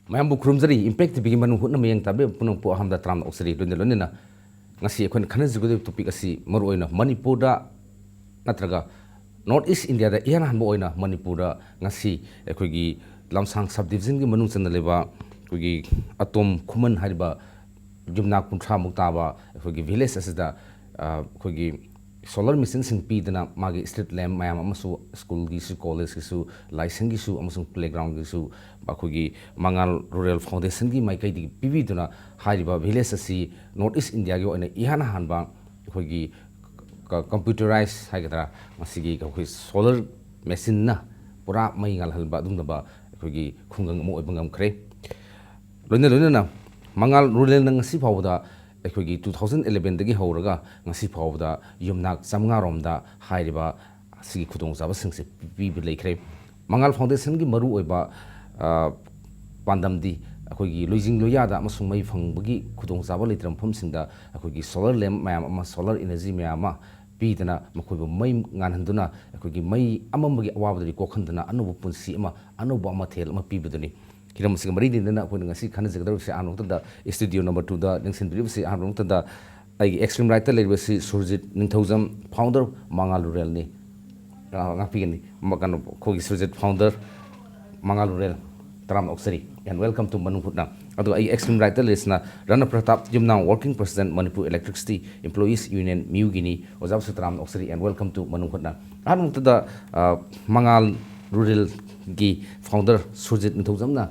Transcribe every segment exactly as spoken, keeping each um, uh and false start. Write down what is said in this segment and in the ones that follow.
ꯃꯌꯥꯝꯕꯨ ꯈꯨꯔꯨꯝꯖꯔꯤ꯫ ꯏꯝꯄꯦꯛ ꯇꯤꯚꯤꯒꯤ ꯃꯅꯨꯡ ꯍꯨꯠꯅ ꯃꯤꯠꯌꯦꯡ ꯇꯥꯕꯤꯕ ꯄꯨꯝꯅꯃꯛꯄꯨ ꯑꯍꯥꯟꯕꯗ ꯇꯔꯥꯝꯅ ꯑꯣꯛꯆꯔꯤ꯫ ꯂꯣꯏꯅ ꯂꯣꯏꯅꯅ ꯉꯁꯤ ꯑꯩꯈꯣꯏꯅ ꯈꯟꯅꯖꯒꯗꯧꯔꯤꯕ ꯇꯣꯄꯤꯛ ꯑꯁꯤ ꯃꯔꯨꯑꯣꯏꯅ ꯃꯅꯤꯄꯨꯔꯗ ꯅꯠꯇ꯭ꯔꯒ ꯅꯣꯔꯠ ꯏꯁ ꯏꯟꯗꯤꯌꯥꯗ ꯏꯍꯥꯟ ꯍꯥꯟꯕ ꯑꯣꯏꯅ ꯃꯅꯤꯄꯨꯔꯗ ꯉꯁꯤ ꯑꯩꯈꯣꯏꯒꯤ ꯂꯝꯁꯥꯡ ꯁꯕ ꯗꯤꯕꯤꯖꯟꯒꯤ ꯃꯅꯨꯡ ꯆꯟꯅ ꯂꯩꯕ ꯑꯩꯈꯣꯏꯒꯤ ꯑꯇꯣꯝ ꯈꯨꯃꯟ ꯍꯥꯏꯔꯤꯕ ꯌꯨꯝꯅꯥꯛ ꯀꯨꯟꯊ꯭ꯔꯥꯃꯨꯛ ꯇꯥꯕ ꯑꯩꯈꯣꯏꯒꯤ ꯚꯤꯂꯦꯖ ꯑꯁꯤꯗ, ꯑ, ꯑꯩꯈꯣꯏꯒꯤ ꯁꯣꯂꯔ ꯃꯦꯆꯤꯟꯁꯤꯡ ꯄꯤꯗꯅ ꯃꯥꯒꯤ ꯁ꯭ꯇ꯭ꯔꯤꯠ ꯂꯦꯝꯞ ꯃꯌꯥꯝ ꯑꯃꯁꯨ ꯁ꯭ꯀꯨꯜꯒꯤꯁꯨ, ꯀꯣꯂꯦꯖꯀꯤꯁꯨ, ꯂꯥꯏꯁꯪꯒꯤꯁꯨ ꯑꯃꯁꯨꯡ ꯄ꯭ꯂꯦꯒ꯭ꯔꯥꯎꯟꯒꯤꯁꯨ ꯑꯩꯈꯣꯏꯒꯤ ꯃꯉꯥꯜ ꯔꯨꯔꯦꯜ ꯐꯥꯎꯟꯗꯦꯁꯟꯒꯤ ꯃꯥꯏꯀꯩꯗꯒꯤ ꯄꯤꯕꯤꯗꯨꯅ ꯍꯥꯏꯔꯤꯕ ꯚꯤꯂꯦꯖ ꯑꯁꯤ ꯅꯣꯔꯠ ꯏꯁ ꯏꯟꯗꯤꯌꯥꯒꯤ ꯑꯣꯏꯅ ꯏꯍꯥꯟ ꯍꯥꯟꯕ ꯑꯩꯈꯣꯏꯒꯤ ꯀ-, ꯀꯝꯄ꯭ꯌꯨꯇꯔꯥꯏꯖ ꯍꯥꯏꯒꯗ꯭ꯔꯥ, ꯃꯁꯤꯒꯤ ꯑꯩꯈꯣꯏ ꯁꯣꯂꯔ ꯃꯦꯆꯤꯟꯅ ꯄꯨꯔꯥ ꯃꯩ ꯉꯥꯜꯍꯟꯕ ꯑꯗꯨꯒꯨꯝꯂꯕ ꯑꯩꯈꯣꯏꯒꯤ ꯈꯨꯡꯒꯪ ꯑꯃ ꯑꯣꯏꯕ ꯉꯝꯈ꯭ꯔꯦ꯫ ꯂꯣꯏꯅ ꯂꯣꯏꯅꯅ ꯃꯉꯥꯜ ꯔꯨꯔꯦꯜꯅ ꯉꯁꯤ ꯐꯥꯎꯕꯗ ꯑꯩꯈꯣꯏꯒꯤ two thousand elevenꯗꯒꯤ ꯍꯧꯔꯒ ꯉꯁꯤ ꯐꯥꯎꯕꯗ ꯌꯨꯝꯅꯥꯛ ꯆꯥꯝꯃꯉꯥ ꯔꯣꯝꯗ ꯍꯥꯏꯔꯤꯕ ꯑꯁꯤꯒꯤ ꯈꯨꯗꯣꯡꯆꯥꯕꯁꯤꯡꯁꯦ ꯄꯤꯕ ꯂꯩꯈ꯭ꯔꯦ꯫ ꯃꯉꯥꯜ ꯐꯥꯎꯟꯗꯦꯁꯟꯒꯤ ꯃꯔꯨꯑꯣꯏꯕ, ꯑ, ꯄꯥꯟꯗꯝꯗꯤ ꯑꯩꯈꯣꯏꯒꯤ ꯂꯣꯏꯖꯤꯡ ꯂꯣꯏꯌꯥꯗ ꯑꯃꯁꯨꯡ ꯃꯩ ꯐꯪꯕꯒꯤ ꯈꯨꯗꯣꯡꯆꯥꯕ ꯂꯩꯇ꯭ꯔꯕ ꯃꯐꯝꯁꯤꯡꯗ ꯑꯩꯈꯣꯏꯒꯤ ꯁꯣꯂꯔ ꯂꯦꯝꯞ ꯃꯌꯥꯝ ꯑꯃ, ꯁꯣꯂꯔ ꯏꯅꯔꯖꯤ ꯃꯌꯥꯝ ꯑꯃ ꯄꯤꯗꯅ ꯃꯈꯣꯏꯕꯨ ꯃꯩ ꯉꯥꯟꯍꯟꯗꯨꯅ ꯑꯩꯈꯣꯏꯒꯤ ꯃꯩ ꯑꯃꯝꯕꯒꯤ ꯑꯋꯥꯕꯗꯒꯤ ꯀꯣꯛꯍꯟꯗꯨꯅ ꯑꯅꯧꯕ ꯄꯨꯟꯁꯤ ꯑꯃ, ꯑꯅꯧꯕ ꯃꯊꯦꯜ ꯑꯃ ꯄꯤꯕꯗꯨꯅꯤ꯫ ꯍꯤꯔꯝ ꯑꯁꯤꯒ ꯃꯔꯤ ꯂꯩꯅꯅ ꯑꯩꯈꯣꯏꯅ ꯉꯁꯤ ꯈꯟꯅꯖꯒꯗꯧꯔꯤꯕꯁꯤ ꯑꯍꯥꯟꯕ ꯃꯛꯇꯗ ꯁ꯭ꯇꯨꯗꯤꯑꯣ ꯅꯝꯕꯔ ꯇꯨꯗ ꯂꯦꯡꯁꯤꯟꯕꯤꯔꯤꯕꯁꯤ ꯑꯍꯥꯟꯕ ꯃꯛꯇꯗ ꯑꯩꯒꯤ ꯑꯦꯛꯁꯇ꯭ꯔꯤꯝ ꯔꯥꯏꯠꯇ ꯂꯩꯔꯤꯕꯁꯤ ꯁꯨꯔꯖꯤꯠ ꯅꯤꯡꯊꯧꯖꯝ, ꯐꯥꯎꯟꯗꯔ ꯃꯉꯥꯜ ꯔꯨꯔꯦꯜꯅꯤ꯫ ꯑ, ꯉꯥꯛꯄꯤꯒꯅꯤ꯫ ꯃ-, ꯀꯩꯅꯣ, ꯑꯩꯈꯣꯏꯒꯤ ꯁꯨꯔꯖꯤꯠ ꯐꯥꯎꯟꯗꯔ ꯃꯉꯥꯜ ꯔꯨꯔꯦꯜ, ꯇꯔꯥꯝꯅ ꯑꯣꯛꯆꯔꯤ꯫ And welcome to ꯃꯅꯨꯡ ꯍꯨꯠꯅ꯫ ꯑꯗꯨꯒ ꯑꯩꯒꯤ ꯑꯦꯛꯁꯇ꯭ꯔꯤꯝ ꯔꯥꯏꯠꯇ ꯂꯩꯔꯤꯁꯤꯅ ꯔꯅ ꯄ꯭ꯔꯇꯥꯞ ꯌꯨꯝꯅꯥꯝ, working president Manipur Electricity Employees Union, ꯃꯤꯌꯨꯒꯤꯅꯤ꯫ ꯑꯣꯖꯥꯕꯨꯁꯨ ꯇꯔꯥꯝꯅ ꯑꯣꯛꯆꯔꯤ and welcome to ꯃꯅꯨꯡ ꯍꯨꯠꯅ꯫ ꯑꯍꯥꯟꯕ ꯃꯛꯇꯗ, ꯑ, ꯃꯉꯥꯜ ꯔꯨꯔꯦꯜꯒꯤ ꯐꯥꯎꯟꯗꯔ ꯁꯨꯔꯖꯤꯠ ꯅꯤꯡꯊꯧꯖꯝꯅ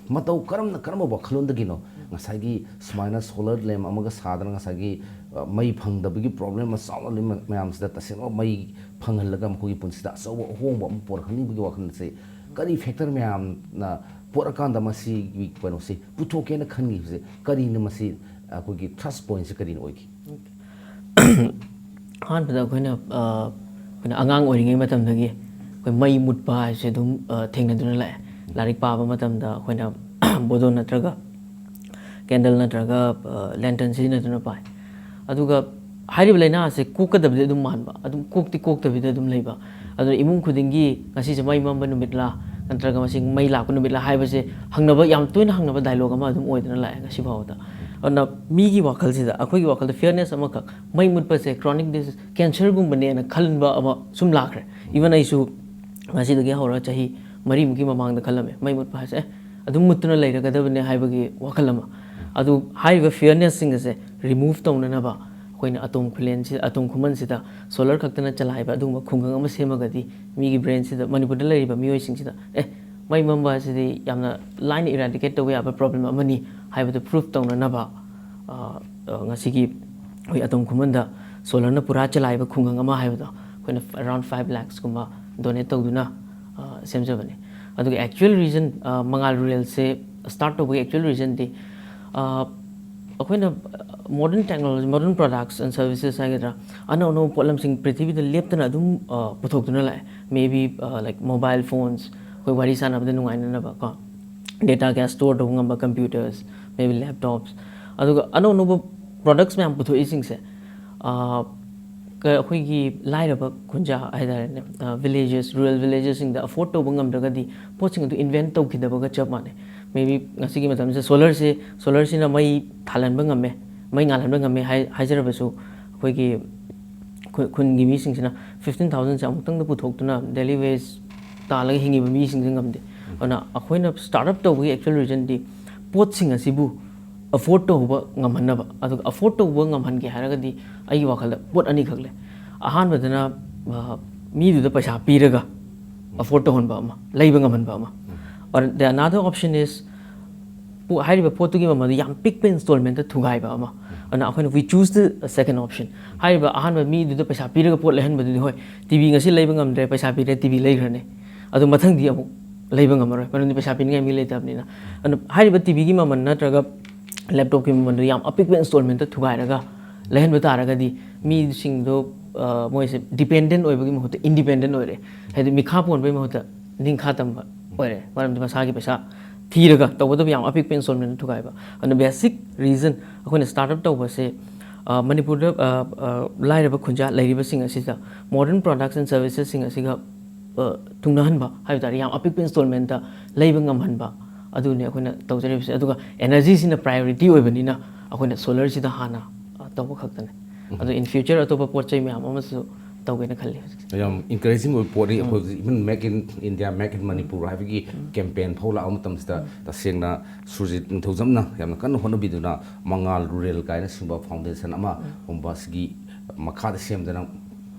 ꯃꯇꯧ ꯀꯔꯝꯅ, ꯀꯔꯝꯕ ꯋꯥꯈꯜꯂꯣꯟꯗꯒꯤꯅꯣ ꯉꯁꯥꯏꯒꯤ ꯁꯨꯃꯥꯏꯅ ꯁꯣꯂꯔ ꯂꯦꯝꯞ ꯑꯃꯒ ꯁꯥꯗꯅ ꯉꯁꯥꯏꯒꯤ, ꯑ, ꯃꯩ ꯐꯪꯗꯕꯒꯤ ꯄ꯭ꯔꯣꯕ꯭ꯂꯦꯝ ꯑꯃ ꯆꯥꯎꯅ ꯂꯩꯕ ꯃꯌꯥꯝꯁꯤꯗ ꯇꯁꯦꯡꯅ ꯃꯩ ꯐꯪꯍꯜꯂꯒ ꯃꯈꯣꯏꯒꯤ ꯄꯨꯟꯁꯤꯗ ꯑꯆꯧꯕ ꯑꯍꯣꯡꯕ ꯑꯃ ꯄꯨꯔꯛꯍꯟꯅꯤꯡꯕꯒꯤ ꯋꯥꯈꯜꯁꯦ ꯀꯔꯤ ꯐꯦꯛꯇꯔ ꯃꯌꯥꯝꯅ ꯄꯨꯔꯛꯑꯀꯥꯟꯗ ꯃꯁꯤꯒꯤ ꯀꯩꯅꯣꯁꯤ ꯄꯨꯊꯣꯛꯀꯦꯅ ꯈꯟꯈꯤꯕꯁꯦ ꯀꯔꯤꯅ, ꯃꯁꯤ ꯑꯩꯈꯣꯏꯒꯤ ꯊ꯭ꯔꯁ ꯄꯣꯏꯟꯠꯁꯦ ꯀꯔꯤꯅ ꯑꯣꯏꯈꯤ? ꯑꯍꯥꯟꯕꯗ ꯑꯩꯈꯣꯏꯅ, ꯑ, ꯑꯩꯈꯣꯏꯅ ꯑꯉꯥꯡ ꯑꯣꯏꯔꯤꯉꯩ ꯃꯇꯝꯗꯒꯤ ꯑꯩꯈꯣꯏ ꯃꯩ ꯃꯨꯠꯄ ꯍꯥꯏꯕꯁꯦ ꯑꯗꯨꯝ, ꯑ, ꯊꯦꯡꯅꯗꯨꯅ ꯂꯥꯛꯑꯦ꯫ ꯂꯥꯏꯔꯤꯛ ꯄꯥꯕ ꯃꯇꯝꯗ ꯑꯩꯈꯣꯏꯅ ꯕꯣꯗꯣꯟ ꯅꯠꯇ꯭ꯔꯒ ꯀꯦꯟꯗꯜ ꯅꯠꯇ꯭ꯔꯒ, ꯑ, ꯂꯦꯟꯇꯔꯟ ꯁꯤꯖꯤꯟꯅꯗꯨꯅ ꯄꯥꯏ꯫ ꯑꯗꯨꯒ ꯍꯥꯏꯔꯤꯕ ꯂꯥꯏꯅꯥ ꯑꯁꯦ ꯀꯣꯛꯀꯗꯕꯗꯤ ꯑꯗꯨꯝ ꯃꯥꯟꯕ, ꯑꯗꯨꯝ ꯀꯣꯛꯇꯤ ꯀꯣꯛꯇꯕꯤꯗ ꯑꯗꯨꯝ ꯂꯩꯕ꯫ ꯑꯗꯨꯅ ꯏꯃꯨꯡ ꯈꯨꯗꯤꯡꯒꯤ ꯉꯁꯤꯁꯦ ꯃꯩ ꯃꯝꯕ ꯅꯨꯃꯤꯠꯂꯥ, ꯅꯠꯇ꯭ꯔꯒ ꯃꯁꯤ ꯃꯩ ꯂꯥꯛꯄ ꯅꯨꯃꯤꯠꯂꯥ ꯍꯥꯏꯕꯁꯦ ꯍꯪꯅꯕ, ꯌꯥꯝ ꯇꯣꯏꯅ ꯍꯪꯅꯕ ꯗꯥꯏꯂꯣꯒ ꯑꯃ ꯑꯗꯨꯝ ꯑꯣꯏꯗꯨꯅ ꯂꯥꯛꯑꯦ ꯉꯁꯤ ꯐꯥꯎꯕꯗ꯫ ꯑꯗꯨꯅ ꯃꯤꯒꯤ ꯋꯥꯈꯜꯁꯤꯗ, ꯑꯩꯈꯣꯏꯒꯤ ꯋꯥꯈꯜꯗ ꯐꯤꯌꯔꯅꯦꯁ ꯑꯃꯈꯛ, ꯃꯩ ꯃꯨꯠꯄꯁꯦ ꯀ꯭ꯔꯣꯅꯤꯛ ꯗꯤꯖꯤꯁ, ꯀꯦꯟꯁꯔꯒꯨꯝꯕꯅꯦꯅ ꯈꯟꯕ ꯑꯃ ꯁꯨꯝ ꯂꯥꯛꯈ꯭ꯔꯦ꯫ ꯏꯚꯟ ꯑꯩꯁꯨ ꯉꯁꯤꯗꯒꯤ ꯍꯧꯔꯒ ꯆꯍꯤ ꯃꯔꯤꯃꯨꯛꯀꯤ ꯃꯃꯥꯡꯗ ꯈꯜꯂꯝꯃꯦ, ꯃꯩ ꯃꯨꯠꯄ ꯍꯥꯏꯁꯦ ꯑꯦ ꯑꯗꯨꯝ ꯃꯨꯠꯇꯨꯅ ꯂꯩꯔꯒꯗꯕꯅꯦ ꯍꯥꯏꯕꯒꯤ ꯋꯥꯈꯜ ꯑꯃ꯫ ꯑꯗꯨ ꯍꯥꯏꯔꯤꯕ ꯐꯤꯌꯔꯅꯦꯁꯁꯤꯡ ꯑꯁꯦ ꯔꯤꯃꯨꯚ ꯇꯧꯅꯅꯕ ꯑꯩꯈꯣꯏꯅ ꯑꯇꯣꯝ ꯈꯨꯂꯦꯟꯁꯤ, ꯑꯇꯣꯝ ꯈꯨꯃꯟꯁꯤꯗ ꯁꯣꯂꯔ ꯈꯛꯇꯅ ꯆꯂꯥꯏꯕ ꯑꯗꯨꯒꯨꯝꯕ ꯈꯨꯡꯒꯪ ꯑꯃ ꯁꯦꯝꯃꯒꯗꯤ ꯃꯤꯒꯤ ꯕ꯭ꯔꯦꯟꯁꯤꯗ, ꯃꯅꯤꯄꯨꯔꯗ ꯂꯩꯔꯤꯕ ꯃꯤꯑꯣꯏꯁꯤꯡꯁꯤꯗ ꯑꯦ ꯃꯩ ꯃꯝꯕ ꯑꯁꯤꯗꯤ ꯌꯥꯝꯅ ꯂꯥꯏꯅ ꯏꯔꯥꯗꯤꯀꯦꯠ ꯇꯧꯕ ꯌꯥꯕ ꯄ꯭ꯔꯣꯕ꯭ꯂꯦꯝ ꯑꯃꯅꯤ ꯍꯥꯏꯕꯗꯨ ꯄ꯭ꯔꯨꯐ ꯇꯧꯅꯅꯕ, ꯑ, ꯑ, ꯉꯁꯤꯒꯤ ꯑꯩꯈꯣꯏ ꯑꯇꯣꯝ ꯈꯨꯃꯟꯗ ꯁꯣꯂꯔꯅ ꯄꯨꯔꯥ ꯆꯂꯥꯏꯕ ꯈꯨꯡꯒꯪ ꯑꯃ ꯍꯥꯏꯕꯗꯣ ꯑꯩꯈꯣꯏꯅ ꯑꯔꯥꯎꯟ ꯐꯥꯏꯚ ꯂꯥꯛꯁꯀꯨꯝꯕ ꯗꯣꯅꯦꯠ ꯇꯧꯗꯨꯅ, ꯑ, ꯁꯦꯝꯖꯕꯅꯤ꯫ ꯑꯗꯨꯒ ꯑꯦꯛꯆꯨꯋꯦꯜ ꯔꯤꯖꯟ, ꯑ, ꯃꯉꯥꯜ ꯔꯨꯔꯦꯜꯁꯦ ꯁ꯭ꯇꯥꯔꯠ ꯇꯧꯕꯒꯤ ꯑꯦꯛꯆꯨꯋꯦꯜ ꯔꯤꯖꯟꯗꯤ, ꯑ, ꯑꯩꯈꯣꯏꯅ modern technology, modern products and services ꯍꯥꯏꯒꯗ꯭ꯔꯥ, ꯑꯅꯧ ꯑꯅꯧꯕ ꯄꯣꯠꯂꯝꯁꯤꯡ ꯄ꯭ꯔꯤꯊꯤꯕꯤꯗ ꯂꯦꯞꯇꯅ ꯑꯗꯨꯝ, ꯑ, ꯄꯨꯊꯣꯛꯇꯨꯅ ꯂꯥꯛꯑꯦ꯫ ꯃꯦ ꯕꯤ, ꯑ, ꯂꯥꯏꯛ ꯃꯣꯕꯥꯏꯜ ꯐꯣꯟꯁ, ꯑꯩꯈꯣꯏ ꯋꯥꯔꯤ ꯁꯥꯟꯅꯕꯗ ꯅꯨꯡꯉꯥꯏꯅꯅꯕ ꯀꯣ, ꯗꯦꯇꯥ ꯀꯌꯥ ꯁ꯭ꯇꯣꯔ ꯇꯧꯕ ꯉꯝꯕ ꯀꯝꯄ꯭ꯌꯨꯇꯔꯁ, ꯃꯦ ꯕꯤ ꯂꯦꯞꯇꯣꯞꯁ, ꯑꯗꯨꯒ ꯑꯅꯧ ꯑꯅꯧꯕ ꯄ꯭ꯔꯣꯗꯛꯁ ꯃꯌꯥꯝ ꯄꯨꯊꯣꯛꯏꯁꯤꯡꯁꯦ, ꯑ, ꯀ-, ꯑꯩꯈꯣꯏꯒꯤ ꯂꯥꯏꯔꯕ ꯈꯨꯟꯖꯥ ꯍꯥꯏꯇꯥꯔꯦꯅꯦ, ꯑ, ꯚꯤꯂꯦꯖꯦꯁ, ꯔꯨꯔꯦꯜ ꯚꯤꯂꯦꯖꯦꯁꯁꯤꯡꯗ ꯑꯐꯣꯔꯗ ꯇꯧꯕ ꯉꯝꯗ꯭ꯔꯒꯗꯤ ꯄꯣꯠꯁꯤꯡ ꯑꯗꯨ ꯏꯟꯚꯦꯟꯠ ꯇꯧꯈꯤꯗꯕꯒ ꯆꯞ ꯃꯥꯟꯅꯩ꯫ ꯃꯦ ꯕꯤ ꯉꯁꯤꯒꯤ ꯃꯇꯝꯁꯤꯗ ꯁꯣꯂꯔꯁꯦ, ꯁꯣꯂꯔꯁꯤꯅ ꯃꯩ ꯊꯥꯜꯍꯟꯕ ꯉꯝꯃꯦ, ꯃꯩ ꯉꯥꯜꯍꯟꯕ ꯉꯝꯃꯦ ꯍꯥꯏ-, ꯍꯥꯏꯖꯔꯕꯁꯨ ꯑꯩꯈꯣꯏꯒꯤ ꯈꯨ-, ꯈꯨꯟꯒꯤ ꯃꯤꯁꯤꯡꯁꯤꯅ ꯐꯤꯐꯇꯤꯟ ꯊꯥꯎꯖꯟꯁꯦ ꯑꯃꯨꯛꯇꯪꯗ ꯄꯨꯊꯣꯛꯇꯨꯅ ꯗꯦꯂꯤ ꯋꯦꯖ ꯇꯥꯜꯂꯒ ꯍꯤꯡꯉꯤꯕ ꯃꯤꯁꯤꯡꯁꯤ ꯉꯝꯗꯦ꯫ ꯑꯗꯨꯅ ꯑꯩꯈꯣꯏꯅ ꯁ꯭ꯇꯥꯔꯠ ꯑꯞ ꯇꯧꯕꯒꯤ ꯑꯦꯛꯆꯨꯋꯦꯜ ꯔꯤꯖꯟꯗꯤ ꯄꯣꯠꯁꯤꯡ ꯑꯁꯤꯕꯨ ꯑꯐꯣꯔꯗ ꯇꯧꯕ ꯉꯝꯍꯟꯅꯕ꯫ ꯑꯗꯨꯒ ꯑꯐꯣꯔꯗ ꯇꯧꯕ ꯉꯝꯍꯟꯒꯦ ꯍꯥꯏꯔꯒꯗꯤ ꯑꯩꯒꯤ ꯋꯥꯈꯜꯗ ꯄꯣꯠ ꯑꯅꯤꯈꯛ ꯂꯩ꯫ ꯑꯍꯥꯟꯕꯗꯅ, ꯑ, ꯃꯤꯗꯨꯗ ꯄꯩꯁꯥ ꯄꯤꯔꯒ ꯑꯐꯣꯔꯗ ꯇꯧꯍꯟꯕ ꯑꯃ, ꯂꯩꯕ ꯉꯝꯍꯟꯕ ꯑꯃ꯫ Or the another option is, ꯄꯣ-, ꯍꯥꯏꯔꯤꯕ ꯄꯣꯠꯇꯨꯒꯤ ꯃꯃꯜꯗꯨ ꯌꯥꯝ ꯄꯤꯛꯄ ꯏꯟꯁꯇꯣꯜꯃꯦꯟꯇ ꯊꯨꯒꯥꯏꯕ ꯑꯃ꯫ ꯑꯗꯨꯅ ꯑꯩꯈꯣꯏꯅ we choose the second option꯫ ꯍꯥꯏꯔꯤꯕ ꯑꯍꯥꯟꯕ ꯃꯤꯗꯨꯗ ꯄꯩꯁꯥ ꯄꯤꯔꯒ ꯄꯣꯠ ꯂꯩꯍꯟꯕꯗꯨꯗꯤ, ꯍꯣꯏ, ꯇꯤ ꯚꯤ ꯉꯁꯤ ꯂꯩꯕ ꯉꯝꯗ꯭ꯔꯦ, ꯄꯩꯁꯥ ꯄꯤꯔꯦ, ꯇꯤ ꯚꯤ ꯂꯩꯈ꯭ꯔꯅꯤ, ꯑꯗꯨ ꯃꯊꯪꯗꯤ ꯑꯃꯨꯛ ꯂꯩꯕ ꯉꯝꯃꯔꯣꯏ, ꯃꯔꯝꯗꯤ ꯄꯩꯁꯥ ꯄꯤꯅꯤꯡꯉꯥꯏ ꯃꯤ ꯂꯩꯇꯕꯅꯤꯅ꯫ ꯑꯗꯨꯅ ꯍꯥꯏꯔꯤꯕ ꯇꯤ ꯚꯤꯒꯤ ꯃꯃꯜ ꯅꯠꯇ꯭ꯔꯒ ꯂꯦꯞꯇꯣꯞꯀꯤ ꯃꯃꯜꯗꯨ ꯌꯥꯝ ꯑꯄꯤꯛꯄ ꯏꯟꯁꯇꯣꯜꯃꯦꯟꯇ ꯊꯨꯒꯥꯏꯔꯒ ꯂꯩꯍꯟꯕ ꯇꯥꯔꯒꯗꯤ ꯃꯤꯁꯤꯡꯗꯣ, ꯑ, ꯃꯣꯏꯁꯦ ꯗꯤꯄꯦꯟꯗꯦꯟ ꯑꯣꯏꯕꯒꯤ ꯃꯍꯨꯠꯇ ꯏꯟꯗꯤꯄꯦꯟꯗꯦꯟ ꯑꯣꯏꯔꯦ꯫ ꯍꯥꯏꯗꯤ ꯃꯤꯈꯥ ꯄꯣꯟꯕꯒꯤ ꯃꯍꯨꯠꯇ ꯅꯤꯡꯈꯥ ꯇꯝꯕ ꯑꯣꯏꯔꯦ, ꯃꯔꯝꯗꯤ ꯃꯁꯥꯒꯤ ꯄꯩꯁꯥ ꯊꯤꯔꯒ ꯇꯧꯒꯗꯕ ꯌꯥꯝ ꯑꯄꯤꯛꯄ ꯏꯟꯁꯇꯣꯜꯃꯦꯟꯇ ꯊꯨꯒꯥꯏꯕ꯫ ꯑꯗꯨꯅ ꯕꯦꯁꯤꯛ ꯔꯤꯖꯟ ꯑꯩꯈꯣꯏꯅ ꯁ꯭ꯇꯥꯔꯠ ꯑꯞ ꯇꯧꯕꯁꯦ, ꯑ, ꯃꯅꯤꯄꯨꯔꯗ, ꯑ, ꯑ, ꯂꯥꯏꯔꯕ ꯈꯨꯟꯖꯥ ꯂꯩꯔꯤꯕꯁꯤꯡ ꯑꯁꯤꯗ ꯃꯣꯗꯔꯟ ꯄ꯭ꯔꯣꯗꯛꯁ ꯑꯦꯟ ꯁꯔꯚꯤꯁꯦꯁꯁꯤꯡ ꯑꯁꯤꯒ ꯑ, ꯊꯨꯡꯅꯍꯟꯕ ꯍꯥꯏꯕ ꯇꯥꯔꯦ, ꯌꯥꯝ ꯑꯄꯤꯛꯄ ꯏꯟꯁꯇꯣꯜꯃꯦꯟꯇ ꯂꯩꯕ ꯉꯝꯍꯟꯕ, ꯑꯗꯨꯅꯤ ꯑꯩꯈꯣꯏꯅ ꯇꯧꯖꯔꯤꯕꯁꯦ꯫ ꯑꯗꯨꯒ ꯑꯦꯅꯔꯖꯤꯁꯤꯅ ꯄ꯭ꯔꯥꯏꯌꯣꯔꯤꯇꯤ ꯑꯣꯏꯕꯅꯤꯅ ꯑꯩꯈꯣꯏꯅ ꯁꯣꯂꯔꯁꯤꯗ ꯍꯥꯟꯅ, ꯑ, ꯇꯧꯕ ꯈꯛꯇꯅꯦ꯫ ꯑꯗꯣ in future ꯑꯇꯣꯞꯄ ꯄꯣꯠ ꯆꯩ ꯃꯌꯥꯝ ꯑꯃꯁꯨ ꯇꯧꯒꯦꯅ ꯈꯜꯂꯤ ꯍꯧꯖꯤꯛꯁꯦ꯫ ꯌꯥꯝ ꯏꯟꯀꯔꯦꯖꯤꯡ ꯑꯣꯏꯕ ꯄꯣꯠꯅꯤ꯫ ꯑꯩꯈꯣꯏ ꯍꯧꯖꯤꯛ even Make in India, Make in Manipur ꯍꯥꯏꯕꯒꯤ ꯀꯦꯝꯄꯦꯟ ꯐꯥꯎ ꯂꯥꯛꯄ ꯃꯇꯝꯁꯤꯗ ꯇꯁꯦꯡꯅ ꯁꯨꯔꯖꯤꯠ ꯅꯤꯡꯊꯧꯖꯝꯅ ꯌꯥꯝꯅ ꯀꯟꯅ ꯍꯣꯠꯅꯕꯤꯗꯨꯅ ꯃꯉꯥꯜ ꯔꯨꯔꯦꯜ ꯀꯥꯏꯅ ꯁꯤꯒꯨꯝꯕ ꯐꯥꯎꯟꯗꯦꯁꯟ ꯑꯃꯒꯨꯝꯕ ꯁꯤꯒꯤ ꯃꯈꯥꯗ ꯁꯦꯝꯗꯅ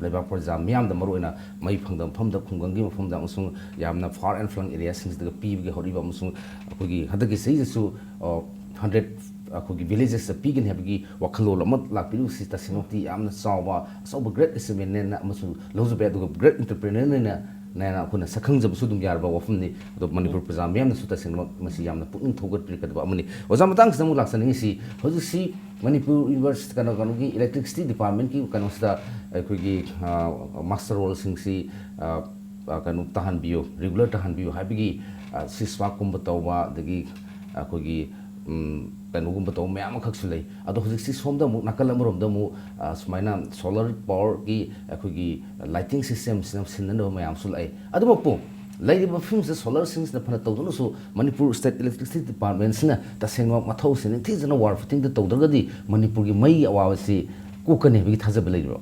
ꯂꯩꯕꯥꯛ ꯄ꯭ꯔꯖꯥ ꯃꯤꯌꯥꯝꯗ, ꯃꯔꯨꯑꯣꯏꯅ ꯃꯩ ꯐꯪꯗꯕ ꯃꯐꯝꯗ, ꯈꯨꯡꯒꯪꯒꯤ ꯃꯐꯝꯗ ꯑꯃꯁꯨꯡ ꯌꯥꯝꯅ far and flung areaꯁꯤꯡꯁꯤꯗꯒ ꯄꯤꯕꯒꯤ ꯍꯧꯔꯛꯏꯕ ꯑꯃꯁꯨꯡ ꯑꯩꯈꯣꯏꯒꯤ ꯍꯟꯗꯛꯀꯤ ꯆꯍꯤꯗꯁꯨ, ꯑ, ꯍꯟꯗ꯭ꯔꯦꯠ ꯑꯩꯈꯣꯏꯒꯤ ꯚꯤꯂꯦꯖꯦꯁꯇ ꯄꯤꯒꯅꯤ ꯍꯥꯏꯕꯒꯤ ꯋꯥꯈꯜꯂꯣꯟ ꯑꯃ ꯂꯥꯛꯄꯤꯔꯤꯕꯁꯤ ꯇꯁꯦꯡꯃꯛꯇꯤ ꯌꯥꯝꯅ ꯆꯥꯎꯕ, ꯑꯆꯧꯕ ꯒ꯭ꯔꯦꯠ ꯑꯦꯆꯤꯞꯃꯦꯟꯅꯦꯅ ꯑꯃꯁꯨ ꯂꯧꯖꯕ ꯌꯥꯏ꯫ ꯑꯗꯨꯒ ꯒ꯭ꯔꯦꯠ ꯑꯦꯟꯇꯔꯄ꯭ꯔꯦꯅꯔꯅꯦꯅ, ꯅꯦꯅ ꯑꯩꯈꯣꯏꯅ ꯁꯛꯈꯪꯖꯕꯁꯨ ꯑꯗꯨꯝ ꯌꯥꯔꯕ ꯋꯥꯐꯝꯅꯤ꯫ ꯑꯗꯣ ꯃꯅꯤꯄꯨꯔ ꯄ꯭ꯔꯖꯥ ꯃꯤꯌꯥꯝꯅꯁꯨ ꯇꯁꯦꯡꯅꯃꯛ ꯃꯁꯤ ꯌꯥꯝꯅ ꯄꯨꯛꯅꯤꯡ ꯊꯧꯒꯠꯄꯤꯔꯛꯀꯗꯕ ꯑꯃꯅꯤ꯫ ꯑꯣꯖꯥ, ꯃꯇꯥꯡꯁꯤꯗ ꯑꯃꯨꯛ ꯂꯥꯛꯆꯅꯤꯡꯉꯤꯁꯤ, ꯍꯧꯖꯤꯛꯁꯤ ꯃꯅꯤꯄꯨꯔ ꯌꯨꯅꯤꯚꯔꯁ-, ꯀꯩꯅꯣ, ꯀꯩꯅꯣꯒꯤ electricity departmentꯀꯤ ꯀꯩꯅꯣꯁꯤꯗ ꯑꯩꯈꯣꯏꯒꯤ, ꯑ, master rollꯁꯤꯡꯁꯤ, ꯑ, ꯑ, ꯀꯩꯅꯣ ꯇꯥꯍꯟꯕꯤꯌꯨ, ꯔꯤꯒꯨꯂꯔ ꯇꯥꯍꯟꯕꯤꯌꯨ ꯍꯥꯏꯕꯒꯤ, ꯑ, ꯁꯤꯁ ꯋꯥꯛꯀꯨꯝꯕ ꯇꯧꯕ, ꯑꯗꯒꯤ ꯑꯩꯈꯣꯏꯒꯤ, ꯎꯝ, ꯀꯩꯅꯣꯒꯨꯝꯕ ꯇꯧꯕ ꯃꯌꯥꯝ ꯑꯃꯈꯛꯁꯨ ꯂꯩ꯫ ꯑꯗꯣ ꯍꯧꯖꯤꯛꯁꯤ ꯁꯣꯝꯗ ꯑꯃꯨꯛ ꯅꯥꯀꯜ ꯑꯃꯔꯣꯝꯗ ꯑꯃꯨꯛ, ꯑ, ꯁꯨꯃꯥꯏꯅ solar powerꯒꯤ ꯑꯩꯈꯣꯏꯒꯤ lighting systemꯁꯤꯅ ꯁꯤꯟꯅꯅꯕ ꯃꯌꯥꯝꯁꯨ ꯂꯥꯛꯑꯦ꯫ ꯑꯗꯨꯃꯛꯄꯨ ꯂꯩꯔꯤꯕ ꯐꯤꯕꯝꯁꯤꯗ solarꯁꯤꯡꯁꯤꯅ ꯐꯅ ꯇꯧꯗꯨꯅꯁꯨ ꯃꯅꯤꯄꯨꯔ state electricity departmentꯁꯤꯅ ꯇꯁꯦꯡꯕ ꯃꯊꯧꯁꯤ ꯅꯤꯡꯊꯤꯖꯅ ꯋꯥꯔ ꯐꯨꯇꯤꯡꯗ ꯇꯧꯗ꯭ꯔꯒꯗꯤ ꯃꯅꯤꯄꯨꯔꯒꯤ ꯃꯩꯒꯤ ꯑꯋꯥꯕꯁꯤ ꯀꯣꯛꯀꯅꯤ ꯍꯥꯏꯕꯒꯤ ꯊꯥꯖꯕ ꯂꯩꯕ꯭ꯔꯣ?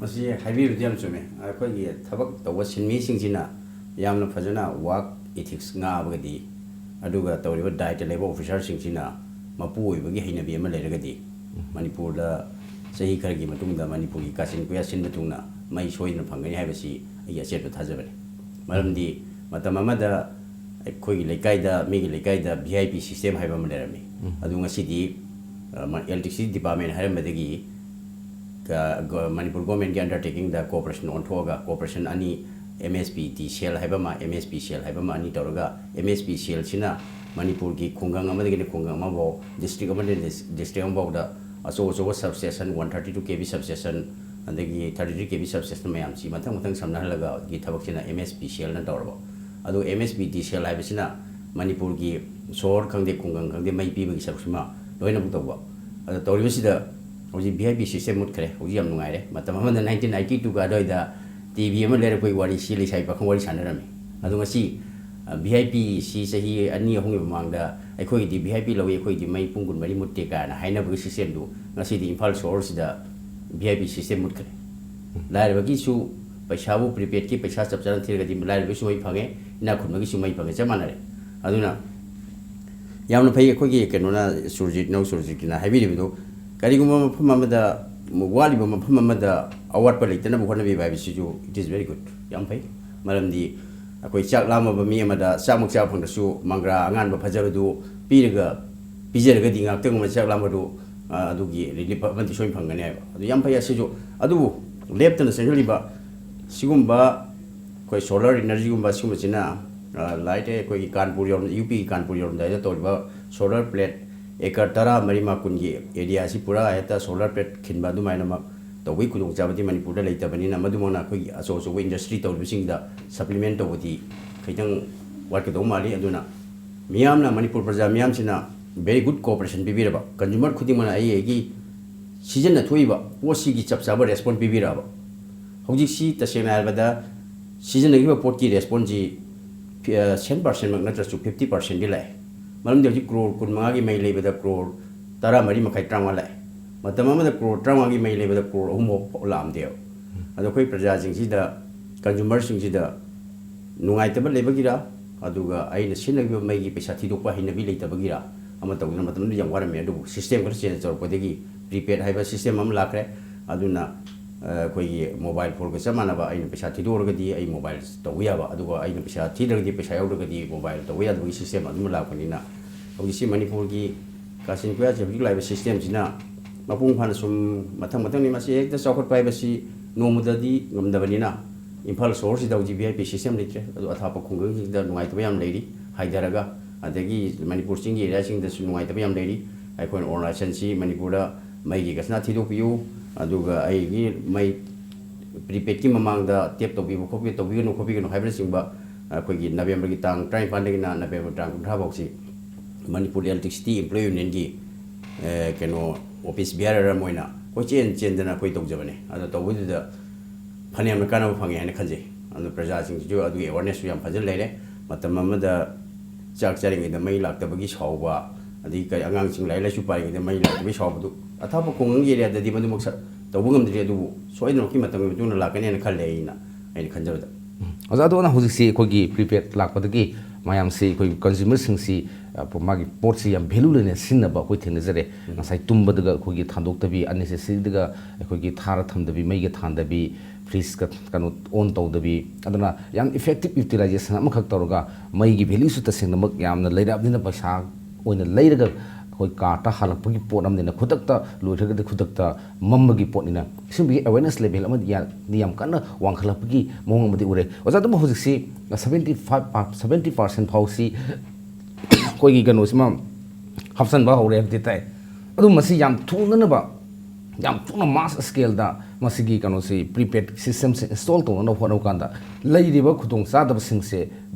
ꯃꯁꯤ ꯍꯥꯏꯕꯤꯕꯗꯤ ꯌꯥꯝ ꯆꯨꯝꯃꯦ꯫ ꯑꯩꯈꯣꯏꯒꯤ ꯊꯕꯛ ꯇꯧꯕ ꯁꯤꯟꯃꯤꯁꯤꯡꯁꯤꯅ ꯌꯥꯝꯅ ꯐꯖꯅ work ethics ꯉꯥꯛꯑꯕꯒꯗꯤ, ꯑꯗꯨꯒ ꯇꯧꯔꯤꯕ ꯗꯥꯏꯇ ꯂꯩꯕ ꯑꯣꯐꯤꯁꯥꯔꯁꯤꯡꯁꯤꯅ ꯃꯄꯨ ꯑꯣꯏꯕꯒꯤ ꯍꯩꯅꯕꯤ ꯑꯃ ꯂꯩꯔꯒꯗꯤ, ꯃꯅꯤꯄꯨꯔꯗ ꯆꯍꯤ ꯈꯔꯒꯤ ꯃꯇꯨꯡꯗ ꯃꯅꯤꯄꯨꯔꯒꯤ ꯀꯥꯆꯤꯟ ꯀꯣꯏꯌꯥ ꯁꯤꯟꯕ ꯊꯨꯡꯅ ꯃꯩ ꯁꯣꯏꯗꯅ ꯐꯪꯒꯅꯤ ꯍꯥꯏꯕꯁꯤ ꯑꯩꯒꯤ ꯑꯆꯦꯠꯄ ꯊꯥꯖꯕꯅꯤ꯫ ꯃꯔꯝꯗꯤ ꯃꯇꯝ ꯑꯃꯗ ꯑꯩꯈꯣꯏꯒꯤ ꯂꯩꯀꯥꯏꯗ, ꯃꯤꯒꯤ ꯂꯩꯀꯥꯏꯗ V I P system ꯍꯥꯏꯕ ꯑꯃ ꯂꯩꯔꯝꯃꯤ꯫ ꯑꯗꯨ ꯉꯁꯤꯗꯤ, ꯑ, ꯃ-, electricity department ꯍꯥꯏꯔꯝꯕꯗꯒꯤ ꯀ-, ꯒ-, ꯃꯅꯤꯄꯨꯔ ꯒꯣꯔꯃꯦꯟꯒꯤ undertakingꯗ corporation ꯑꯣꯟꯊꯣꯛꯑꯒ corporation ꯑꯅꯤ, M S P T cell ꯍꯥꯏꯕ ꯑꯃ, M S P cell ꯍꯥꯏꯕ ꯑꯃ, ꯑꯅꯤ ꯇꯧꯔꯒ, M S P cellꯁꯤꯅ ꯃꯅꯤꯄꯨꯔꯒꯤ ꯈꯨꯡꯒꯪ ꯑꯃꯗꯒꯤꯅ ꯈꯨꯡꯒꯪ ꯑꯃꯐꯥꯎ, district ꯑꯃꯗꯒꯤꯅ dis-, district ꯑꯃꯐꯥꯎꯗ ꯑꯆꯧ ꯑꯆꯧꯕ substation, one thirty two K V substation, ꯑꯗꯒꯤ thirty three K V substation ꯃꯌꯥꯝꯁꯤ ꯃꯊꯪ ꯃꯊꯪ ꯁꯝꯅꯍꯜꯂꯒ ꯒꯤ ꯊꯕꯛꯁꯤꯅ M S P cellꯅ ꯇꯧꯔꯕ꯫ ꯑꯗꯨ M S P T cell ꯍꯥꯏꯕꯁꯤꯅ ꯃꯅꯤꯄꯨꯔꯒꯤ ꯁꯣꯍꯣꯔ ꯈꯪꯗꯦ, ꯈꯨꯡꯒꯪ ꯈꯪꯗꯦ, ꯃꯩ ꯄꯤꯕꯒꯤ ꯁꯔꯨꯛꯁꯤꯃ ꯂꯣꯏꯅꯃꯛ ꯇꯧꯕ꯫ ꯑꯗꯣ ꯇꯧꯔꯤꯕꯁꯤꯗ ꯍꯧꯖꯤꯛ V I P system ꯃꯨꯠꯈ꯭ꯔꯦ꯫ ꯍꯧꯖꯤꯛ ꯌꯥꯝ ꯅꯨꯡꯉꯥꯏꯔꯦ꯫ ꯃꯇꯝ ꯑꯃꯗ nineteen ninety twoꯒ ꯑꯗꯨꯋꯥꯏꯗ ꯇꯤ ꯚꯤ ꯑꯃ ꯂꯩꯔꯛꯄꯒꯤ ꯋꯥꯔꯤꯁꯤ ꯂꯩꯁꯥꯕꯤ ꯄꯥꯈꯪ ꯋꯥꯔꯤ ꯁꯥꯟꯅꯔꯝꯃꯤ꯫ ꯑꯗꯣ ꯉꯁꯤ, ꯑ, ꯚꯤ ꯑꯥꯏ ꯄꯤ ꯁꯤ ꯆꯍꯤ ꯑꯅꯤ ꯑꯍꯨꯝꯒꯤ ꯃꯃꯥꯡꯗ ꯑꯩꯈꯣꯏꯒꯤꯗꯤ ꯚꯤ ꯑꯥꯏ ꯄꯤ ꯂꯧꯏ, ꯑꯩꯈꯣꯏꯒꯤꯗꯤ ꯃꯩ ꯄꯨꯡ ꯀꯨꯟꯃꯔꯤ ꯃꯨꯠꯇꯦ ꯀꯥꯏꯅ ꯍꯥꯏꯅꯕꯒꯤ ꯁꯤꯁꯇꯦꯝꯗꯨ ꯉꯁꯤꯗꯤ ꯏꯝꯐꯥꯜ ꯁꯣꯍꯣꯔꯁꯤꯗ ꯚꯤ ꯑꯥꯏ ꯄꯤ ꯁꯤꯁꯇꯦꯝ ꯃꯨꯠꯈ꯭ꯔꯦ꯫ ꯂꯥꯏꯔꯕꯒꯤꯁꯨ ꯄꯩꯁꯥꯕꯨ prepaidꯀꯤ ꯄꯩꯁꯥ ꯆꯞ ꯆꯥꯅ ꯊꯤꯔꯒꯗꯤ ꯂꯥꯏꯔꯕꯒꯤꯁꯨ ꯃꯩ ꯐꯪꯉꯦ, ꯏꯅꯥꯛ ꯈꯨꯟꯕꯒꯤꯁꯨ ꯃꯩ ꯐꯪꯉꯦ, ꯆꯞ ꯃꯥꯟꯅꯔꯦ꯫ ꯑꯗꯨꯅ ꯌꯥꯝꯅ ꯐꯩ꯫ ꯑꯩꯈꯣꯏꯒꯤ ꯀꯩꯅꯣꯅ, ꯁꯨꯔꯖꯤꯠ, ꯏꯅꯧ ꯁꯨꯔꯖꯤꯠꯀꯤꯅ ꯍꯥꯏꯕꯤꯔꯤꯕꯗꯨ, ꯀꯔꯤꯒꯨꯝꯕ ꯃꯐꯝ ꯑꯃꯗ, ꯋꯥꯠꯂꯤꯕ ꯃꯐꯝ ꯑꯃꯗ ꯑꯋꯥꯠꯄ ꯂꯩꯇꯅꯕ ꯍꯣꯠꯅꯕꯤꯕ ꯍꯥꯏꯕꯁꯤꯁꯨ, it is very good, ꯌꯥꯝ ꯐꯩ꯫ ꯃꯔꯝꯗꯤ ꯑꯩꯈꯣꯏ ꯆꯥꯛ ꯂꯥꯝꯃꯕ ꯃꯤ ꯑꯃꯗ ꯆꯥꯛꯃꯛ ꯆꯥꯕ ꯐꯪꯗ꯭ꯔꯁꯨ ꯃꯪꯒ꯭ꯔꯥ ꯑꯉꯥꯟꯕ ꯐꯖꯕꯗꯨ ꯄꯤꯔꯒ, ꯄꯤꯖꯔꯒꯗꯤ ꯉꯥꯛꯇꯪ ꯑꯃ ꯆꯥꯛ ꯂꯥꯝꯕꯗꯨ, ꯑ, ꯑꯗꯨꯒꯤ relief ꯑꯃꯗꯤ ꯁꯣꯏꯅ ꯐꯪꯒꯅꯤ ꯍꯥꯏꯕ꯫ ꯑꯗꯨ ꯌꯥꯝ ꯐꯩ꯫ ꯑꯁꯤꯁꯨ, ꯑꯗꯨꯕꯨ ꯂꯦꯞꯇꯅ ꯆꯪꯁꯤꯜꯂꯤꯕ ꯁꯤꯒꯨꯝꯕ ꯑꯩꯈꯣꯏ solar energyꯒꯨꯝꯕ ꯁꯤꯒꯨꯝꯕꯁꯤꯅ, ꯑ, ꯂꯥꯏꯔꯤꯛ ꯑꯩꯈꯣꯏꯒꯤ ꯀꯥꯟꯄꯨꯔ ꯌꯧꯔꯝ-, ꯌꯨ ꯄꯤꯒꯤ ꯀꯥꯟꯄꯨꯔ ꯌꯧꯔꯝꯗꯥꯏꯗ ꯇꯧꯔꯤꯕ solar plate acre ꯇꯔꯥ ꯃꯔꯤ ꯃꯥ ꯀꯨꯟꯒꯤ areaꯁꯤ ꯄꯨꯔꯥ ꯍꯦꯛꯇ solar plate ꯈꯤꯟꯕ ꯑꯗꯨꯃꯥꯏꯅꯃꯛ ꯇꯧꯕꯒꯤ ꯈꯨꯗꯣꯡꯆꯥꯕꯗꯤ ꯃꯅꯤꯄꯨꯔꯗ ꯂꯩꯇꯕꯅꯤꯅ, ꯃꯗꯨꯃꯛꯅ ꯑꯩꯈꯣꯏꯒꯤ ꯑꯆꯧ ꯑꯆꯧꯕ industry ꯇꯧꯔꯤꯕꯁꯤꯡꯗ supplement ꯇꯧꯕꯗꯤ ꯈꯤꯇꯪ ꯋꯥꯠꯀꯗꯧ ꯃꯥꯜꯂꯤ꯫ ꯑꯗꯨꯅ ꯃꯤꯌꯥꯝꯅ, ꯃꯅꯤꯄꯨꯔ ꯄ꯭ꯔꯖꯥ ꯃꯤꯌꯥꯝꯁꯤꯅ very good cooperation ꯄꯤꯕꯤꯔꯕ, consumer ꯈꯨꯗꯤꯡꯃꯛꯅ ꯑꯩ ꯑꯩꯒꯤ ꯁꯤꯖꯤꯟꯅꯊꯣꯛꯏꯕ ꯄꯣꯠꯁꯤꯒꯤ ꯆꯞ ꯆꯥꯕ response ꯄꯤꯕꯤꯔꯛꯑꯕ, ꯍꯧꯖꯤꯛꯁꯤ ꯇꯁꯦꯡꯅ ꯍꯥꯏꯔꯕꯗ ꯁꯤꯖꯤꯟꯅꯈꯤꯕ ꯄꯣꯠꯀꯤ responseꯁꯤ ꯐꯤ-, ꯑ, cent percentꯃꯛ ꯅꯠꯇ꯭ꯔꯁꯨ fifty percentꯗꯤ ꯂꯥꯛꯑꯦ꯫ ꯃꯔꯝꯗꯤ ꯍꯧꯖꯤꯛ ꯀ꯭ꯔꯣꯔ ꯀꯨꯟꯃꯉꯥꯒꯤ ꯃꯩ ꯂꯩꯕꯗ ꯀ꯭ꯔꯣꯔ ꯇꯔꯥꯃꯔꯤ ꯃꯈꯥꯏ, ꯇꯔꯥꯃꯉꯥ ꯂꯥꯛꯑꯦ꯫ ꯃꯇꯝ ꯑꯃꯗ ꯀ꯭ꯔꯣꯔ ꯇꯔꯥꯃꯉꯥꯒꯤ ꯃꯩ ꯂꯩꯕꯗ ꯀ꯭ꯔꯣꯔ ꯑꯍꯨꯝ ꯐꯥꯎ ꯂꯥꯛꯑꯝꯗꯦꯕ꯫ ꯑꯗꯣ ꯑꯩꯈꯣꯏ ꯄ꯭ꯔꯖꯥꯁꯤꯡꯁꯤꯗ, consumerꯁꯤꯡꯁꯤꯗ ꯅꯨꯡꯉꯥꯏꯇꯕ ꯂꯩꯕꯒꯤꯔ, ꯑꯗꯨꯒ ꯑꯩꯅ ꯁꯤꯖꯤꯟꯅꯈꯤꯕ ꯃꯩꯒꯤ ꯄꯩꯁꯥ ꯊꯤꯗꯣꯛꯄ ꯍꯩꯅꯕꯤ ꯂꯩꯇꯕꯒꯤꯔ ꯑꯃ ꯇꯧꯗꯅ ꯃꯇꯝꯗꯨꯗ ꯌꯥꯝ ꯋꯥꯔꯝꯃꯦ꯫ ꯑꯗꯨꯕꯨ system ꯈꯔ change ꯇꯧꯔꯛꯄꯗꯒꯤ prepaid ꯍꯥꯏꯕ system ꯑꯃ ꯂꯥꯛꯈ꯭ꯔꯦ꯫ ꯑꯗꯨꯅ, ꯑ, ꯑꯩꯈꯣꯏꯒꯤ mobile phoneꯒ ꯆꯞ ꯃꯥꯟꯅꯕ, ꯑꯩꯅ ꯄꯩꯁꯥ ꯊꯤꯗꯣꯛꯎꯔꯒꯗꯤ ꯑꯩ mobile ꯇꯧꯕ ꯌꯥꯕ, ꯑꯗꯨꯒ ꯑꯩꯅ ꯄꯩꯁꯥ ꯊꯤꯗ꯭ꯔꯒꯗꯤ, ꯄꯩꯁꯥ ꯌꯥꯎꯗ꯭ꯔꯒꯗꯤ mobile ꯇꯧꯕ ꯌꯥꯗꯕꯒꯤ system ꯑꯗꯨꯃ ꯂꯥꯛꯄꯅꯤꯅ, ꯍꯧꯖꯤꯛꯁꯤ ꯃꯅꯤꯄꯨꯔꯒꯤ ꯀꯥꯆꯤꯟ ꯀꯣꯌꯥꯁꯦ ꯍꯧꯖꯤꯛ ꯂꯥꯛꯏꯕ systemꯁꯤꯅ ꯃꯄꯨꯡ ꯐꯥꯅ ꯁꯨꯝ ꯃꯊꯪ ꯃꯊꯪꯅꯤ꯫ ꯃꯁꯤ ꯍꯦꯛꯇ ꯆꯥꯎꯈꯠꯄ ꯍꯥꯏꯕꯁꯤ ꯅꯣꯡꯃꯗꯗꯤ ꯉꯝꯗꯕꯅꯤꯅ, ꯏꯝꯐꯥꯜ ꯁꯣꯍꯣꯔꯁꯤꯗ ꯍꯧꯖꯤꯛ ꯚꯤ ꯑꯥꯏ ꯄꯤ system ꯂꯩꯇ꯭ꯔꯦ꯫ ꯑꯗꯣ ꯑꯊꯥꯞꯄ ꯈꯨꯡꯒꯪꯁꯤꯡꯗ ꯅꯨꯡꯉꯥꯏꯇꯕ ꯌꯥꯝ ꯂꯩꯔꯤ꯫ ꯍꯥꯏꯊꯔꯒ, ꯑꯗꯒꯤ ꯃꯅꯤꯄꯨꯔ ꯆꯤꯡꯒꯤ areaꯁꯤꯡꯗꯁꯨ ꯅꯨꯡꯉꯥꯏꯇꯕ ꯌꯥꯝ ꯂꯩꯔꯤ꯫ ꯑꯩꯈꯣꯏꯅ ꯑꯔꯨꯅꯥꯆꯜꯁꯤ ꯃꯅꯤꯄꯨꯔꯗ ꯃꯩꯒꯤ ꯈꯖꯅꯥ ꯊꯤꯗꯣꯛꯄꯤꯌꯨ, ꯑꯗꯨꯒ ꯑꯩꯒꯤ ꯃꯩ prepaidꯀꯤ ꯃꯃꯥꯡꯗ tap ꯇꯧꯕꯤꯕ ꯈꯣꯠꯄꯤ-, ꯇꯧꯕꯤꯒꯅꯨ ꯈꯣꯠꯄꯤꯒꯅꯨ ꯍꯥꯏꯕꯅꯆꯤꯡꯕ, ꯑꯩꯈꯣꯏꯒꯤ ꯅꯕꯦꯝꯕꯔꯒꯤ ꯇꯥꯡ ꯇꯔꯥꯅꯤꯄꯥꯟꯗꯒꯤꯅ ꯅꯕꯦꯝꯕꯔ ꯇꯥꯡ ꯀꯨꯟꯊ꯭ꯔꯥ ꯐꯥꯎꯁꯤ ꯃꯅꯤꯄꯨꯔ Electricity Employee Unionꯒꯤ, ꯑꯦ, ꯀꯩꯅꯣ, office bearer ꯑꯃ ꯑꯣꯏꯅ ꯀꯣꯏꯆꯦꯟ ꯆꯦꯟꯗꯅ ꯑꯩꯈꯣꯏ ꯇꯧꯖꯕꯅꯦ꯫ ꯑꯗꯣ ꯇꯧꯕꯗꯨꯗ ꯐꯅꯌꯥꯝꯅ ꯀꯥꯟꯅꯕ ꯐꯪꯉꯦ ꯍꯥꯏꯅ ꯈꯟꯖꯩ꯫ ꯑꯗꯨꯅ ꯄ꯭ꯔꯖꯥꯁꯤꯡꯁꯤꯁꯨ ꯑꯗꯨꯒꯤ awareness ꯁꯨ ꯌꯥꯝ ꯐꯖꯅ ꯂꯩꯔꯦ꯫ ꯃꯇꯝ ꯑꯃꯗ ꯆꯥꯛ ꯆꯥꯔꯤꯉꯩꯗ ꯃꯩ ꯂꯥꯛꯇꯕꯒꯤ ꯁꯥꯎꯕ, ꯑꯗꯒꯤ ꯀꯔꯤ, ꯑꯉꯥꯡꯁꯤꯡ ꯂꯥꯏꯔꯤꯛ ꯂꯥꯏꯁꯨ ꯄꯥꯔꯤꯉꯩꯗ ꯃꯩ ꯂꯥꯛꯇꯕꯒꯤ ꯁꯥꯎꯕꯗꯨ ꯑꯊꯥꯞꯄ ꯈꯨꯡꯒꯪꯒꯤ area ꯗꯗꯤ ꯃꯗꯨꯃꯛ ꯁ-, ꯇꯧꯕ ꯉꯝꯗ꯭ꯔꯤ꯫ ꯑꯗꯨꯕꯨ ꯁꯣꯏꯗꯅꯃꯛꯀꯤ ꯃꯇꯝꯒꯤ ꯃꯇꯨꯡ ꯏꯟꯅ ꯂꯥꯛꯀꯅꯤ ꯍꯥꯏꯅ ꯈꯜꯂꯦ ꯑꯩꯅ, ꯑꯩꯅ ꯈꯟꯖꯕꯗ꯫ ꯎꯝ꯫ ꯑꯣꯖꯥ, ꯑꯗꯣ ꯅꯪ ꯍꯧꯖꯤꯛꯁꯤ ꯑꯩꯈꯣꯏꯒꯤ prepaid ꯂꯥꯛꯄꯗꯒꯤ ꯃꯌꯥꯝꯁꯤ, ꯑꯩꯈꯣꯏ consumer ꯁꯤꯡꯁꯤ, ꯑ, ꯃꯥꯒꯤ ꯄꯣꯠꯁꯤ ꯌꯥꯝ value ꯂꯩꯅ ꯁꯤꯖꯤꯟꯅꯕ ꯑꯩꯈꯣꯏ ꯊꯦꯡꯅꯖꯔꯦ꯫ ꯎꯝ꯫ ꯉꯁꯥꯏ ꯇꯨꯝꯕꯗꯒ ꯑꯩꯈꯣꯏꯒꯤ ꯊꯥꯟꯗꯣꯛꯇꯕꯤ, unnecessary ꯗꯒ ꯑꯩꯈꯣꯏꯒꯤ ꯊꯥꯔ ꯊꯝꯗꯕꯤ, ꯃꯩꯒ ꯊꯥꯟꯗꯕꯤ, fridge ꯀ ꯀꯩꯅꯣ on ꯇꯧꯗꯕꯤ, ꯑꯗꯨꯅ ꯌꯥꯝ effective utilization ꯑꯃꯈꯛ ꯇꯧꯔꯒ ꯃꯩꯒꯤ value ꯁꯨ ꯇꯁꯦꯡꯅꯃꯛ ꯌꯥꯝꯅ ꯂꯩꯔꯛꯑꯕꯅꯤꯅ ꯄꯩꯁꯥ ꯑꯣꯏꯅ ꯂꯩꯔꯒ ꯑꯩꯈꯣꯏ card ꯇ ꯍꯥꯜꯂꯛꯄꯒꯤ ꯄꯣꯠ ꯑꯃꯅꯤꯅ ꯈꯨꯗꯛꯇ ꯂꯣꯏꯈ꯭ꯔꯒꯗꯤ ꯈꯨꯗꯛꯇ ꯃꯝꯕꯒꯤ ꯄꯣꯠꯅꯤꯅ ꯁꯤꯒꯨꯝꯕꯒꯤ awareness level ꯑꯃꯗꯤ ꯌꯥ-, ꯗꯤ ꯌꯥꯝ ꯀꯟꯅ ꯋꯥꯡꯈꯠꯂꯛꯄꯒꯤ ꯃꯑꯣꯡ ꯑꯃꯗꯤ ꯎꯔꯦ꯫ ꯑꯣꯖꯥ, ꯑꯗꯨꯕꯨ ꯍꯧꯖꯤꯛꯁꯤ seventy five, seventy percent ꯐꯥꯎꯁꯤ ꯑꯩꯈꯣꯏꯒꯤ ꯀꯩꯅꯣꯁꯤꯃ ꯍꯥꯞꯆꯤꯟꯕ ꯍꯧꯔꯦ ꯍꯥꯏꯕꯗꯤ ꯇꯥꯏ꯫ ꯑꯗꯨ ꯃꯁꯤ ꯌꯥꯝ ꯊꯨꯅꯅꯕ, ꯌꯥꯝ ꯊꯨꯅ mass scale ꯗ ꯃꯁꯤꯒꯤ ꯀꯩꯅꯣꯁꯤ, prepaid system ꯁꯦ install ꯇꯧꯅꯅꯕ ꯍꯣꯠꯅꯕ ꯀꯥꯟꯗ ꯂꯩꯔꯤꯕ ꯈꯨꯗꯣꯡꯆꯥꯗꯕꯁꯤꯡꯁꯦ,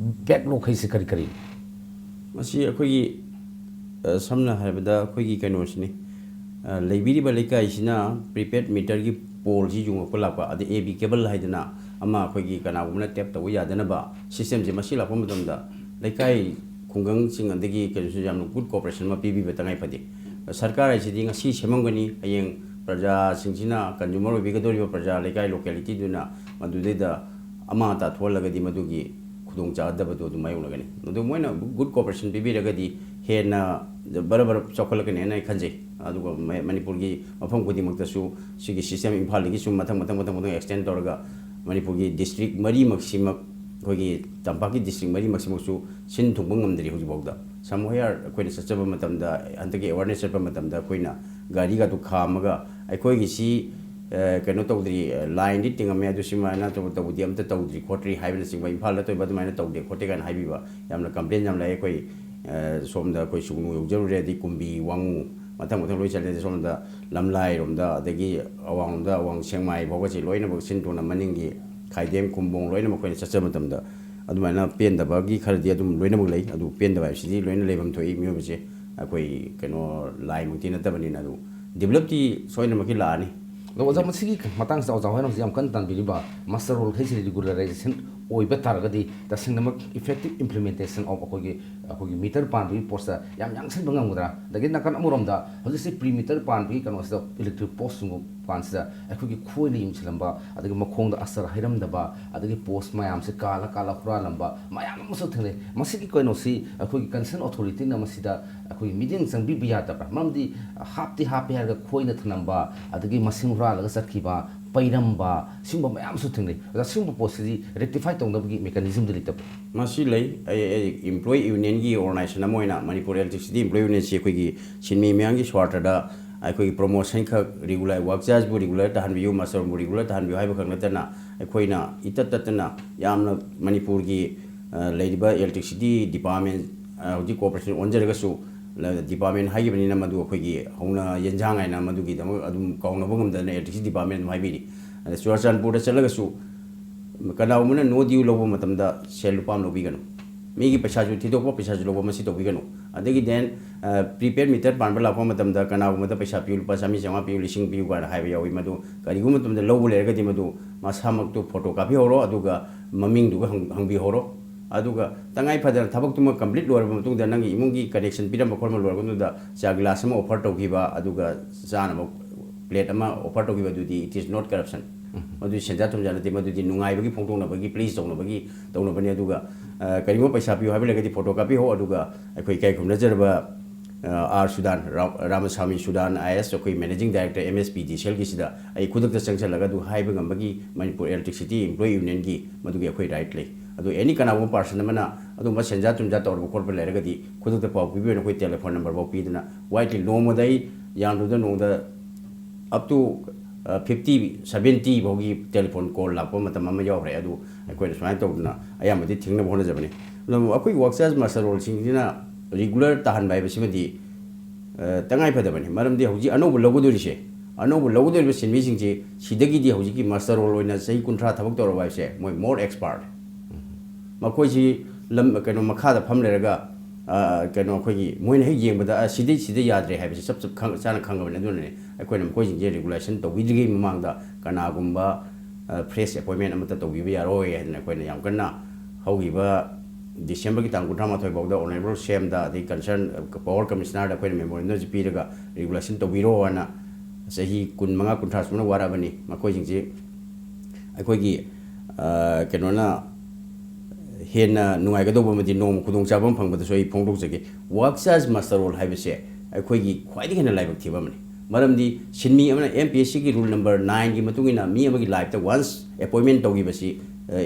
backlog ꯈꯩꯁꯦ ꯀꯔꯤ ꯀꯔꯤ? ꯃꯁꯤ ꯑꯩꯈꯣꯏꯒꯤ, ꯑ, ꯁꯝꯅ ꯍꯥꯏꯔꯕꯗ ꯑꯩꯈꯣꯏꯒꯤ ꯀꯩꯅꯣꯁꯤꯅꯤ, ꯑ, ꯂꯩꯕꯤꯔꯤꯕ ꯂꯩꯀꯥꯏꯁꯤꯅ prepaid meter ꯒꯤ pole ꯁꯤ ꯌꯨꯡꯉꯛꯄ ꯂꯥꯛꯄ, ꯑꯗꯩ A V cable ꯍꯥꯏꯗꯅ ꯑꯃ ꯑꯩꯈꯣꯏꯒꯤ ꯀꯅꯥꯒꯨꯝꯕꯅ tap ꯇꯧꯕ ꯌꯥꯗꯅꯕ system ꯁꯦ, ꯃꯁꯤ ꯂꯥꯛꯄ ꯃꯇꯝꯗ ꯂꯩꯀꯥꯏ ꯈꯨꯡꯒꯪꯁꯤꯡ ꯑꯗꯒꯤ ꯀꯩꯅꯣꯁꯨ ꯌꯥꯝꯅ good cooperation ꯑꯃ ꯄꯤꯕꯤꯕ ꯇꯉꯥꯏ ꯐꯗꯦ꯫ ꯁꯔꯀꯥꯔ ꯍꯥꯏꯁꯤꯗꯤ ꯉꯁꯤ ꯁꯦꯝꯃꯝꯒꯅꯤ, ꯍꯌꯦꯡ ꯄ꯭ꯔꯖꯥꯁꯤꯡꯁꯤꯅ, consumer ꯑꯣꯏꯕꯤꯒꯗꯧꯔꯤꯕ ꯄ꯭ꯔꯖꯥ, ꯂꯩꯀꯥꯏ, locality ꯗꯨꯅ ꯃꯗꯨꯗꯩꯗ ꯑꯃꯥꯡ ꯑꯇꯥ ꯊꯣꯛꯍꯜꯂꯒꯗꯤ ꯃꯗꯨꯒꯤ ꯈꯨꯗꯣꯡ ꯆꯥꯗꯕꯗꯨ ꯑꯗꯨꯝ ꯃꯥꯌꯣꯛꯅꯒꯅꯤ꯫ ꯑꯗꯨ ꯃꯣꯏꯅ good cooperation ꯄꯤꯕꯤꯔꯒꯗꯤ ꯍꯦꯟꯅ ꯕꯔ ꯕꯔ ꯆꯥꯎꯈꯠꯂꯛꯀꯅꯤ ꯍꯥꯏꯅ ꯑꯩ ꯈꯟꯖꯩ꯫ ꯑꯗꯨꯒ ꯃ-, ꯃꯅꯤꯄꯨꯔꯒꯤ ꯃꯐꯝ ꯈꯨꯗꯤꯡꯃꯛꯇꯁꯨ ꯁꯤꯒꯤ system ꯏꯝꯐꯥꯜꯗꯒꯤ ꯁꯨꯝ ꯃꯊꯪ, ꯃꯊꯪ, ꯃꯊꯪ, ꯃꯊꯪ extend ꯇꯧꯔꯒ ꯃꯅꯤꯄꯨꯔꯒꯤ district ꯃꯔꯤꯃꯛꯁꯤꯃꯛ, ꯑꯩꯈꯣꯏꯒꯤ ꯇꯝꯄꯥꯛꯀꯤ district ꯃꯔꯤꯃꯛꯁꯤꯃꯛꯁꯨ ꯁꯤꯟ ꯊꯨꯡꯕ ꯉꯝꯗ꯭ꯔꯤ ꯍꯧꯖꯤꯛꯐꯥꯎꯗ꯫ Somewhere ꯑꯩꯈꯣꯏꯅ ꯆꯠꯆꯕ ꯃꯇꯝꯗ, ꯍꯟꯗꯛꯀꯤ awareness ꯆꯠꯄ ꯃꯇꯝꯗ ꯑꯩꯈꯣꯏꯅ ꯒꯥꯔꯤꯒꯗꯨ ꯈꯥꯝꯃꯒ, "ꯑꯩꯈꯣꯏꯒꯤꯁꯤ, ꯑ, ꯀꯩꯅꯣ ꯇꯧꯗ꯭ꯔꯤ, ꯑ, line ꯗꯤ ꯇꯤꯡꯉꯝꯃꯦ, ꯑꯗꯨ ꯁꯨꯃꯥꯏꯅ ꯇꯧ-, ꯇꯧꯕꯗꯤ ꯑꯝꯇ ꯇꯧꯗ꯭ꯔꯤ ꯈꯣꯠꯇ꯭ꯔꯤ" ꯍꯥꯏꯕꯅꯆꯤꯡꯕ, "ꯏꯝꯐꯥꯜꯗ ꯇꯧꯔꯤꯕ ꯑꯗꯨꯃꯥꯏꯅ ꯇꯧꯗꯦ ꯈꯣꯠꯇꯦ" ꯀꯥꯏꯅ ꯍꯥꯏꯕꯤꯕ ꯌꯥꯝꯅ complain ꯌꯥꯝ ꯂꯥꯛꯑꯦ꯫ ꯑꯩꯈꯣꯏ, ꯑ, ꯁꯣꯝꯗ ꯑꯩꯈꯣꯏ ꯁꯨꯒꯅꯨ ꯌꯧꯖꯔꯨꯔꯦ, ꯑꯗꯩ ꯀꯨꯝꯕꯤ, ꯋꯥꯉꯨ, ꯃꯊꯪ ꯃꯊꯪ ꯂꯣꯏ ꯆꯠꯂꯦ꯫ ꯁꯣꯝꯗ ꯂꯝꯂꯥꯏꯔꯣꯝꯗ, ꯑꯗꯒꯤ ꯑꯋꯥꯡꯂꯣꯝꯗ, ꯑꯋꯥꯡ ꯁꯦꯛꯃꯥꯏ ꯐꯥꯎꯕꯁꯤ ꯂꯣꯏꯅꯃꯛ ꯁꯤꯟ ꯊꯨꯡꯅ, ꯃꯅꯤꯡꯒꯤ ꯈꯥꯏꯗꯦꯝ, ꯈꯨꯝꯕꯣꯡ ꯂꯣꯏꯅꯃꯛ ꯑꯩꯈꯣꯏꯅ ꯆꯠꯆꯕ ꯃꯇꯝꯗ ꯑꯗꯨꯃꯥꯏꯅ ꯄꯦꯟꯗꯕꯒꯤ ꯈꯔꯗꯤ ꯑꯗꯨꯝ ꯂꯣꯏꯅꯃꯛ ꯂꯩ꯫ ꯑꯗꯨ ꯄꯦꯟꯗꯕ ꯍꯥꯏꯕꯁꯤꯗꯤ ꯂꯣꯏꯅ ꯂꯩꯐꯝ ꯊꯣꯛꯏ ꯃꯤꯑꯣꯏꯕꯁꯦ꯫ ꯑꯩꯈꯣꯏ ꯀꯩꯅꯣ ꯂꯥꯏꯃꯛꯇꯤ ꯅꯠꯇꯕꯅꯤꯅ꯫ ꯑꯗꯨ develop ꯇꯤ ꯁꯣꯏꯗꯅꯃꯛꯀꯤ ꯂꯥꯛꯑꯅꯤ꯫ ꯑꯗꯣ ꯑꯣꯖꯥ, ꯃꯁꯤꯒꯤ ꯃꯇꯥꯡꯁꯤꯗ ꯑꯣꯖꯥ ꯍꯣꯏꯅ ꯍꯧꯖꯤꯛ ꯌꯥꯝ ꯀꯟꯅ ꯇꯥꯟꯕꯤꯔꯤꯕ ꯃꯁꯇꯔ ꯔꯣꯜꯈꯩꯁꯤ ꯔꯤꯒꯨꯂꯔꯥꯏꯖꯦꯁꯟ ꯑꯣꯏꯕ ꯇꯥꯔꯒꯗꯤ ꯇꯁꯦꯡꯅꯃꯛ ꯏꯐꯦꯛꯇꯤꯞ ꯏꯝꯄ꯭ꯂꯤꯃꯦꯟꯇꯦꯁꯟ ꯑꯣꯐ ꯑꯩꯈꯣꯏꯒꯤ, ꯑꯩꯈꯣꯏꯒꯤ ꯃꯤꯇꯔ ꯄꯥꯟꯕꯒꯤ ꯄꯣꯁꯇ ꯌꯥꯝ ꯌꯥꯡꯁꯟꯕ ꯉꯝꯒꯗ꯭ꯔꯥ? ꯑꯗꯒꯤ ꯅꯥꯀꯟ ꯑꯃꯔꯣꯝꯗ ꯍꯧꯖꯤꯛꯁꯤ ꯄ꯭ꯔꯤ ꯃꯤꯇꯔ ꯄꯥꯟꯕꯒꯤ ꯀꯩꯅꯣꯁꯤꯗ, ꯏꯂꯦꯛꯇ꯭ꯔꯤꯛ ꯄꯣꯁ ꯁꯨꯡꯕ ꯀꯥꯟꯁꯤꯗ ꯑꯩꯈꯣꯏꯒꯤ ꯈꯣꯏꯅ ꯌꯨꯡꯁꯤꯜꯂꯝꯕ, ꯑꯗꯒꯤ ꯃꯈꯣꯡꯗ ꯑꯁꯇꯔ ꯍꯩꯔꯝꯗꯕ, ꯑꯗꯒꯤ ꯄꯣꯁ ꯃꯌꯥꯝꯁꯦ ꯀꯥꯜꯂ ꯀꯥꯜꯂ ꯍꯨꯔꯥꯜꯂꯝꯕ ꯃꯌꯥꯝ ꯑꯃꯁꯨ ꯊꯦꯡꯅꯩ꯫ ꯃꯁꯤꯒꯤ ꯀꯩꯅꯣꯁꯤ ꯑꯩꯈꯣꯏꯒꯤ ꯀꯟꯁꯔꯟ ꯑꯣꯊꯣꯔꯤꯇꯤꯅ ꯃꯁꯤꯗ ꯑꯩꯈꯣꯏꯒꯤ ꯃꯤꯠꯌꯦꯡ ꯆꯪꯕꯤꯕ ꯌꯥꯗꯕ꯭ꯔꯥ? ꯃꯔꯝꯗꯤ ꯍꯥꯞꯇꯤ ꯍꯥꯞꯄꯦ ꯍꯥꯏꯔꯒ ꯈꯣꯏꯅ ꯊꯅꯝꯕ, ꯑꯗꯒꯤ ꯃꯁꯤꯡ ꯍꯨꯔꯥꯜꯂꯒ ꯆꯠꯈꯤꯕ, ꯄꯩꯔꯝꯕ, ꯁꯤꯒꯨꯝꯕ ꯃꯌꯥꯝꯁꯨ ꯊꯦꯡꯅꯩ꯫ ꯑꯣꯖꯥ, ꯁꯤꯒꯨꯝꯕ ꯄꯣꯠꯁꯤꯗꯤ ꯔꯦꯛꯇꯤꯐꯥꯏ ꯇꯧꯅꯕꯒꯤ ꯃꯦꯀꯥꯅꯤꯖꯝꯗꯤ ꯂꯩꯇꯕ꯭ꯔꯥ? ꯃꯁꯤ ꯂꯩ꯫ ꯑꯩ, ꯑꯩ ꯏꯝꯄ꯭ꯂꯣꯌꯤ ꯌꯨꯅꯤꯌꯟꯒꯤ ꯑꯣꯔꯒꯅꯥꯏꯖꯦꯁꯟ ꯑꯃ ꯑꯣꯏꯅ, ꯃꯅꯤꯄꯨꯔ ꯏꯂꯦꯛꯇ꯭ꯔꯤꯁꯤꯇꯤ ꯏꯝꯄ꯭ꯂꯣꯌꯤ ꯌꯨꯅꯤꯌꯟꯁꯤ ꯑꯩꯈꯣꯏꯒꯤ ꯁꯤꯟꯃꯤ ꯃꯌꯥꯝꯒꯤ ꯁ꯭ꯋꯥꯔꯊꯗ ꯑꯩꯈꯣꯏꯒꯤ ꯄ꯭ꯔꯣꯃꯣꯁꯟ ꯈꯛ, ꯔꯤꯒꯨꯂꯔ ꯋꯥꯛ ꯆꯥꯔꯖꯕꯨ ꯔꯤꯒꯨꯂꯔ ꯇꯥꯍꯟꯕꯤꯌꯨ, ꯃꯁꯇꯔꯕꯨ ꯔꯤꯒꯨꯂꯔ ꯇꯥꯍꯟꯕꯤꯌꯨ ꯍꯥꯏꯕ ꯈꯛ ꯅꯠꯇꯅ, ꯑꯩꯈꯣꯏꯅ ꯏꯇꯠ ꯇꯠꯇꯅ ꯌꯥꯝꯅ ꯃꯅꯤꯄꯨꯔꯒꯤ, ꯑ, ꯂꯩꯔꯤꯕ ꯏꯂꯦꯛꯇ꯭ꯔꯤꯁꯤꯇꯤ ꯗꯤꯄꯥꯔꯠꯃꯦꯟ, ꯑ, ꯍꯧꯖꯤꯛ ꯀꯣꯔꯄꯣꯔꯦꯁꯟ ꯑꯣꯟꯖꯔꯒꯁꯨ, ꯂ-, ꯗꯤꯄꯥꯔꯠꯃꯦꯟ ꯍꯥꯏꯈꯤꯕꯅꯤꯅ ꯃꯗꯨ ꯑꯩꯈꯣꯏꯒꯤ ꯍꯧꯅ ꯌꯦꯟꯁꯥꯡ ꯍꯥꯏꯅ ꯃꯗꯨꯒꯤꯗꯃꯛ ꯑꯗꯨꯝ ꯀꯥꯎꯅꯕ ꯉꯝꯗꯅ ꯏꯂꯦꯛꯇ꯭ꯔꯤꯁꯤꯇꯤ ꯗꯤꯄꯥꯔꯠꯃꯦꯟ ꯑꯗꯨꯝ ꯍꯥꯏꯕꯤꯔꯤ꯫ ꯑꯗ ꯆꯨꯔꯥꯆꯥꯟꯄꯨꯔꯗ ꯆꯠꯂꯒꯁꯨ ꯀꯅꯥꯒꯨꯝꯕꯅ no due ꯂꯧꯕ ꯃꯇꯝꯗ ꯁꯦꯜ ꯂꯨꯄꯥ ꯑꯃ ꯂꯧꯕꯤꯒꯅꯨ꯫ ꯃꯤꯒꯤ ꯄꯩꯁꯥꯁꯨ ꯊꯤꯗꯣꯛꯄ, ꯄꯩꯁꯥꯁꯨ ꯂꯧꯕ, ꯃꯁꯤ ꯇꯧꯕꯤꯒꯅꯨ꯫ ꯑꯗꯒꯤ then, ꯑ, ꯄ꯭ꯔꯤꯄꯦꯗ ꯃꯤꯇꯔ ꯄꯥꯟꯕ ꯂꯥꯛꯄ ꯃꯇꯝꯗ ꯀꯅꯥꯒꯨꯝꯕꯗ ꯄꯩꯁꯥ ꯄꯤꯌꯨ, ꯂꯨꯄꯥ ꯆꯥꯝꯃꯔꯤ, ꯆꯥꯝꯃꯉꯥ ꯄꯤꯌꯨ, ꯂꯤꯁꯤꯡ ꯄꯤꯌꯨ ꯀꯥꯏꯅ ꯍꯥꯏꯕ ꯌꯥꯎꯏ꯫ ꯃꯗꯨ ꯀꯔꯤꯒꯨꯝꯕ ꯃꯇꯝꯗ ꯂꯧꯕ ꯂꯩꯔꯒꯗꯤ ꯃꯗꯨ ꯃꯁꯥꯃꯛꯇꯨ ꯐꯣꯇꯣ ꯀꯥꯞꯄꯤꯍꯧꯔꯣ, ꯑꯗꯨꯒ ꯃꯃꯤꯡꯗꯨꯒ ꯍꯪ-, ꯍꯪꯕꯤꯍꯧꯔꯣ꯫ ꯑꯗꯨꯒ ꯇꯉꯥꯏ ꯐꯗꯅ ꯊꯕꯛꯇꯨꯃ ꯀꯝꯄ꯭ꯂꯤꯠ ꯂꯣꯏꯔꯕ ꯃꯇꯨꯡꯗ ꯅꯪꯒꯤ ꯏꯃꯨꯡꯒꯤ ꯀꯅꯦꯛꯁꯟ ꯄꯤꯔꯝꯕ ꯈꯣꯠꯂꯝꯕ ꯂꯣꯏꯔꯕ ꯃꯇꯨꯡꯗ ꯆꯥ ꯒꯤꯂꯥꯁ ꯑꯃ ꯑꯣꯐꯔ ꯇꯧꯈꯤꯕ, ꯑꯗꯨꯒ ꯆꯥꯅꯕ ꯄ꯭ꯂꯦꯠ ꯑꯃ ꯑꯣꯐꯔ ꯇꯧꯈꯤꯕ ꯑꯗꯨꯗꯤ it is not corruption꯫ ꯎꯝ꯫ ꯃꯗꯨꯗꯤ ꯁꯦꯟꯖꯥ ꯊꯨꯝꯖꯥ ꯅꯠꯇꯦ, ꯃꯗꯨꯗꯤ ꯅꯨꯡꯉꯥꯏꯕꯒꯤ ꯐꯣꯡꯗꯣꯛꯅꯕꯒꯤ, ꯄ꯭ꯂꯤꯖ ꯇꯧꯅꯕꯒꯤ ꯇꯧꯅꯕꯅꯤ꯫ ꯑꯗꯨꯒ, ꯑ, ꯀꯔꯤꯒꯨꯝꯕ ꯄꯩꯁꯥ ꯄꯤꯌꯨ ꯍꯥꯏꯕ ꯂꯩꯔꯒꯗꯤ ꯐꯣꯇꯣ ꯀꯥꯞꯄꯤꯍꯧ, ꯑꯗꯨꯒ ꯑꯩꯈꯣꯏ ꯏꯀꯥꯏ ꯈꯨꯝꯅꯖꯔꯕ, ꯑ, ꯑꯥꯔ ꯁꯨꯗꯥꯟ, ꯔꯥ-, ꯔꯥꯃꯁꯥꯃꯤ ꯁꯨꯗꯥꯟ, ꯑꯥꯏ ꯑꯦꯁ, ꯑꯩꯈꯣꯏ managing director M S P D C ꯑꯦꯜꯒꯤꯁꯤꯗ ꯑꯩ ꯈꯨꯗꯛꯇ ꯆꯪꯁꯤꯜꯂꯒ ꯑꯗꯨ ꯍꯥꯏꯕ ꯉꯝꯕꯒꯤ ꯃꯅꯤꯄꯨꯔ ꯏꯂꯦꯛꯇ꯭ꯔꯤꯁꯤꯇꯤ ꯏꯝꯄ꯭ꯂꯣꯌꯤ ꯌꯨꯅꯤꯌꯟꯒꯤ ꯃꯗꯨꯒꯤ ꯑꯩꯈꯣꯏ ꯔꯥꯏꯠ ꯂꯩ꯫ ꯑꯗꯨ ꯑꯦꯅꯤ ꯀꯅꯥꯒꯨꯝꯕ ꯄꯥꯔꯁꯟ ꯑꯃꯅ ꯑꯗꯨꯒꯨꯝꯕ ꯁꯦꯟꯖꯥ ꯊꯨꯝꯖꯥ ꯇꯧꯔꯕ ꯈꯣꯠꯄ ꯂꯩꯔꯒꯗꯤ ꯈꯨꯗꯛꯇ ꯄꯥꯎ ꯄꯤꯕꯤꯌꯨꯅ ꯑꯩꯈꯣꯏ ꯇꯦꯂꯤꯐꯣꯟ ꯅꯝꯕꯔ ꯐꯥꯎ ꯄꯤꯗꯅ, ꯋꯥꯏꯠꯂꯤ ꯅꯣꯡꯃꯗ ꯑꯩ ꯌꯥꯝꯗ꯭ꯔꯕꯗ ꯅꯣꯡꯃꯗ up to, ꯑ, fifty, seventy ꯐꯥꯎꯒꯤ ꯇꯦꯂꯤꯐꯣꯟ ꯀꯣꯜ ꯂꯥꯛꯄ ꯃꯇꯝ ꯑꯃ ꯌꯥꯎꯈ꯭ꯔꯦ꯫ ꯑꯗꯨ ꯑꯩꯈꯣꯏꯅ ꯁꯨꯃꯥꯏꯅ ꯇꯧꯗꯅ ꯑꯌꯥꯝꯕꯗꯤ ꯊꯤꯡꯅꯕ ꯍꯣꯠꯅꯖꯕꯅꯤ꯫ ꯑꯗꯨꯕꯨ ꯑꯩꯈꯣꯏꯒꯤ ꯋꯥꯛꯆꯔꯁ ꯃꯥꯁꯇꯔ ꯔꯣꯜꯁꯤꯡꯁꯤꯅ ꯔꯤꯒꯨꯂꯔ ꯇꯥꯍꯟꯕ ꯍꯥꯏꯕꯁꯤꯃꯗꯤ, ꯑ, ꯇꯉꯥꯏ ꯐꯗꯕꯅꯤ꯫ ꯃꯔꯝꯗꯤ ꯍꯧꯖꯤꯛ ꯑꯅꯧꯕ ꯂꯧꯒꯗꯣꯔꯤꯁꯦ, ꯑꯅꯧꯕ ꯂꯧꯒꯗꯧꯔꯤꯕ ꯁꯤꯟꯃꯤꯁꯤꯡꯁꯦ ꯁꯤꯗꯒꯤꯗꯤ ꯍꯧꯖꯤꯛꯀꯤ ꯃꯥꯁꯇꯔ ꯔꯣꯜ ꯑꯣꯏꯅ ꯆꯍꯤ ꯀꯨꯟꯊ꯭ꯔꯥ ꯊꯕꯛ ꯇꯧꯔꯕ ꯍꯥꯏꯕꯁꯦ ꯃꯣꯏ more expert꯫ ꯃꯈꯣꯏꯁꯤ ꯂꯝ, ꯀꯩꯅꯣ, ꯃꯈꯥꯗ ꯐꯝ ꯂꯩꯔꯒ ꯑ, ꯀꯩꯅꯣ, ꯑꯩꯈꯣꯏꯒꯤ ꯃꯣꯏꯅ ꯍꯦꯛ ꯌꯦꯡꯕꯗ, "ꯑ, ꯁꯤꯗꯩ, ꯁꯤꯗ ꯌꯥꯗ꯭ꯔꯦ" ꯍꯥꯏꯕꯁꯤ ꯆꯞ ꯆꯞ ꯈꯪ-, ꯆꯥꯅ ꯈꯪꯉꯕꯅꯤ꯫ ꯑꯗꯨꯅꯅꯦ ꯑꯩꯈꯣꯏꯅ ꯃꯈꯣꯏꯁꯤꯡꯁꯦ ꯔꯤꯒꯨꯂꯦꯁꯟ ꯇꯧꯕꯤꯗ꯭ꯔꯤꯉꯩ ꯃꯃꯥꯡꯗ ꯀꯅꯥꯒꯨꯝꯕ, ꯑ, ꯐ꯭ꯔꯦꯁ ꯑꯦꯄꯣꯏꯟꯃꯦꯟ ꯑꯃꯠꯇ ꯇꯧꯕꯤꯕ ꯌꯥꯔꯣꯏ ꯍꯥꯏꯗꯅ ꯑꯩꯈꯣꯏꯅ ꯌꯥꯝ ꯀꯟꯅ ꯍꯧꯈꯤꯕ ꯗꯤꯁꯦꯝꯕꯔꯒꯤ ꯇꯥꯡ ꯀꯨꯟꯊ꯭ꯔꯥ ꯃꯥꯊꯣꯏ ꯐꯥꯎꯗ ꯑꯣꯅꯔꯦꯕꯜ ꯁꯤ ꯑꯦꯝꯗ, ꯑꯗꯩ ꯀꯟꯁꯔꯟ ꯄꯋꯥꯔ ꯀꯃꯤꯁꯅꯔꯗ ꯑꯩꯈꯣꯏꯅ ꯃꯦꯃꯣꯔꯦꯟꯗꯝꯁꯤ ꯄꯤꯔꯒ ꯔꯤꯒꯨꯂꯦꯁꯟ ꯇꯧꯕꯤꯔꯣ ꯍꯥꯏꯅ ꯆꯍꯤ ꯀꯨꯟꯃꯉꯥ ꯀꯨꯟꯊ꯭ꯔꯥ ꯁꯨꯅ ꯋꯥꯔꯛꯑꯕꯅꯤ꯫ ꯃꯈꯣꯏꯁꯤꯡꯁꯤ ꯑꯩꯈꯣꯏꯒꯤ, ꯑ, ꯀꯩꯅꯣꯅ ꯍꯦꯟꯅ ꯅꯨꯡꯉꯥꯏꯒꯗꯧꯕ ꯑꯃꯗꯤ ꯅꯣꯡꯃ ꯈꯨꯗꯣꯡꯆꯥꯕ ꯑꯃ ꯐꯪꯕꯗꯁꯨ ꯑꯩ ꯐꯣꯡꯗꯣꯛꯆꯒꯦ꯫ ꯋꯥꯛ ꯆꯥꯔꯖ ꯃꯁꯇꯔ ꯔꯣꯜ ꯍꯥꯏꯕꯁꯦ ꯑꯩꯈꯣꯏꯒꯤ ꯈ꯭ꯋꯥꯏꯗꯒꯤ ꯍꯦꯟꯅ ꯂꯥꯏꯕꯛ ꯊꯤꯕ ꯑꯃꯅꯤ꯫ ꯃꯔꯝꯗꯤ ꯁꯤꯟꯃꯤ ꯑꯃꯅ ꯑꯦꯝ ꯄꯤ ꯑꯦꯁ ꯁꯤꯒꯤ ꯔꯨꯜ ꯅꯝꯕꯔ ꯅꯥꯏꯟꯒꯤ ꯃꯇꯨꯡ ꯏꯟꯅ ꯃꯤ ꯑꯃꯒꯤ ꯂꯥꯏꯐꯇ ꯋꯥꯟꯁ ꯑꯦꯄꯣꯏꯟꯃꯦꯟ ꯇꯧꯈꯤꯕꯁꯤ, ꯑ,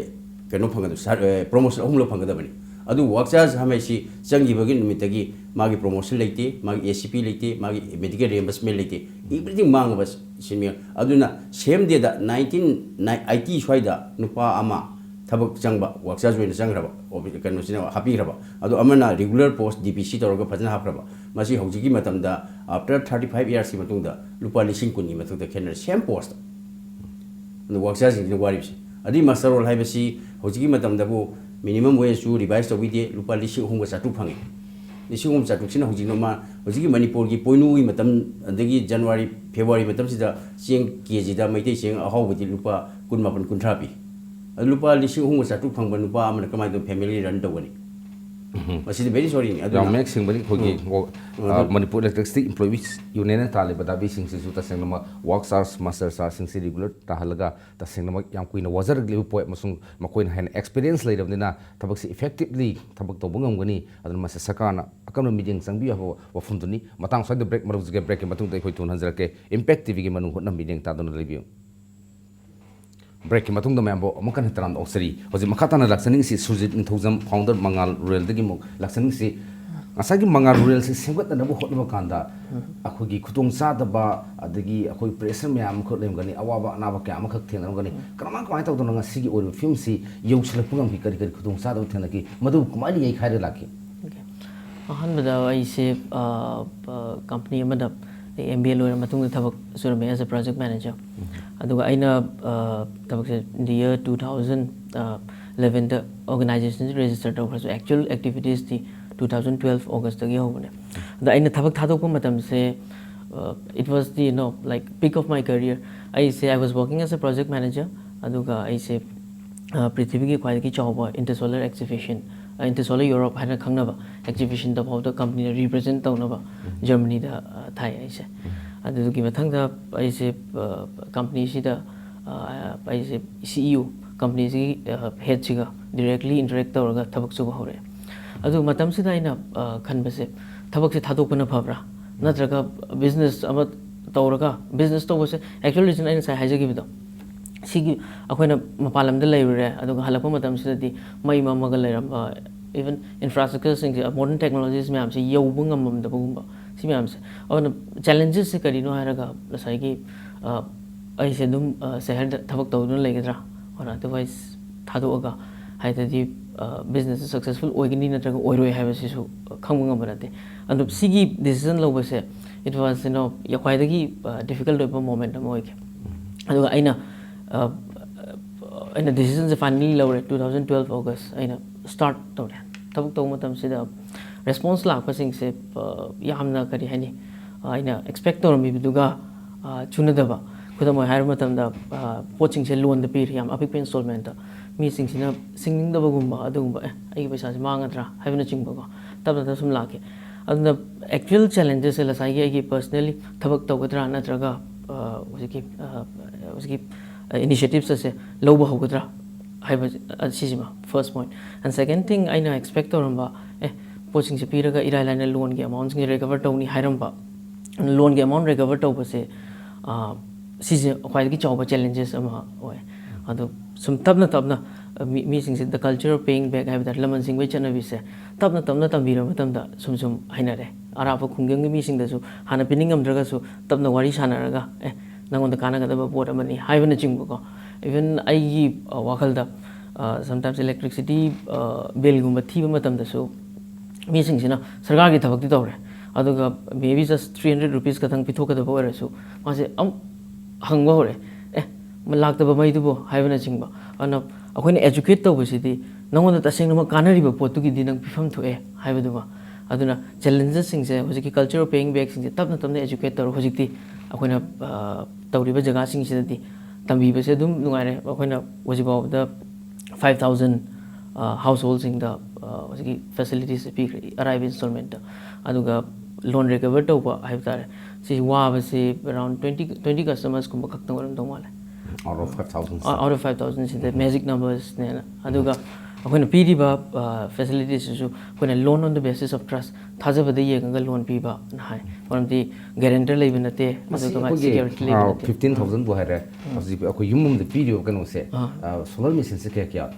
ꯀꯩꯅꯣ ꯐꯪꯒꯗꯕ, ꯁꯥꯔ, ꯑ, ꯄ꯭ꯔꯣꯃꯣꯁꯟ ꯑꯍꯨꯝꯂꯛ ꯐꯪꯒꯗꯕꯅꯤ꯫ ꯑꯗꯨ ꯋꯥꯛ ꯆꯥꯔꯖ ꯍꯥꯏꯕ ꯍꯥꯏꯁꯤ ꯆꯪꯈꯤꯕꯒꯤ ꯅꯨꯃꯤꯠꯇꯒꯤ ꯃꯥꯒꯤ ꯄ꯭ꯔꯣꯃꯣꯁꯟ ꯂꯩꯇꯦ, ꯃꯥꯒꯤ ꯑꯦ ꯁꯤ ꯄꯤ ꯂꯩꯇꯦ, ꯃꯥꯒꯤ ꯃꯦꯗꯤꯀꯦꯜ ꯔꯤꯑꯦꯝꯕꯔꯁꯃꯦꯟ ꯂꯩꯇꯦ, ꯏꯕ꯭ꯔꯤꯊꯤꯡ ꯃꯥꯡꯉꯕ ꯁꯤꯟꯃꯤ꯫ ꯑꯗꯨꯅ ꯁꯦꯝ ꯗꯦꯗ ꯅꯥꯏꯟꯇꯤꯟ ꯑꯥꯏꯇꯤ ꯁ꯭ꯋꯥꯏꯗ ꯅꯨꯄꯥ ꯑꯃ ꯊꯕꯛ ꯆꯪꯕ, ꯋꯥꯛ ꯆꯥꯔꯖ ꯑꯣꯏꯅ ꯆꯪꯈ꯭ꯔꯕ, ꯑꯣꯐꯤꯁ, ꯀꯩꯅꯣꯁꯤꯅ ꯍꯥꯞꯄꯤꯈ꯭ꯔꯕ꯫ ꯑꯗꯣ ꯑꯃꯅ ꯔꯤꯒꯨꯂꯔ ꯄꯣꯁ ꯗꯤ ꯄꯤ ꯁꯤ ꯇꯧꯔꯒ ꯐꯖꯅ ꯍꯥꯞꯈ꯭ꯔꯕ꯫ ꯃꯁꯤ ꯍꯧꯖꯤꯛꯀꯤ ꯃꯇꯝꯗ, after thirty five yearsꯀꯤ ꯃꯇꯨꯡꯗ, ꯂꯨꯄꯥ ꯂꯤꯁꯤꯡ ꯀꯨꯟꯒꯤ ꯃꯊꯛꯇ ꯈꯦꯠꯅꯔꯦ, ꯁꯦꯝ ꯄꯣꯁꯇ꯫ ꯑꯗꯨ ꯋꯥꯛ ꯆꯥꯔꯖꯁꯤꯡꯁꯤꯅ ꯋꯥꯔꯤꯕꯁꯦ꯫ ꯑꯗꯩ ꯃꯁꯇꯔ ꯔꯣꯜ ꯍꯥꯏꯕꯁꯤ ꯍꯧꯖꯤꯛꯀꯤ ꯃꯇꯝꯗꯕꯨ ꯃꯤꯅꯤꯃꯝ ꯋꯦꯖꯁꯨ ꯔꯤꯚꯥꯏꯁ ꯇꯧꯕꯤꯗꯦ, ꯂꯨꯄꯥ ꯂꯤꯁꯤꯡ ꯑꯍꯨꯝꯒ ꯆꯥꯇ꯭ꯔꯨꯛ ꯐꯪꯉꯤ꯫ ꯂꯤꯁꯤꯡ ꯑꯍꯨꯝ ꯆꯥꯇ꯭ꯔꯨꯛꯁꯤꯅ ꯍꯧꯖꯤꯛ ꯅꯣꯡꯃ, ꯍꯧꯖꯤꯛꯀꯤ ꯃꯅꯤꯄꯨꯔꯒꯤ ꯄꯣꯏꯅꯨꯒꯤ ꯃꯇꯝ, ꯑꯗꯒꯤ ꯖꯅꯋꯥꯔꯤ, ꯐꯦꯕꯋꯥꯔꯤ ꯃꯇꯝꯁꯤꯗ ꯆꯦꯡ ꯀꯦ ꯖꯤꯗ ꯃꯩꯇꯩ ꯆꯦꯡ ꯑꯍꯥꯎꯕꯗꯤ ꯂꯨꯄꯥ ꯀꯨꯟ ꯃꯥꯄꯟ, ꯀꯨꯟꯊ꯭ꯔꯥ ꯄꯤ꯫ ꯑꯗꯨ ꯂꯨꯄꯥ ꯂꯤꯁꯤꯡ ꯑꯍꯨꯝꯒ ꯆꯥꯇ꯭ꯔꯨꯛ ꯐꯪꯕ ꯅꯨꯄꯥ ꯑꯃꯅ ꯀꯃꯥꯏꯅ ꯇꯧꯅ ꯐꯦꯃꯤꯂꯤ ꯔꯟ ꯇꯧꯒꯅꯤ? ꯃꯁꯤꯗꯤ very sorryꯅꯤ꯫ ꯑꯗꯨꯅ ꯌꯥꯝ ꯃꯌꯦꯛ ꯁꯦꯡꯕꯅꯤ꯫ ꯑꯩꯈꯣꯏꯒꯤ, ꯎꯝ꯫ ꯑ, ꯑꯗꯨ ꯃꯅꯤꯄꯨꯔ ꯏꯂꯦꯛꯇ꯭ꯔꯤꯁꯤꯇꯤ ꯏꯝꯄ꯭ꯂꯣꯌꯤꯁ ꯌꯨꯅꯤꯌꯟꯅ ꯇꯥꯜꯂꯤꯕ ꯗꯥꯕꯤꯁꯤꯡꯁꯤꯁꯨ ꯇꯁꯦꯡꯅꯃꯛ ꯋꯥꯛ ꯆꯥꯔꯖ, ꯃꯁꯇꯔ ꯆꯥꯔꯖꯁꯤꯡꯁꯤ ꯔꯤꯒꯨꯂꯔ ꯇꯥꯍꯜꯂꯒ ꯇꯁꯦꯡꯅꯃꯛ ꯌꯥꯝ ꯀꯨꯏꯅ ꯋꯥꯖꯔꯛꯂꯤꯕ ꯄꯣꯠ ꯑꯃꯁꯨꯡ ꯃꯈꯣꯏꯅ ꯍꯦꯟꯅ ꯑꯦꯛꯁꯄꯤꯔꯤꯌꯦꯟꯁ ꯂꯩꯔꯕꯅꯤꯅ ꯊꯕꯛꯁꯤ ꯏꯐꯦꯛꯇꯤꯕꯂꯤ ꯊꯕꯛ ꯇꯧꯕ ꯉꯝꯒꯅꯤ꯫ ꯑꯗꯨꯅ ꯃꯁꯤ ꯁꯔꯀꯥꯔꯅ ꯑꯀꯟꯕ ꯃꯤꯠꯌꯦꯡ ꯆꯪꯕꯤꯌꯨ ꯍꯥꯏꯕ ꯋꯥꯐꯝꯗꯨꯅꯤ꯫ ꯃꯇꯥꯡ ꯁ꯭ꯋꯥꯏꯗ ꯕ꯭ꯔꯦꯛ ꯃꯔꯨꯞꯁꯤꯒꯦ꯫ ꯕ꯭ꯔꯦꯛꯀꯤ ꯃꯇꯨꯡꯗ ꯑꯩꯈꯣꯏ ꯊꯨꯅ ꯍꯟꯖꯔꯛꯀꯦ꯫ ꯏꯝꯄꯦꯛ ꯇꯤꯚꯤꯒꯤ ꯃꯅꯨꯡ ꯍꯨꯠꯅ ꯃꯤꯠꯌꯦꯡ ꯇꯥꯗꯨꯅ ꯂꯩꯕꯤꯌꯨ꯫ ꯕ꯭ꯔꯦꯛꯀꯤ ꯃꯇꯨꯡꯗ ꯃꯌꯥꯝꯕꯨ ꯑꯃꯨꯛ ꯍꯟꯅ ꯇꯔꯥꯝꯅ ꯑꯣꯛꯆꯔꯤ꯫ ꯍꯧꯖꯤꯛ ꯃꯈꯥ ꯇꯥꯅ ꯂꯥꯛꯆꯅꯤꯡꯉꯤꯁꯤ ꯁꯨꯔꯖꯤꯠ ꯅꯤꯡꯊꯧꯖꯝ, ꯐꯥꯎꯟꯗꯔ ꯃꯉꯥꯜ ꯔꯨꯔꯦꯜꯗꯒꯤ ꯑꯃꯨꯛ ꯂꯥꯛꯆꯅꯤꯡꯉꯤꯁꯤ, ꯉꯁꯥꯏꯒꯤ ꯃꯉꯥꯜ ꯔꯨꯔꯦꯜꯁꯤ ꯁꯦꯝꯒꯠꯅꯅꯕ ꯍꯣꯠꯅꯕ ꯀꯥꯟꯗ ꯑꯩꯈꯣꯏꯒꯤ ꯈꯨꯗꯣꯡꯆꯥꯗꯕ, ꯑꯗꯒꯤ ꯑꯩꯈꯣꯏ ꯄ꯭ꯔꯦꯁꯔ ꯃꯌꯥꯝ ꯑꯃꯈꯛ ꯂꯩꯔꯝꯒꯅꯤ, ꯑꯋꯥꯕ ꯑꯅꯥꯕ ꯀꯌꯥ ꯑꯃꯈꯛ ꯊꯦꯡꯅꯔꯝꯒꯅꯤ꯫ ꯀꯔꯝꯍꯥꯏ, ꯀꯃꯥꯏꯅ ꯇꯧꯗꯅ ꯉꯁꯤꯒꯤ ꯑꯣꯏꯔꯤꯕ ꯐꯤꯕꯝꯁꯤ ꯌꯧꯁꯤꯜꯂꯛꯄ ꯉꯝꯈꯤ? ꯀꯔꯤ ꯀꯔꯤ ꯈꯨꯗꯣꯡꯆꯥꯗꯕ ꯊꯦꯡꯅꯈꯤ? ꯃꯗꯨ ꯀꯃꯥꯏꯅ ꯌꯩꯈꯥꯏꯔ ꯂꯥꯛꯈꯤ? ꯑꯣꯀꯦ꯫ ꯑꯍꯥꯟꯕꯗ ꯑꯩꯁꯦ, ꯑ, ꯑ, ꯀꯝꯄꯅꯤ ꯑꯃꯗ ꯑꯩ ꯑꯦꯝ ꯕꯤ ꯑꯦ ꯂꯣꯏꯔ ꯃꯇꯨꯡꯗ ꯊꯕꯛ ꯁꯨꯔꯝꯃꯦ as a project manager꯫ ꯑꯗꯨꯒ ꯑꯩꯅ, ꯑ, ꯊꯕꯛꯁꯦ in the year two thousand elevenꯗ organizationꯁꯦ register ꯇꯧꯈ꯭ꯔꯁꯨ, actual activitiesꯇꯤ two thousand twelve Augustꯇꯒꯤ ꯍꯧꯕꯅꯦ꯫ ꯑꯗ ꯑꯩꯅ ꯊꯕꯛ ꯊꯥꯗꯣꯛꯄ ꯃꯇꯝꯁꯦ, uh, it was the, you know, like, peak of my career. ꯑꯩꯁꯦ, I was working as a project manager, ꯑꯗꯨꯒ ꯑꯩꯁꯦ, uh, ꯄ꯭ꯔꯤꯊꯤꯕꯤꯒꯤ ꯈ꯭ꯋꯥꯏꯗꯒꯤ ꯆꯥꯎꯕ InterSolar exhibition, uh, InterSolar Europe ꯍꯥꯏꯅ ꯈꯪꯅꯕ exhibitionꯗ ꯐꯥꯎꯗ companyꯅ represent ꯇꯧꯅꯕ Germanyꯗ, uh, ꯊꯥꯏ ꯑꯩꯁꯦ꯫ ꯑꯗꯨꯒꯤ ꯃꯊꯪꯗ ꯑꯩꯁꯦ, uh, companyꯁꯤꯗ, uh, ꯑꯩꯁꯦ CEO, companyꯁꯤꯒꯤ, uh, headꯁꯤꯒ directly interact ꯇꯧꯔꯒ ꯊꯕꯛ ꯁꯨꯕ ꯍꯧꯔꯛꯑꯦ꯫ ꯑꯗꯨ ꯃꯇꯝꯁꯤꯗ ꯑꯩꯅ, uh, ꯈꯟꯕꯁꯦ, ꯊꯕꯛꯁꯦ ꯊꯥꯗꯣꯛꯄꯅ ꯐꯕ꯭ꯔꯥ, ꯅꯠꯇ꯭ꯔꯒ business ꯑꯃ ꯇꯧꯔꯒ, business ꯇꯧꯕꯁꯦ, actual reason ꯑꯩꯅ ꯉꯁꯥꯏ ꯍꯥꯏꯖꯈꯤꯕꯗꯣ, ꯁꯤꯒꯤ ꯑꯩꯈꯣꯏꯅ ꯃꯄꯥꯟ ꯂꯝꯗ ꯂꯩꯔꯨꯔꯦ, ꯑꯗꯨꯒ ꯍꯜꯂꯛꯄ ꯃꯇꯝꯁꯤꯗꯗꯤ ꯃꯩ ꯃꯝꯃꯒ ꯂꯩꯔꯝꯕ, even infrastructureꯁꯤꯡꯁꯦ, modern technologiesꯃꯌꯥꯝꯁꯦ ꯌꯧꯕ ꯉꯝꯃꯝꯗꯕꯒꯨꯝꯕ, ꯁꯤ ꯃꯌꯥꯝꯁꯦ꯫ ꯑꯗꯨꯅ challengesꯁꯦ ꯀꯔꯤꯅꯣ ꯍꯥꯏꯔꯒ, ꯉꯁꯥꯏꯒꯤ, ꯑ, ꯑꯩꯁꯦ ꯑꯗꯨꯝ, ꯑ, ꯁꯍꯔꯗ ꯊꯕꯛ ꯇꯧꯗꯨꯅ ꯂꯩꯒꯗ꯭ꯔꯥ, or otherwise ꯊꯥꯗꯣꯛꯑꯒ, ꯍꯥꯏꯗꯤ, ꯑ, businessꯁꯦ successful ꯑꯣꯏꯒꯅꯤ ꯅꯠꯇ꯭ꯔꯒ ꯑꯣꯏꯔꯣꯏ ꯍꯥꯏꯕꯁꯤꯁꯨ ꯈꯪꯕ ꯉꯝꯕ ꯅꯠꯇꯦ꯫ ꯑꯗꯣ ꯁꯤꯒꯤ decision ꯂꯧꯕꯁꯦ, it was, you know, ꯈ꯭ꯋꯥꯏꯗꯒꯤ, ꯑ, difficult ꯑꯣꯏꯕ moment ꯑꯃ ꯑꯣꯏꯈꯤ꯫ ꯑꯗꯨꯒ ꯑꯩꯅ, ꯑ, ꯑꯩꯅ decisionꯁꯦ finally ꯂꯧꯔꯦ꯫ Two thousand twelve August ꯑꯩꯅ start ꯇꯧꯔꯦ꯫ ꯊꯕꯛ ꯇꯧꯕ ꯃꯇꯝꯁꯤꯗ response ꯂꯥꯛꯄꯁꯤꯡꯁꯦ, ꯑ, ꯌꯥꯝꯅ, ꯀꯔꯤ ꯍꯥꯏꯅꯤ, ꯑ, ꯑꯩꯅ expect ꯇꯧꯔꯝꯃꯤꯕꯗꯨꯒ, ꯑ, ꯆꯨꯅꯗꯕ꯫ ꯈꯨꯗꯝ ꯑꯣꯏꯅ ꯍꯥꯏꯔꯕ ꯃꯇꯝꯗ, ꯑ, ꯄꯣꯠꯁꯤꯡꯁꯦ loanꯗ ꯄꯤꯔꯤ, ꯌꯥꯝ ꯑꯄꯤꯛꯄ installmentꯇ꯫ ꯃꯤꯁꯤꯡꯁꯤꯅ ꯁꯤꯡꯅꯤꯡꯗꯕꯒꯨꯝꯕ, ꯑꯗꯨꯒꯨꯝꯕ, "ꯑꯦ, ꯑꯩꯒꯤ ꯄꯩꯁꯥꯁꯦ ꯃꯥꯡꯒꯗ꯭ꯔꯥ?" ꯍꯥꯏꯕꯅꯆꯤꯡꯕꯀꯣ, ꯇꯞꯅ ꯇꯞꯅ ꯁꯨꯝ ꯂꯥꯛꯈꯤ꯫ ꯑꯗꯨꯅ actual challengesꯁꯦ ꯉꯁꯥꯏꯒꯤ ꯑꯩꯒꯤ personally ꯊꯕꯛ ꯇꯧꯒꯗ꯭ꯔꯥ, ꯅꯠꯇ꯭ꯔꯒ, ꯑ, ꯍꯧꯖꯤꯛꯀꯤ, ꯑ, ꯍꯧꯖꯤꯛꯀꯤ, ꯑ, initiatives ꯑꯁꯦ ꯂꯧꯕ ꯍꯧꯒꯗ꯭ꯔꯥ ꯍꯥꯏꯕ, ꯑ, ꯁꯤꯁꯤꯃ first point꯫ And second thing, ꯑꯩꯅ expect ꯇꯧꯔꯝꯕ, "ꯑꯦ, ꯄꯣꯠꯁꯤꯡꯁꯦ ꯄꯤꯔꯒ ꯏꯔꯥꯏ ꯂꯥꯏꯅ loanꯒꯤ amountꯁꯤꯡꯁꯦ recover ꯇꯧꯅꯤ" ꯍꯥꯏꯔꯝꯕ, loanꯒꯤ amount recover ꯇꯧꯕꯁꯦ, ꯑ, ꯁꯤꯁꯦ ꯈ꯭ꯋꯥꯏꯗꯒꯤ ꯆꯥꯎꯕ challenges ꯑꯃ ꯑꯣꯏ꯫ ꯑꯗꯣ ꯁꯨꯝ ꯇꯞꯅ ꯇꯞꯅ, ꯑ, ꯃꯤ-, ꯃꯤꯁꯤꯡꯁꯦ the culture of paying back ꯍꯥꯏꯕ ꯇꯥꯔꯦ, ꯂꯃꯟ ꯁꯤꯡꯕꯒꯤ ꯆꯠꯅꯕꯤꯁꯦ ꯇꯞꯅ ꯇꯞꯅ ꯇꯝꯕꯤꯔꯕ ꯃꯇꯝꯗ ꯁꯨꯝ ꯁꯨꯝ ꯍꯩꯅꯔꯦ꯫ ꯑꯔꯥꯞꯄ ꯈꯨꯡꯒꯪꯒꯤ ꯃꯤꯁꯤꯡꯗꯁꯨ ꯍꯥꯟꯅ ꯄꯤꯅꯤꯡꯉꯝꯗ꯭ꯔꯒꯁꯨ ꯇꯞꯅ ꯋꯥꯔꯤ ꯁꯥꯟꯅꯔꯒ, "ꯑꯦ, ꯅꯪꯉꯣꯟꯗ ꯀꯥꯟꯅꯒꯗꯕ ꯄꯣꯠ ꯑꯃꯅꯤ" ꯍꯥꯏꯕꯅꯆꯤꯡꯕꯀꯣ꯫ Even ꯑꯩꯒꯤ, ꯑ, ꯋꯥꯈꯜꯗ, ꯑ, sometimes electricity, ꯑ, billꯒꯨꯝꯕ ꯊꯤꯕ ꯃꯇꯝꯗꯁꯨ ꯃꯤꯁꯤꯡꯁꯤꯅ ꯁꯔꯀꯥꯔꯒꯤ ꯊꯕꯛꯇꯤ ꯇꯧꯔꯦ, ꯑꯗꯨꯒ maybe just three hundred rupees ꯈꯛꯇꯪ ꯄꯤꯊꯣꯛꯀꯗꯕ ꯑꯣꯏꯔꯁꯨ, ꯃꯥꯁꯦ ꯑꯃꯨꯛ ꯍꯪꯕ ꯍꯧꯔꯛꯑꯦ, "ꯑꯦ, ꯂꯥꯛꯇꯕ ꯃꯩꯗꯨꯕꯨ ꯍꯥꯏꯕꯅꯆꯤꯡꯕ꯫ ꯑꯗꯨꯅ ꯑꯩꯈꯣꯏꯅ educate ꯇꯧꯕꯁꯤꯗꯤ ꯅꯉꯣꯟꯗ ꯇꯁꯦꯡꯅꯃꯛ ꯀꯥꯟꯅꯔꯤꯕ ꯄꯣꯠꯇꯨꯒꯤꯗꯤ ꯅꯪ ꯄꯤꯐꯝ ꯊꯣꯛꯑꯦ ꯍꯥꯏꯕꯗꯨꯃ꯫ ꯑꯗꯨꯅ challengesꯁꯤꯡꯁꯦ ꯍꯧꯖꯤꯛꯀꯤ culture of paying backꯁꯤꯡꯁꯦ ꯇꯞꯅ ꯇꯞꯅ educate ꯇꯧꯔꯒ ꯍꯧꯖꯤꯛꯇꯤ ꯑꯩꯈꯣꯏꯅ, ꯑ, ꯇꯧꯔꯤꯕ ꯖꯒꯥꯁꯤꯡꯁꯤꯗꯗꯤ ꯇꯝꯕꯤꯕꯁꯦ ꯑꯗꯨꯝ ꯅꯨꯡꯉꯥꯏꯔꯦ꯫ ꯑꯩꯈꯣꯏꯅ ꯍꯧꯖꯤꯛꯐꯥꯎꯕꯗ five thousand, ꯑ, householdsꯁꯤꯡꯗ, ꯑ, ꯍꯧꯖꯤꯛꯀꯤ facilities ꯄꯤꯈ꯭ꯔꯦ ꯑꯔꯥꯏꯕ installmentꯇ꯫ ꯑꯗꯨꯒ loan recover ꯇꯧꯕ ꯍꯥꯏꯕ ꯇꯥꯔꯦ, ꯁꯤ ꯋꯥꯕꯁꯤ around twenty, twenty customersꯀꯨꯝꯕ ꯈꯛꯇꯪ ꯑꯣꯏꯔꯝꯗꯧ ꯃꯥꯜꯂꯦ꯫ Out of five thousand? Out of five thousandꯁꯤꯗ magic numbersꯅꯦꯅ꯫ ꯑꯗꯨꯒ ꯑꯩꯈꯣꯏꯅ ꯄꯤꯔꯤꯕ, ꯑ, facilitiesꯁꯤꯁꯨ ꯑꯩꯈꯣꯏꯅ loan on the basis of trust, ꯊꯥꯖꯕꯗ ꯌꯦꯡꯉꯒ loan ꯄꯤꯕꯅ ꯍꯥꯏ꯫ ꯃꯔꯝꯗꯤ guarantor ꯂꯩꯕ ꯅꯠꯇꯦ, ꯃꯁꯤ ꯑꯗꯨꯒ ꯑꯩꯈꯣꯏꯒꯤ, security ꯂꯩꯕ ꯑ, ꯅꯠꯇꯦ꯫ Fifteen thousandꯕꯨ ꯍꯥꯏꯔꯦ꯫ ꯎꯝ꯫ ꯍꯧꯖꯤꯛ ꯑꯩꯈꯣꯏ ꯌꯨꯝ ꯑꯃꯗ ꯄꯤꯔꯤꯕ ꯀꯩꯅꯣꯁꯦ, ꯑꯥ꯫ ꯑ, solar machineꯁꯦ ꯀꯌꯥ ꯀꯌꯥ?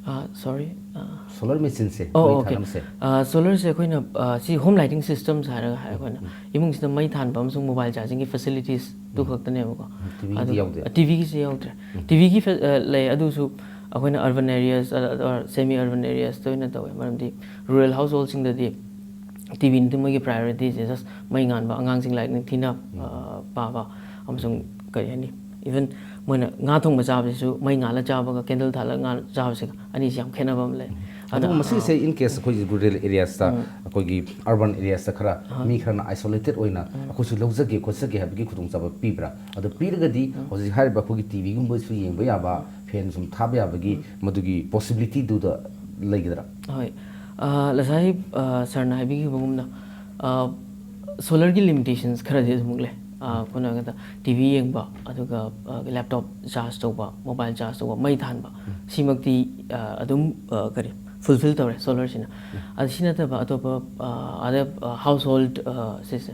ꯑ, sorry, ꯑ, solar machineꯁꯦ, ꯑꯣ, ꯃꯩ okay꯫ ꯊꯥꯅꯕꯁꯦ? ꯑ, solarꯁꯦ ꯑꯩꯈꯣꯏꯅ, ꯑ, ꯁꯤ home lighting systems ꯍꯥꯏꯔꯒ ꯍꯥꯏ ꯑꯩꯈꯣꯏꯅ꯫ ꯎꯝ꯫ ꯏꯃꯨꯡꯁꯤꯗ ꯃꯩ ꯊꯥꯟꯕ ꯑꯃꯁꯨꯡ mobile chargingꯒꯤ facilitiesꯇꯨ ꯎꯝ꯫ ꯈꯛꯇꯅꯦꯕꯀꯣ꯫ ꯎꯝ, TVꯒꯤꯗꯤ ꯑꯗꯨ, ꯌꯥꯎꯗꯦ? ꯑ, TVꯒꯤꯁꯦ ꯌꯥꯎꯗ꯭ꯔꯦ꯫ ꯎꯝ꯫ TVꯒꯤ ꯐꯦ-, ꯑ, ꯂꯩ, ꯑꯗꯨꯁꯨ ꯑꯩꯈꯣꯏꯅ urban areas, ꯑ, ꯑ, semi urban areasꯇ ꯑꯣꯏꯅ ꯇꯧꯋꯦ, ꯃꯔꯝꯗꯤ rural householdsꯁꯤꯡꯗꯗꯤ TVꯅꯗꯤ ꯃꯣꯏꯒꯤ priorityꯁꯦ just ꯃꯩ ꯉꯥꯟꯕ, ꯑꯉꯥꯡꯁꯤꯡ ꯂꯥꯏꯔꯤꯛ ꯅꯤꯡꯊꯤꯅ, ꯎꯝ꯫ ꯑ, ꯄꯥꯕ, ꯑꯃꯁꯨꯡ ꯀꯔꯤ ꯍꯥꯏꯅꯤ, even ꯃꯣꯏꯅ ꯉꯥ ꯊꯣꯡꯕ ꯆꯥꯕꯁꯤꯁꯨ ꯃꯩ ꯉꯥꯜꯂ ꯆꯥꯕꯒ candle ꯊꯥꯜꯂꯒ ꯉꯥ ꯆꯥꯕꯁꯤꯒ ꯑꯅꯤꯁꯤ ꯌꯥꯝ ꯈꯦꯠꯅꯕ ꯑꯃ ꯂꯩ꯫ ꯑꯗꯨꯒ ꯑꯗꯨꯅ, ꯃꯁꯤꯁꯦ, ꯑ, in case ꯑꯩꯈꯣꯏꯒꯤ rural areasꯇ, ꯎꯝ꯫ ꯑꯩꯈꯣꯏꯒꯤ urban areasꯇ ꯈꯔ ꯑꯍꯥ꯫ ꯃꯤ ꯈꯔꯅ isolated ꯑꯣꯏꯅ ꯎꯝ꯫ ꯑꯩꯈꯣꯏꯁꯨ ꯂꯧꯖꯒꯦ ꯈꯣꯠꯆꯒꯦ ꯍꯥꯏꯕꯒꯤ ꯈꯨꯗꯣꯡꯆꯥꯕ ꯄꯤꯕ꯭ꯔꯥ? ꯑꯗꯨ ꯄꯤꯔꯒꯗꯤ ꯎꯝ꯫ ꯍꯧꯖꯤꯛ ꯍꯥꯏꯔꯤꯕ ꯑꯩꯈꯣꯏꯒꯤ TVꯒꯨꯝꯕꯁꯨ ꯌꯦꯡꯕ ꯌꯥꯕ, ꯎꯝ꯫ Fan ꯁꯨꯝ ꯊꯥꯕ ꯌꯥꯕꯒꯤ ꯎꯝ꯫ ꯃꯗꯨꯒꯤ possibilityꯗꯨꯗ ꯂꯩꯒꯗ꯭ꯔꯥ? ꯍꯣꯏ꯫ ꯑ, ꯉꯁꯥꯏ, ꯑ, sirꯅ ꯍꯥꯏꯕꯤꯈꯤꯕꯒꯨꯝꯅ, ꯑ, solarꯒꯤ limitations ꯈꯔꯗꯤ ꯑꯗꯨꯃꯛ ꯂꯩ꯫ ꯑ, ꯑꯩꯈꯣꯏꯅ ꯀꯩꯅꯣ, TV ꯌꯦꯡꯕ, ꯑꯗꯨꯒ, ꯑ, laptop charge ꯇꯧꯕ, mobile charge ꯇꯧꯕ, ꯃꯩ ꯊꯥꯟꯕ, ꯎꯝ꯫ ꯁꯤꯃꯛꯇꯤ, ꯑ, ꯑꯗꯨꯝ, ꯑ, ꯀꯔꯤ, fulfill ꯇꯧꯔꯦ solarꯁꯤꯅ꯫ ꯎꯝ꯫ ꯑꯗꯨ ꯁꯤ ꯅꯠꯇꯕ ꯑꯇꯣꯞꯄ, ꯑ, other, ꯑ, household, ꯑ, ꯁꯤꯁꯦ,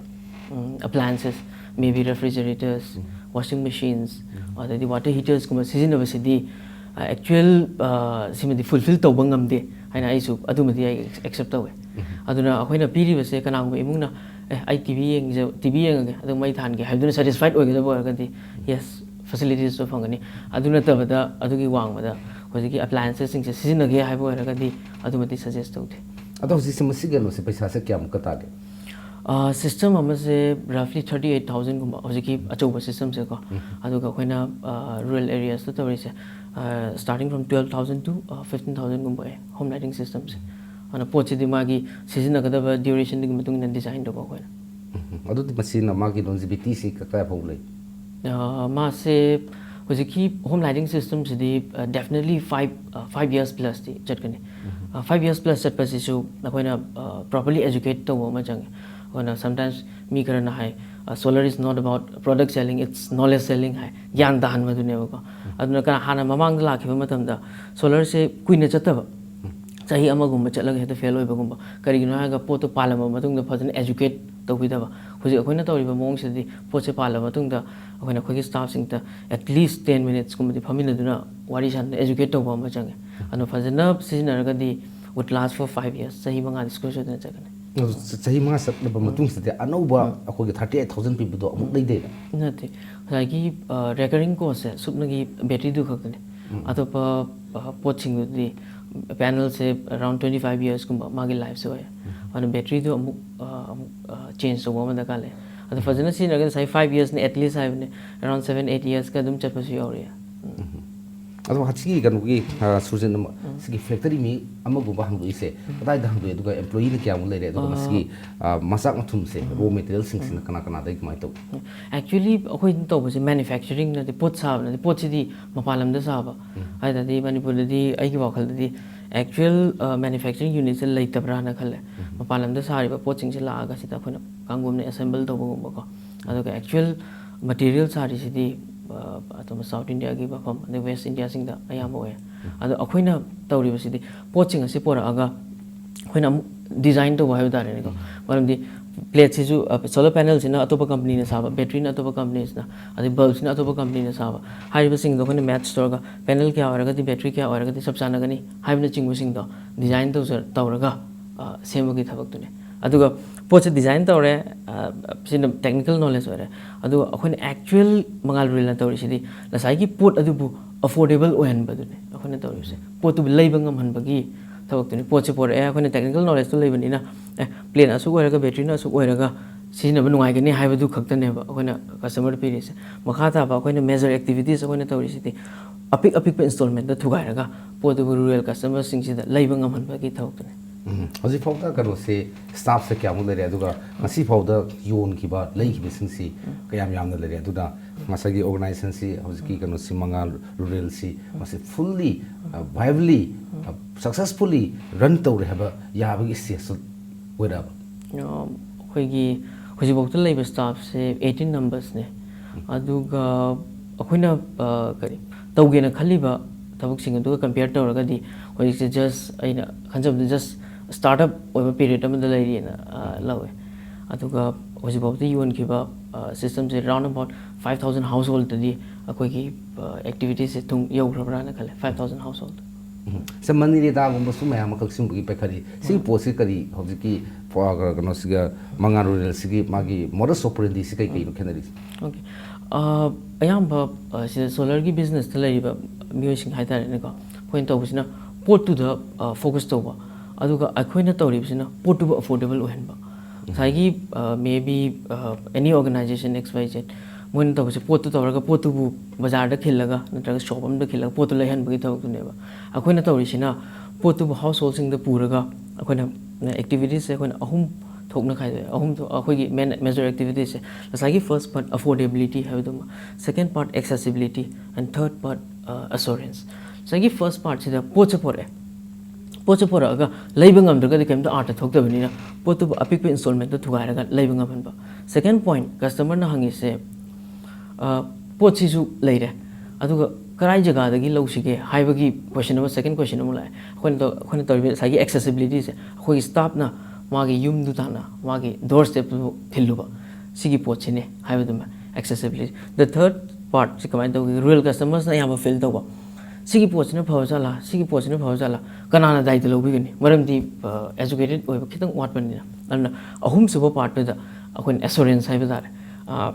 ꯎꯝ, appliances, maybe refrigerators, ꯎꯝ꯫ Washing machines, ꯎꯝ꯫ ꯑꯗꯩꯗꯤ water heatersꯀꯨꯝꯕ ꯁꯤꯖꯤꯟꯅꯕꯁꯤꯗꯤ, ꯑ, actual, ꯑ, ꯁꯤꯃꯗꯤ fulfill ꯇꯧꯕ ꯉꯝꯗꯦ ꯍꯥꯏꯅ ꯑꯩꯁꯨ ꯑꯗꯨꯃꯗꯤ ꯑꯩ accept ꯇꯧꯋꯦ꯫ ꯎꯝ꯫ ꯑꯗꯨꯅ ꯑꯩꯈꯣꯏꯅ ꯄꯤꯔꯤꯕꯁꯦ ꯀꯅꯥꯒꯨꯝꯕ ꯏꯃꯨꯡꯅ, "ꯑꯦ, ꯑꯩ TV ꯌꯦꯡꯖ-, TV ꯌꯦꯡꯉꯒꯦ, ꯑꯗꯨꯒ ꯃꯩ ꯊꯥꯟꯒꯦ" ꯍꯥꯏꯕꯗꯨꯅ satisfied ꯑꯣꯏꯒꯗꯕ ꯑꯣꯏꯔꯒꯗꯤ, yes, facilitiesꯇꯣ ꯐꯪꯒꯅꯤ꯫ ꯑꯗꯨ ꯅꯠꯇꯕꯗ ꯑꯗꯨꯒꯤ ꯋꯥꯡꯃꯗ ꯍꯧꯖꯤꯛꯀꯤ appliancesꯁꯤꯡꯁꯦ ꯁꯤꯖꯤꯟꯅꯒꯦ ꯍꯥꯏꯕ ꯑꯣꯏꯔꯒꯗꯤ ꯑꯗꯨꯃꯗꯤ suggest ꯇꯧꯗꯦ꯫ ꯑꯗꯣ ꯍꯧꯖꯤꯛꯁꯦ ꯃꯁꯤ ꯀꯩꯅꯣꯁꯦ ꯄꯩꯁꯥꯁꯦ ꯀꯌꯥꯃꯨꯛꯀ ꯇꯥꯒꯦ? ꯁꯤꯁꯇꯦꯝ ꯑꯃꯁꯦ ꯔꯐꯂꯤ ꯊꯥꯔꯇꯤ ꯑꯩꯠ ꯊꯥꯎꯖꯟꯒꯨꯝꯕ ꯍꯧꯖꯤꯛꯀꯤ ꯑꯆꯧꯕ ꯁꯤꯁꯇꯦꯝꯁꯦꯀꯣ꯫ ꯑꯗꯨꯒ ꯑꯩꯈꯣꯏꯅ ꯔꯨꯔꯦꯜ ꯑꯦꯔꯤꯌꯥꯁꯇ ꯇꯧꯔꯤꯁꯦ, starting from twelve thousand to fifteen thousandꯒꯨꯝꯕ ꯑꯣꯏ ꯍꯣꯝ ꯂꯥꯏꯇꯤꯡ ꯁꯤꯁꯇꯦꯝꯁꯦ꯫ ꯑꯗꯨꯅ ꯄꯣꯠꯁꯤꯗꯤ ꯃꯥꯒꯤ ꯁꯤꯖꯤꯟꯅꯒꯗꯕ ꯗ꯭ꯌꯨꯔꯦꯁꯟꯗꯨꯒꯤ ꯃꯇꯨꯡ ꯏꯟꯅ ꯗꯤꯖꯥꯏꯟ ꯇꯧꯕ ꯑꯩꯈꯣꯏꯅ꯫ ꯎꯝ, ꯑꯗꯨꯗꯤ ꯃꯁꯤꯅ ꯃꯥꯒꯤ ꯂꯣꯟꯖꯤꯕꯤꯇꯤꯁꯤ ꯀ- ꯀꯌꯥ ꯐꯥꯎ ꯂꯩ? ꯑ, ꯃꯥꯁꯦ ꯍꯧꯖꯤꯛꯀꯤ ꯍꯣꯝ ꯂꯥꯏꯇꯤꯡ ꯁꯤꯁꯇꯦꯝꯁꯤꯗꯤ definitely five five years plusꯇꯤ ꯆꯠꯀꯅꯤ꯫ Five years plus ꯆꯠꯄꯁꯤꯁꯨ ꯑꯩꯈꯣꯏꯅ ꯄ꯭ꯔꯣꯄꯔꯂꯤ ꯑꯦꯖꯨꯀꯦꯠ ꯇꯧꯕ ꯑꯃ ꯆꯪꯉꯦ꯫ ꯑꯩꯈꯣꯏꯅ sometimes ꯃꯤ ꯈꯔꯅ ꯍꯥꯏ, "Solar is not about product selling, it's knowledge selling" ꯍꯥꯏ, ꯒ꯭ꯌꯥꯟ ꯇꯥꯍꯟꯕꯗꯨꯅꯦꯕꯀꯣ꯫ ꯑꯗꯨꯅ ꯀꯅꯥ ꯍꯥꯟꯅ ꯃꯃꯥꯡꯗ ꯂꯥꯛꯈꯤꯕ ꯃꯇꯝꯗ ꯁꯣꯂꯔꯁꯦ ꯀꯨꯏꯅ ꯆꯠꯇꯕ, ꯆꯍꯤ ꯑꯃꯒꯨꯝꯕ ꯆꯠꯂꯒ ꯍꯦꯛꯇ ꯐꯦꯜ ꯑꯣꯏꯕꯒꯨꯝꯕ꯫ ꯀꯔꯤꯒꯤꯅꯣ ꯍꯥꯏꯔꯒ ꯄꯣꯠꯇꯣ ꯄꯥꯜꯂꯝꯕ ꯃꯇꯨꯡꯗ ꯐꯖꯅ ꯑꯦꯖꯨꯀꯦꯠ ꯇꯧꯕꯤꯗꯕ꯫ ꯍꯧꯖꯤꯛ ꯑꯩꯈꯣꯏꯅ ꯇꯧꯔꯤꯕ ꯃꯑꯣꯡꯁꯤꯗꯗꯤ ꯄꯣꯠꯁꯦ ꯄꯥꯜꯂꯕ ꯃꯇꯨꯡꯗ ꯑꯩꯈꯣꯏꯅ ꯑꯩꯈꯣꯏꯒꯤ ꯁ꯭ꯇꯥꯐꯁꯤꯡꯗ at least ten minutesꯀꯨꯝꯕꯗꯤ ꯐꯝꯃꯤꯟꯅꯗꯨꯅ ꯋꯥꯔꯤ ꯁꯥꯟꯅꯗꯨꯅ ꯑꯦꯖꯨꯀꯦꯠ ꯇꯧꯕ ꯑꯃ ꯆꯪꯉꯦ꯫ ꯑꯗꯣ ꯐꯖꯅ ꯁꯤꯖꯤꯟꯅꯔꯒꯗꯤ would last for five years, ꯆꯍꯤ ꯃꯉꯥꯗꯤ ꯁꯨꯡꯁꯣꯏ ꯁꯣꯏꯗꯅ ꯆꯠꯀꯅꯤ꯫ ꯑꯗꯨ ꯆ- ꯆꯍꯤ ꯃꯉꯥ ꯆꯠꯂꯕ ꯃꯇꯨꯡꯁꯤꯗ ꯑꯅꯧꯕ ꯑꯩꯈꯣꯏꯒꯤ ꯊꯥꯔꯇꯤ ꯑꯩꯠ ꯊꯥꯎꯖꯟ ꯄꯤꯕꯗꯣ ꯑꯃꯨꯛ ꯂꯩꯗꯣꯏꯔꯥ? ꯅꯠꯇꯦ, ꯉꯁꯥꯏꯒꯤ ꯔꯦꯀꯔꯤꯡ ꯀꯣꯁꯁꯦ ꯁꯨꯞꯅꯒꯤ ꯕꯦꯇ꯭ꯔꯤꯗꯨ ꯈꯛꯇꯅꯤ꯫ ꯑꯇꯣꯞꯄ ꯑ, ꯄꯣꯠꯁꯤꯡꯗꯨꯗꯤ ꯄꯦꯅꯦꯜꯁꯦ around twenty five yearsꯀꯨꯝꯕ ꯃꯥꯒꯤ ꯂꯥꯏꯐꯁꯦ ꯑꯣꯏꯌꯦ꯫ ꯑꯗꯨꯅ ꯕꯦꯇ꯭ꯔꯤꯗꯨ ꯑꯃꯨꯛ ꯑ, ꯑꯃꯨꯛ ꯆꯦꯟꯖ ꯇꯧꯕ ꯑꯃ ꯗꯔꯀꯥꯔ ꯂꯩ꯫ ꯑꯗꯣ ꯐꯖꯅ ꯁꯤꯖꯤꯟꯅꯔꯒꯗꯤ ꯉꯁꯥꯏ five yearsꯅꯤ at least ꯍꯥꯏꯕꯅꯤ, around seven eight yearsꯀ ꯑꯗꯨꯝ ꯆꯠꯄꯁꯨ ꯌꯥꯎꯔꯤ꯫ ꯑꯗꯣ ꯍꯧꯖꯤꯛꯀꯤ ꯀꯩꯅꯣꯒꯤ, ꯑ, ꯁꯨꯔꯖꯟ ꯑꯃ, ꯁꯤꯒꯤ ꯐꯦꯛꯇꯔꯤ ꯃꯤ ꯑꯃꯒꯨꯝꯕ ꯍꯥꯡꯗꯣꯛꯏꯁꯦ ꯀꯗꯥꯏꯗ ꯍꯥꯡꯗꯣꯛꯏ, ꯑꯗꯨꯒ ꯑꯦꯝꯄ꯭ꯂꯣꯌꯤꯅ ꯀꯌꯥꯃꯨꯛ ꯂꯩꯔꯦ, ꯑꯗꯨꯒ ꯃꯁꯤꯒꯤ, ꯑ, ꯃꯆꯥꯛ ꯃꯊꯨꯝꯁꯦ, ꯔꯣ ꯃꯦꯇꯔꯤꯌꯦꯜꯁꯤꯡꯁꯤꯅ ꯀꯅꯥ ꯀꯅꯥꯗꯒꯤ ꯀꯃꯥꯏꯅ ꯇꯧꯏ? Actually ꯑꯩꯈꯣꯏꯅ ꯇꯧꯕꯁꯦ ꯃꯦꯅꯨꯐꯦꯛꯆꯔꯤꯡ ꯅꯠꯇꯦ, ꯄꯣꯠ ꯁꯥꯕ ꯅꯠꯇꯦ, ꯄꯣꯠꯁꯤꯗꯤ ꯃꯄꯥꯟ ꯂꯝꯗ ꯁꯥꯕ꯫ ꯍꯥꯏ ꯇꯥꯔꯗꯤ ꯃꯅꯤꯄꯨꯔꯗꯗꯤ ꯑꯩꯒꯤ ꯋꯥꯈꯜꯗꯗꯤ actual ꯃꯦꯅꯨꯐꯦꯛꯆꯔꯤꯡ ꯌꯨꯅꯤꯠꯁꯦ ꯂꯩꯇꯕ꯭ꯔꯥꯅ ꯈꯜꯂꯦ꯫ ꯃꯄꯥꯟ ꯂꯝꯗ ꯁꯥꯔꯤꯕ ꯄꯣꯠꯁꯤꯡꯁꯦ ꯂꯥꯛꯑꯒ ꯁꯤꯗ ꯑꯩꯈꯣꯏꯅ ꯀꯥꯡꯒꯨꯝꯅ ꯑꯦꯁꯦꯝꯕꯜ ꯇꯧꯕꯒꯨꯝꯕꯀꯣ꯫ ꯑꯗꯨꯒ actual ꯃꯇꯤꯔꯤꯌꯦꯜ ꯁꯥꯔꯤꯁꯤꯗꯤ ꯑ, ꯑꯇꯣꯞꯄ ꯁꯥꯎꯠ ꯏꯟꯗꯤꯌꯥꯒꯤ ꯃꯐꯝ ꯑꯗꯩ ꯋꯦꯁ ꯏꯟꯗꯤꯌꯥꯁꯤꯡꯗ ꯑꯌꯥꯝꯕ ꯑꯣꯏꯌꯦ꯫ ꯑꯗꯣ ꯑꯩꯈꯣꯏꯅ ꯇꯧꯔꯤꯕꯁꯤꯗꯤ ꯄꯣꯠꯁꯤꯡ ꯑꯁꯤ ꯄꯨꯔꯛꯑꯒ ꯑꯩꯈꯣꯏꯅ ꯑꯃꯨꯛ ꯗꯤꯖꯥꯏꯟ ꯇꯧꯕ ꯍꯥꯏꯕ ꯇꯥꯔꯦꯅꯦꯀꯣ꯫ ꯃꯔꯝꯗꯤ ꯄ꯭ꯂꯦꯠꯁꯤꯁꯨ, ꯁꯣꯂꯔ ꯄꯦꯅꯦꯜꯁꯤꯅ ꯑꯇꯣꯞꯄ ꯀꯝꯄꯅꯤꯅ ꯁꯥꯕ, ꯕꯦꯇ꯭ꯔꯤꯅ ꯑꯇꯣꯞꯄ ꯀꯝꯄꯅꯤꯁꯤꯅ, ꯑꯗꯩ ꯕꯜꯕꯁꯤꯅ ꯑꯇꯣꯞꯄ ꯀꯝꯄꯅꯤꯅ ꯁꯥꯕ꯫ ꯍꯥꯏꯔꯤꯕꯁꯤꯡꯗꯣ ꯑꯩꯈꯣꯏꯅ ꯃꯦꯠꯆ ꯇꯧꯔꯒ ꯄꯦꯅꯦꯜ ꯀꯌꯥ ꯑꯣꯏꯔꯒꯗꯤ ꯕꯦꯇ꯭ꯔꯤ ꯀꯌꯥ ꯑꯣꯏꯔꯒꯗꯤ ꯆꯞ ꯆꯥꯟꯅꯒꯅꯤ ꯍꯥꯏꯕꯅꯆꯤꯡꯕꯁꯤꯡꯗꯣ ꯗꯤꯖꯥꯏꯟ ꯇꯧꯖ-, ꯇꯧꯔꯒ, ꯑ, ꯁꯦꯝꯕꯒꯤ ꯊꯕꯛꯇꯨꯅꯤ꯫ ꯑꯗꯨꯒ ꯄꯣꯠꯁꯦ ꯗꯤꯖꯥꯏꯟ ꯇꯧꯔꯦ, ꯑ, ꯁꯤꯅ ꯇꯦꯛꯅꯤꯀꯦꯜ ꯅꯣꯂꯦꯖ ꯑꯣꯏꯔꯦ꯫ ꯑꯗꯨꯒ ꯑꯩꯈꯣꯏꯅ actual ꯃꯉꯥꯜ ꯔꯨꯔꯦꯜꯅ ꯇꯧꯔꯤꯁꯤꯗꯤ ꯉꯁꯥꯏꯒꯤ ꯄꯣꯠ ꯑꯗꯨꯕꯨ ꯑꯦꯐꯣꯔꯗꯦꯕꯜ ꯑꯣꯏꯍꯟꯕꯗꯨꯅꯤ ꯑꯩꯈꯣꯏꯅ ꯇꯧꯔꯤꯕꯁꯦ꯫ ꯄꯣꯠꯇꯨꯕꯨ ꯂꯩꯕ ꯉꯝꯍꯟꯕꯒꯤ ꯊꯕꯛꯇꯨꯅꯤ꯫ ꯄꯣꯠꯁꯦ ꯄꯣꯔꯛꯑꯦ, ꯑꯩꯈꯣꯏꯅ technical knowledgeꯇꯣ ꯂꯩꯕꯅꯤꯅ, ꯑꯦ, plane ꯑꯁꯨꯛ ꯑꯣꯏꯔꯒ batteryꯅ ꯑꯁꯨꯛ ꯑꯣꯏꯔꯒ ꯁꯤꯖꯤꯟꯅꯕ ꯅꯨꯡꯉꯥꯏꯒꯅꯤ ꯍꯥꯏꯕꯗꯨ ꯈꯛꯇꯅꯦꯕ ꯑꯩꯈꯣꯏꯅ customerꯗ ꯄꯤꯔꯤꯁꯦ꯫ ꯃꯈꯥ ꯇꯥꯕ ꯑꯩꯈꯣꯏꯅ major activities ꯑꯩꯈꯣꯏꯅ ꯇꯧꯔꯤꯁꯤꯗꯤ ꯑꯄꯤꯛ ꯑꯄꯤꯛꯄ installmentꯇ ꯊꯨꯒꯥꯏꯔꯒ ꯄꯣꯠꯇꯨꯕꯨ rural customerꯁꯤꯡꯁꯤꯗ ꯂꯩꯕ ꯉꯝꯍꯟꯕꯒꯤ ꯊꯕꯛꯇꯨꯅꯤ꯫ ꯎꯝ꯫ ꯍꯧꯖꯤꯛ ꯐꯥꯎꯗ ꯀꯩꯅꯣꯁꯦ staffꯁꯦ ꯀꯌꯥꯃꯨꯛ ꯂꯩꯔꯦ, ꯑꯗꯨꯒ ꯉꯁꯤ ꯐꯥꯎꯗ ꯌꯣꯟꯈꯤꯕ, ꯂꯩꯈꯤꯕꯁꯤꯡꯁꯤ ꯀꯌꯥꯝ ꯌꯥꯝꯅ ꯂꯩꯔꯦ? ꯑꯗꯨꯅ ꯉꯁꯥꯏꯒꯤ organizationꯁꯤ, ꯍꯧꯖꯤꯛꯀꯤ ꯀꯩꯅꯣꯁꯤ, ꯃꯉꯥ ruralꯁꯤ, ꯃꯁꯤ fully, ꯑ, viably, ꯑ, successfully run ꯇꯧꯔꯦ ꯍꯥꯏꯕ ꯌꯥꯕꯒꯤ stageꯇ ꯑꯣꯏꯔꯛꯑꯕ? ꯑ, ꯑꯩꯈꯣꯏꯒꯤ ꯍꯧꯖꯤꯛꯐꯥꯎꯗ ꯂꯩꯕ staffꯁꯦ eighteen numbersꯅꯦ꯫ ꯑꯗꯨꯒ ꯑꯩꯈꯣꯏꯅ, ꯑ, ꯀꯔꯤ ꯇꯧꯒꯦꯅ ꯈꯜꯂꯤꯕ ꯊꯕꯛꯁꯤꯡ ꯑꯗꯨꯒ compare ꯇꯧꯔꯒꯗꯤ ꯍꯧꯖꯤꯛꯁꯦ just ꯑꯩꯅ ꯈꯟꯖꯕꯗ just startup ꯑꯣꯏꯕ period ꯑꯃꯗ ꯂꯩꯔꯤꯅ, ꯑ, ꯂꯧꯋꯦ꯫ ꯑꯗꯨꯒ ꯍꯧꯖꯤꯛꯐꯥꯎꯗ ꯌꯣꯟꯈꯤꯕ, ꯑ, systemꯁꯦ round about five thousand householdꯇꯗꯤ ꯑꯩꯈꯣꯏꯒꯤ, ꯑ, activitiesꯁꯦ ꯊꯨꯡ ꯌꯧꯈ꯭ꯔꯕ꯭ꯔꯥꯅ ꯈꯜꯂꯦ, five thousand household꯫ ꯎꯝ꯫ ꯁꯦ, ꯃꯅꯤꯔꯦꯗꯥꯒꯨꯝꯕꯁꯨ ꯃꯌꯥꯝ ꯑꯃꯈꯛ ꯁꯤꯒꯨꯝꯕꯒꯤ ꯄꯥꯏꯈꯠꯂꯤ꯫ ꯁꯤꯒꯤ ꯄꯣꯠꯁꯤ ꯀꯔꯤ ꯍꯧꯖꯤꯛꯀꯤ ꯐ-, ꯀꯩꯅꯣꯁꯤꯒ, ꯃꯉꯥ ruralꯁꯤꯒꯤ ꯃꯥꯒꯤ modus operandiꯁꯤ ꯀꯩ ꯀꯩꯅꯣ ꯈꯦꯠꯅꯔꯤꯁꯦ? Okay꯫ ꯑ, ꯑꯌꯥꯝꯕ, ꯑ, ꯁꯤꯗ solarꯒꯤ businessꯇ ꯂꯩꯔꯤꯕ ꯃꯤꯑꯣꯏꯁꯤꯡ ꯍꯥꯏꯇꯥꯔꯦꯅꯦꯀꯣ, ꯑꯩꯈꯣꯏꯅ ꯇꯧꯕꯁꯤꯅ ꯄꯣꯠꯇꯨꯗ, ꯑ, focus ꯇꯧꯕ, ꯑꯗꯨꯒ ꯑꯩꯈꯣꯏꯅ ꯇꯧꯔꯤꯕꯁꯤꯅ ꯄꯣꯠꯇꯨꯕꯨ affordable ꯑꯣꯏꯍꯟꯕ꯫ ꯉꯁꯥꯏꯒꯤ, ꯑ, maybe, ꯑ, any organization X Y Z, ꯃꯣꯏꯅ ꯇꯧꯕꯁꯦ ꯄꯣꯠꯇꯨ ꯇꯧꯔꯒ ꯄꯣꯠꯇꯨꯕꯨ ꯕꯖꯥꯔꯗ ꯈꯤꯜꯂꯒ ꯅꯠꯇ꯭ꯔꯒ shop ꯑꯃꯗ ꯈꯤꯜꯂꯒ ꯄꯣꯠꯇꯨ ꯂꯩꯍꯟꯕꯒꯤ ꯊꯕꯛꯇꯨꯅꯦꯕ꯫ ꯑꯩꯈꯣꯏꯅ ꯇꯧꯔꯤꯁꯤꯅ ꯄꯣꯠꯇꯨꯕꯨ householdꯁꯤꯡꯗ ꯄꯨꯔꯒ ꯑꯩꯈꯣꯏꯅ activitiesꯁꯦ ꯑꯩꯈꯣꯏꯅ ꯑꯍꯨꯝ ꯊꯣꯛꯅ ꯈꯥꯏꯗꯣꯛꯑꯦ꯫ ꯑꯍꯨꯝ ꯊꯣꯛ-, ꯑꯩꯈꯣꯏꯒꯤ main major activitiesꯁꯦ ꯉꯁꯥꯏꯒꯤ first part affordability ꯍꯥꯏꯕꯗꯨꯃ, second part accessibility and third part, ꯑ, assurance꯫ ꯉꯁꯥꯏꯒꯤ first partꯁꯤꯗ ꯄꯣꯠꯁꯦ ꯄꯣꯔꯛꯑꯦ, ꯄꯣꯠꯁꯦ ꯄꯣꯔꯛꯑꯒ ꯂꯩꯕ ꯉꯝꯗ꯭ꯔꯒꯗꯤ ꯀꯩꯝꯇ ꯑꯥꯔꯊ ꯊꯣꯛꯇꯕꯅꯤꯅ ꯄꯣꯠꯇꯨꯕꯨ ꯑꯄꯤꯛꯄ installmentꯇ ꯊꯨꯒꯥꯏꯔꯒ ꯂꯩꯕ ꯉꯝꯍꯟꯕ꯫ Second point, customerꯅ ꯍꯪꯉꯤꯁꯦ, ꯑ, ꯄꯣꯠꯁꯤꯁꯨ ꯂꯩꯔꯦ, ꯑꯗꯨꯒ ꯀꯔꯥꯏ ꯖꯒꯥꯗꯒꯤ ꯂꯧꯁꯤꯒꯦ ꯍꯥꯏꯕꯒꯤ question ꯑꯃ, second question ꯑꯃ ꯂꯥꯛꯑꯦ꯫ ꯑꯩꯈꯣꯏꯅ ꯇꯧ-, ꯑꯩꯈꯣꯏꯅ ꯇꯧꯔꯤꯕ ꯉꯁꯥꯏꯒꯤ accessibilityꯁꯦ ꯑꯩꯈꯣꯏꯒꯤ staffꯅ ꯃꯥꯒꯤ ꯌꯨꯝꯗꯨ ꯇꯥꯟꯅ ꯃꯥꯒꯤ door stepꯇꯨ ꯊꯤꯜꯂꯨꯕ, ꯁꯤꯒꯤ ꯄꯣꯠꯁꯤꯅꯦ ꯍꯥꯏꯕꯗꯨꯃ accessibility꯫ The third partꯁꯤ ꯀꯃꯥꯏꯅ ꯇꯧꯒꯦ? Rural customersꯅ ꯑꯌꯥꯝꯕ feel ꯇꯧꯕ, ꯁꯤꯒꯤ ꯄꯣꯠꯁꯤꯅ ꯐꯕ ꯖꯥꯠꯂꯥ, ꯁꯤꯒꯤ ꯄꯣꯠꯁꯤꯅ ꯐꯕ ꯖꯥꯠꯂꯥ, ꯀꯅꯥꯅ ꯗꯥꯏꯇ ꯂꯧꯕꯤꯒꯅꯤ? ꯃꯔꯝꯗꯤ, ꯑ, educated ꯑꯣꯏꯕ ꯈꯤꯇꯪ ꯋꯥꯠꯄꯅꯤꯅ꯫ ꯑꯗꯨꯅ ꯑꯍꯨꯝꯁꯨꯕ partꯇꯨꯗ ꯑꯩꯈꯣꯏꯅ assurance ꯍꯥꯏꯕ ꯇꯥꯔꯦ꯫ ꯑ,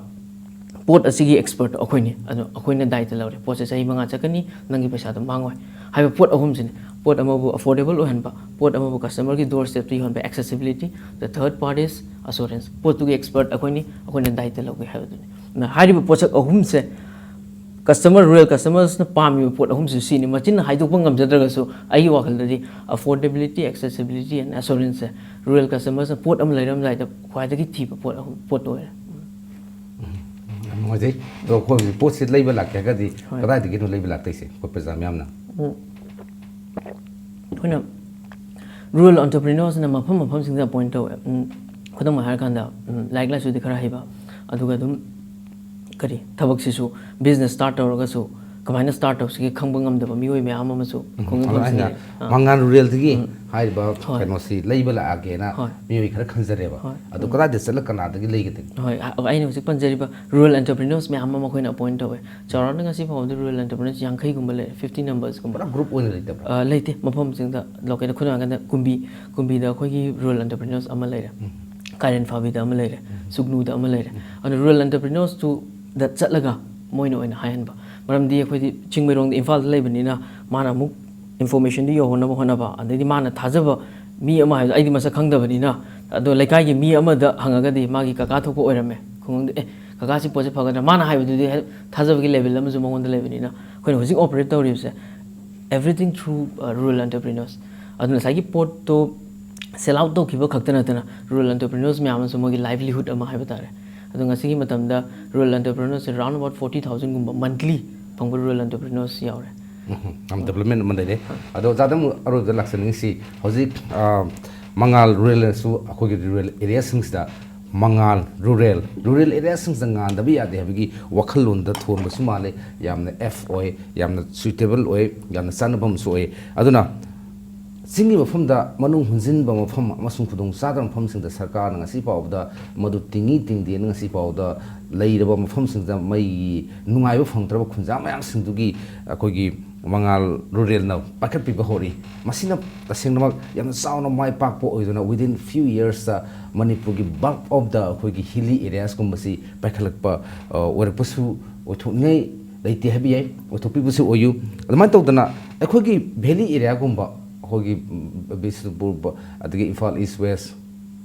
ꯄꯣꯠ ꯑꯁꯤꯒꯤ expert ꯑꯩꯈꯣꯏꯅꯤ, ꯑꯗꯣ ꯑꯩꯈꯣꯏꯅ ꯗꯥꯏꯇ ꯂꯧꯔꯦ, ꯄꯣꯠꯁꯦ ꯆꯍꯤ ꯃꯉꯥ ꯆꯠꯀꯅꯤ, ꯅꯪꯒꯤ ꯄꯩꯁꯥꯗꯣ ꯃꯥꯡꯉꯣꯏ ꯍꯥꯏꯕ ꯄꯣꯠ ꯑꯍꯨꯝꯁꯤꯅꯤ꯫ ꯄꯣꯠ ꯑꯃꯕꯨ affordable ꯑꯣꯏꯍꯟꯕ, ꯄꯣꯠ ꯑꯃꯕꯨ customerꯒꯤ door stepꯇ ꯌꯧꯍꯟꯕ, accessibility, the third party is assurance, ꯄꯣꯠꯇꯨꯒꯤ expert ꯑꯩꯈꯣꯏꯅꯤ, ꯑꯩꯈꯣꯏꯅ ꯗꯥꯏꯇ ꯂꯧꯒꯦ ꯍꯥꯏꯕꯗꯨꯅꯤ꯫ ꯑꯗꯨꯅ ꯍꯥꯏꯔꯤꯕ ꯄꯣꯠꯁꯛ ꯑꯍꯨꯝꯁꯦ customer, rural customersꯅ ꯄꯥꯝꯃꯤꯕ ꯄꯣꯠ ꯑꯍꯨꯝꯁꯤ ꯁꯤꯅꯤ꯫ ꯃꯆꯤꯟꯅ ꯍꯥꯏꯗꯣꯛꯄ ꯉꯝꯖꯗ꯭ꯔꯒꯁꯨ ꯑꯩꯒꯤ ꯋꯥꯈꯜꯗꯗꯤ affordability, accessibility and assuranceꯁꯦ rural customersꯅ ꯄꯣꯠ ꯑꯃ ꯂꯩꯔꯝꯗꯥꯏꯗ ꯈ꯭ꯋꯥꯏꯗꯒꯤ ꯊꯤꯕ ꯄꯣꯠ ꯑꯍꯨꯝ, ꯄꯣꯠꯇꯣ ꯑꯣꯏꯔꯦ꯫ ꯌꯥꯝ ꯅꯨꯡꯉꯥꯏꯖꯩ꯫ ꯑꯗꯣ ꯑꯩꯈꯣꯏ ꯍꯧꯖꯤꯛ ꯄꯣꯠꯁꯤ ꯂꯩꯕ ꯂꯥꯛꯀꯦ ꯍꯥꯏꯔꯒꯗꯤ ꯍꯣꯏ꯫ ꯀꯗꯥꯏꯗꯒꯤꯅꯣ ꯂꯩꯕ ꯂꯥꯛꯇꯣꯏꯁꯦ ꯑꯩꯈꯣꯏ ꯄ꯭ꯔꯖꯥ ꯃꯌꯥꯝꯅ? ꯎꯝ꯫ ꯑꯩꯈꯣꯏꯅ rural entrepreneursꯅ ꯃꯐꯝ ꯃꯐꯝꯁꯤꯡꯗ appoint ꯇꯧꯋꯦ꯫ ꯎꯝ, ꯈꯨꯗꯝ ꯑꯣꯏꯅ ꯍꯥꯏꯔꯀꯥꯟꯗ, ꯎꯝ, ꯂꯥꯏꯔꯤꯛ ꯂꯥꯏꯁꯨꯗꯤ ꯈꯔ ꯍꯩꯕ, ꯑꯗꯨꯒ ꯑꯗꯨꯝ ꯀꯔꯤ ꯊꯕꯛꯁꯤꯁꯨ, business start ꯇꯧꯔꯒꯁꯨ ꯀꯃꯥꯏꯅ start ꯇꯧꯁꯤꯒꯦ ꯈꯪꯕ ꯉꯝꯗꯕ ꯃꯤꯑꯣꯏ ꯃꯌꯥꯝ ꯑꯃꯁꯨ ꯈꯨꯡꯒꯪ ꯑꯗꯣ ꯑꯩꯅ ꯈꯨꯡꯒꯪꯁꯤꯡꯗ ꯂꯩ꯫ ꯑꯥ꯫ ꯃꯉꯥꯜ ruralꯗꯒꯤ ꯎꯝ꯫ ꯍꯥꯏꯔꯤꯕ ꯍꯣꯏ꯫ ꯀꯩꯅꯣꯁꯤ ꯂꯩꯕ ꯂꯥꯛꯑꯒꯦꯅ ꯍꯣꯏ꯫ ꯃꯤꯑꯣꯏ ꯈꯔ ꯈꯟꯖꯔꯦꯕ꯫ ꯍꯣꯏ꯫ ꯑꯗꯣ ꯀꯗꯥꯏꯗ ꯆꯠꯂꯒ ꯀꯅꯥꯗꯒꯤ ꯂꯩꯒꯗꯒꯦ? ꯍꯣꯏ, ꯑ-, ꯑꯩꯅ ꯍꯧꯖꯤꯛ ꯄꯟꯖꯔꯤꯕ rural entrepreneurs ꯃꯌꯥꯝ ꯑꯃ ꯑꯩꯈꯣꯏꯅ appoint ꯇꯧꯋꯦ꯫ ꯆꯥꯎꯔꯥꯛꯅ ꯉꯁꯤ ꯐꯥꯎꯕꯗ rural entrepreneurs ꯌꯥꯡꯈꯩꯒꯨꯝꯕ ꯂꯩꯔꯦ, fifty numbersꯒꯨꯝꯕ꯫ ꯄꯨꯔꯥ group ꯑꯣꯏꯅ ꯂꯩꯇꯕ꯭ꯔꯥ? ꯑ, ꯂꯩꯇꯦ꯫ ꯃꯐꯝꯁꯤꯡꯗ local, ꯈꯨꯗꯝ ꯑꯣꯏꯔꯀꯥꯟꯗ ꯀꯨꯝꯕꯤ, ꯀꯨꯝꯕꯤꯗ ꯑꯩꯈꯣꯏꯒꯤ rural entrepreneurs ꯑꯃ ꯂꯩꯔꯦ, ꯀꯥꯏꯔꯦꯟ ꯐꯥꯕꯤꯗ ꯑꯃ ꯂꯩꯔꯦ, ꯁꯨꯒꯅꯨꯗ ꯑꯃ ꯂꯩꯔꯦ꯫ ꯑꯗꯨꯅ rural entrepreneursꯇꯨꯗ ꯆꯠꯂꯒ ꯃꯣꯏꯅ ꯑꯣꯏꯅ ꯍꯥꯏꯍꯟꯕ꯫ ꯃꯔꯝꯗꯤ ꯑꯩꯈꯣꯏꯗꯤ ꯆꯤꯡꯃꯩꯔꯣꯡꯗ, ꯏꯝꯐꯥꯜꯗ ꯂꯩꯕꯅꯤꯅ ꯃꯥꯅ ꯑꯃꯨꯛ informationꯗꯨ ꯌꯧꯍꯟꯅꯕ ꯍꯣꯠꯅꯕ, ꯑꯗꯩꯗꯤ ꯃꯥꯅ ꯊꯥꯖꯕ ꯃꯤ ꯑꯃ ꯍꯥꯏꯕꯗꯣ ꯑꯩꯗꯤ ꯃꯁꯛ ꯈꯪꯗꯕꯅꯤꯅ, ꯑꯗꯣ ꯂꯩꯀꯥꯏꯒꯤ ꯃꯤ ꯑꯃꯗ ꯍꯪꯉꯒꯗꯤ ꯃꯥꯒꯤ ꯀꯀꯥ ꯊꯣꯛꯄ ꯑꯣꯏꯔꯝꯃꯦ ꯈꯨꯡꯒꯪꯗ, "ꯑꯦ, ꯀꯀꯥ, ꯁꯤ ꯄꯣꯠꯁꯦ ꯐꯒꯗ꯭ꯔꯥ?" ꯃꯥꯅ ꯍꯥꯏꯕꯗꯨꯗꯤ ꯍꯦꯛ ꯊꯥꯖꯕꯒꯤ level ꯑꯃꯁꯨ ꯃꯉꯣꯟꯗ ꯂꯩꯕꯅꯤꯅ, ꯑꯩꯈꯣꯏꯅ ꯍꯧꯖꯤꯛ operate ꯇꯧꯔꯤꯕꯁꯦ everything through, uh, rural entrepreneurs꯫ ꯑꯗꯨꯅ ꯉꯁꯥꯏꯒꯤ ꯄꯣꯠꯇꯣ sell out ꯇꯧꯈꯤꯕ ꯈꯛꯇ ꯅꯠꯇꯅ rural entrepreneurs ꯃꯌꯥꯝ ꯑꯃꯁꯨ ꯃꯣꯏꯒꯤ livelihood ꯑꯃ ꯍꯥꯏꯕ ꯇꯥꯔꯦ꯫ ꯑꯗꯣ ꯉꯁꯤꯒꯤ ꯃꯇꯝꯗ rural entrepreneursꯁꯦ round about forty thousandꯒꯨꯝꯕ monthly ꯐꯪꯕ rural entrepreneurs ꯌꯥꯎꯔꯦ꯫ ꯎꯝ, ꯌꯥꯝ development ꯑꯃ ꯂꯩꯔꯦ꯫ ꯑꯗꯣ ꯑꯣꯖꯥꯗ ꯑꯃꯨꯛ ꯑꯔꯣꯏꯕꯗ ꯂꯥꯛꯆꯅꯤꯡꯉꯤꯁꯤ, ꯍꯧꯖꯤꯛ, ꯑ, ꯃꯉꯥꯜ ruralꯅꯁꯨ ꯑꯩꯈꯣꯏꯒꯤ rural areaꯁꯤꯡꯁꯤꯗ ꯃꯉꯥꯜ rural, rural areaꯁꯤꯡꯁꯤꯗ ꯉꯥꯟꯗꯕ ꯌꯥꯗꯦ ꯍꯥꯏꯕꯒꯤ ꯋꯥꯈꯜꯂꯣꯟꯗ ꯊꯣꯟꯕꯁꯨ ꯃꯥꯜꯂꯦ꯫ ꯌꯥꯝꯅ apt ꯑꯣꯏ, ꯌꯥꯝꯅ suitable ꯑꯣꯏ, ꯌꯥꯝꯅ ꯆꯥꯟꯅꯕ ꯑꯃꯁꯨ ꯑꯣꯏ꯫ ꯑꯗꯨꯅ ꯆꯤꯡꯒꯤ ꯃꯐꯝꯗ ꯃꯅꯨꯡ ꯍꯨꯟꯖꯤꯟꯕ ꯃꯐꯝ ꯑꯃꯁꯨꯡ ꯈꯨꯗꯣꯡ ꯆꯥꯗꯕ ꯃꯐꯝꯁꯤꯡꯗ ꯁꯔꯀꯥꯔꯅ ꯉꯁꯤ ꯐꯥꯎꯕꯗ ꯃꯗꯨ ꯇꯤꯡꯏ ꯇꯤꯡꯗꯦꯅ ꯉꯁꯤ ꯐꯥꯎꯕꯗ ꯂꯩꯔꯕ ꯃꯐꯝꯁꯤꯡꯗ ꯃꯩꯒꯤ ꯅꯨꯡꯉꯥꯏꯕ ꯐꯪꯗ꯭ꯔꯕ ꯈꯨꯟꯖꯥ ꯃꯌꯥꯝꯁꯤꯡꯗꯨꯒꯤ ꯑꯩꯈꯣꯏꯒꯤ ꯃꯉꯥꯜ ruralꯅ ꯄꯥꯏꯈꯠꯄꯤꯕ ꯍꯧꯔꯛꯏ꯫ ꯃꯁꯤꯅ ꯇꯁꯦꯡꯅꯃꯛ ꯌꯥꯝꯅ ꯆꯥꯎꯅ ꯃꯥꯏ ꯄꯥꯛꯄ ꯑꯣꯏꯗꯨꯅ within few yearsꯇ ꯃꯅꯤꯄꯨꯔꯒꯤ bulk of the ꯑꯩꯈꯣꯏꯒꯤ hilly areasꯀꯨꯝꯕꯁꯤ ꯄꯥꯏꯈꯠꯂꯛꯄ, ꯑ, ꯑꯣꯏꯔꯛꯄꯁꯨ ꯑꯣꯏꯊꯣꯛꯅꯤꯡꯉꯥꯏ ꯂꯩꯇꯦ ꯍꯥꯏꯕ ꯌꯥꯏ, ꯑꯣꯏꯊꯣꯛꯄꯤꯕꯁꯨ ꯑꯣꯏꯌꯨ꯫ ꯑꯗꯨꯃꯥꯏꯅ ꯇꯧꯗꯅ ꯑꯩꯈꯣꯏꯒꯤ ꯚꯦꯂꯤ ꯑꯦꯔꯤꯌꯥꯒꯨꯝꯕ, ꯑꯩꯈꯣꯏꯒꯤ ꯕꯤꯁꯅꯨꯄꯨꯔ, ꯑꯗꯒꯤ ꯏꯝꯐꯥꯜ ꯏꯁ ꯋꯦꯁ,